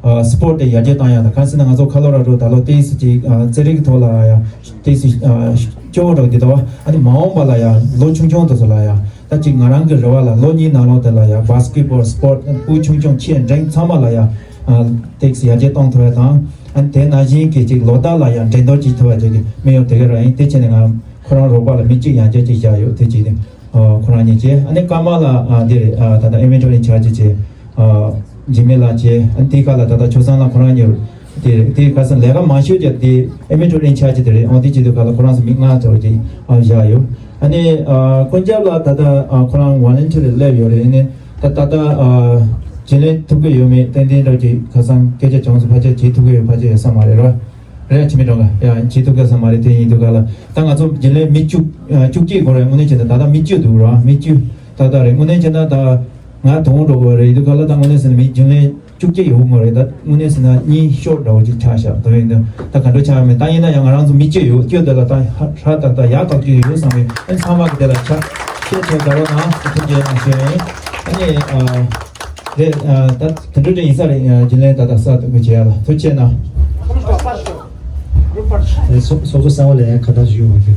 ཨ་སི་པོར་ཊི་དེ་ཡར་རྒྱས་བཏང་ཡག་དང་། གང་ཟེར་ན་ང་ཚོ་ཁ་ལོ་ར་འགྲོ་ད་ལོ་ཏོག་ཙམ་ཅིག་ཨ་རྩེད་རིགས་ཐོག་ལ་ཡང་ཏོག་ཙམ་ཨ་སྐྱོ་བོ་འདྲ་བོ་འདི་ལྟ་བ། ཨ་ནི་མ་འོངས་པ་ལ་ཡང་ལོ་ཆུང་ཆུང་དེ་ཚོ་ལ་ཡང་ད་ཅིག་ང་རང་གི་རེ་བ་ལ་ལོ་གཉིས་ནང་ལོགས་དེ་ལ་ཡང་བྷ་སི་ཀེ་ཊི་བྷོལ་སི་པོར་ཊི་སྤུ་ཆུང་ཆུང་ཆེ་འབྲིང་ཚང་མ་ལ་ཡང་ཨ་ཏོག་ཙམ་ཡར་རྒྱས་གཏོང་ཐུབ་ཡག་དང་། ཨ་ནི་དེ་ནང་བཞིན་གྱི་ཅིག་ལོ་ལྟར་ལ་ཡང་འགྲན་བསྡུར་བྱེད་ཐུབ་ཡག་ཅིག་གི་དམིགས་ཡུལ་དེ་ག་རང་ཡིན། དེ་བྱས་ནས་ང་ཁོ་རང་རོགས་པ་ལ་མི་གཅིག་ཡང་བསྐྱར་གཅིག་བཞག་ཡོད། དེ་གཅིག་ནི། ཨ་ཁོ་རང་གཉིས་བྱས། ཨ་ནི་ཀརྨ་ལགས་ཨ་འདི་རེད། ཨ་ད་ལྟ་ཨིན་ཝེན་ཊོ་རི་ཨིན་ཆར་ཇི་བྱས། ཨ་འཇིགས་མེད་ལགས་བྱས། ཨ་ནི་དེའི་ཁ་ལ་ད་ལྟ་ཆོས་བཟང་ལགས་ཁོ་རང་གཉིས་རེད། དེ་དེའི་ཁ་སང་ལས་ཀ་མང་ཤོས་ཀྱང་དེ་ཨིན་ཝེན་ཊོ་རི་ཨིན་ཆར་ཇི་དེ་རེད། ཨོ་དེ་བྱེད་དུས་ཁ་ལ་ཁོ་རང་ཚོ་མི་ལྔ་ཙམ་ཅིག་ཨ་བཞག་ཡོད། ཨ་ནི་ཨ་ཀུན་ཁྱབ་ལགས་ད་ལྟ་ཨ་ཁོ་རང་ཝོ་ལན་ཊི་ཡར་སླེབས་ཡོད་རེད། ཨ་ནི་ད་ད་ལྟ་ཨ་རྒྱུན་ལས་ཐུབ་ཀྱི་ཡོད་མེད་ཏན་ཏན་འདྲ་ཅིག་ཁ་སང་སྐད་ཆ་བྱུང་སོང་། ཕལ་ཆེར་བྱེད་ཐུབ་ཀྱི་ཡོད་ཕལ་ཆེར་ཡོད་ས་མ་རེད་ར། རེད། འཇིགས་མེད་སྒྲོལ་དཀར་ཡང་བྱེད་ཐུབ་ཀྱི་ས་མ་རེད། དེ་ཡིན་དུས་ག་ལ་ད་ང་ཚོ་རྒྱུན་ལས་མི་བཅུ་ཨ་བཅུ་གཅིག་དགོས་རེད། དངོས་གནས་བྱས་ན་ད་ལྟ་མི་བཅུ་འདུག་ར། མི་བཅུ་ཏག་ཏག་རེད། དངོས་གནས་བྱས་ན་ད་ང་དང་པོ་འགྲོ་དགོས་རེད། ཡིན་དུས་ག་ལ་ད་དངོས་གནས་ཟེར་ན་མི་རྒྱུན་ལས་བཅུ་གཅིག་ཡོད་དགོས་རེད། ད་དངོས་གནས་ཟེར་ན་གཉིས་ཤོར་འདྲ་བོ་ཅིག་ཆགས་ཤག་དེ་ཡིན་དུས་ད་ག་འདྲ་ཆགས་ཡོད་མེད། ད་ཡིན་ན་ཡང་ང་རང་ཚོ་མི་བཅུ་ཡོད། བཅུ་དེ་ལ་ད་ཧ་ཧྲ་ཏག་ཏག་ཡག་ཐག་ཆོད་ཡོད་བསམ་གི། ཨ་ནི་ཚང་མ་གི་དེ་ལ་ཆ་ཤས་ཆེ་དགའ་རོགས་གནང་། ཐུགས་རྗེ་གནང་ཞུ་ཡ་ཡིན། ཨ་ནི་ཨ། རེད། ཨ་ད་དེ་འདྲ་འདྲ་ཡིན་ས་རེད། ཨ་རྒྱུན་ལས་ད་ལྟ་གསར་དུ་བྱེད་ཡ་ལ་ཐུགས་རྗེ་གནང་། སོ་སོ་གསང་བ་ལ་ཡང་ཁ་བརྡ་ཞུ་ཡོང་བ་གི།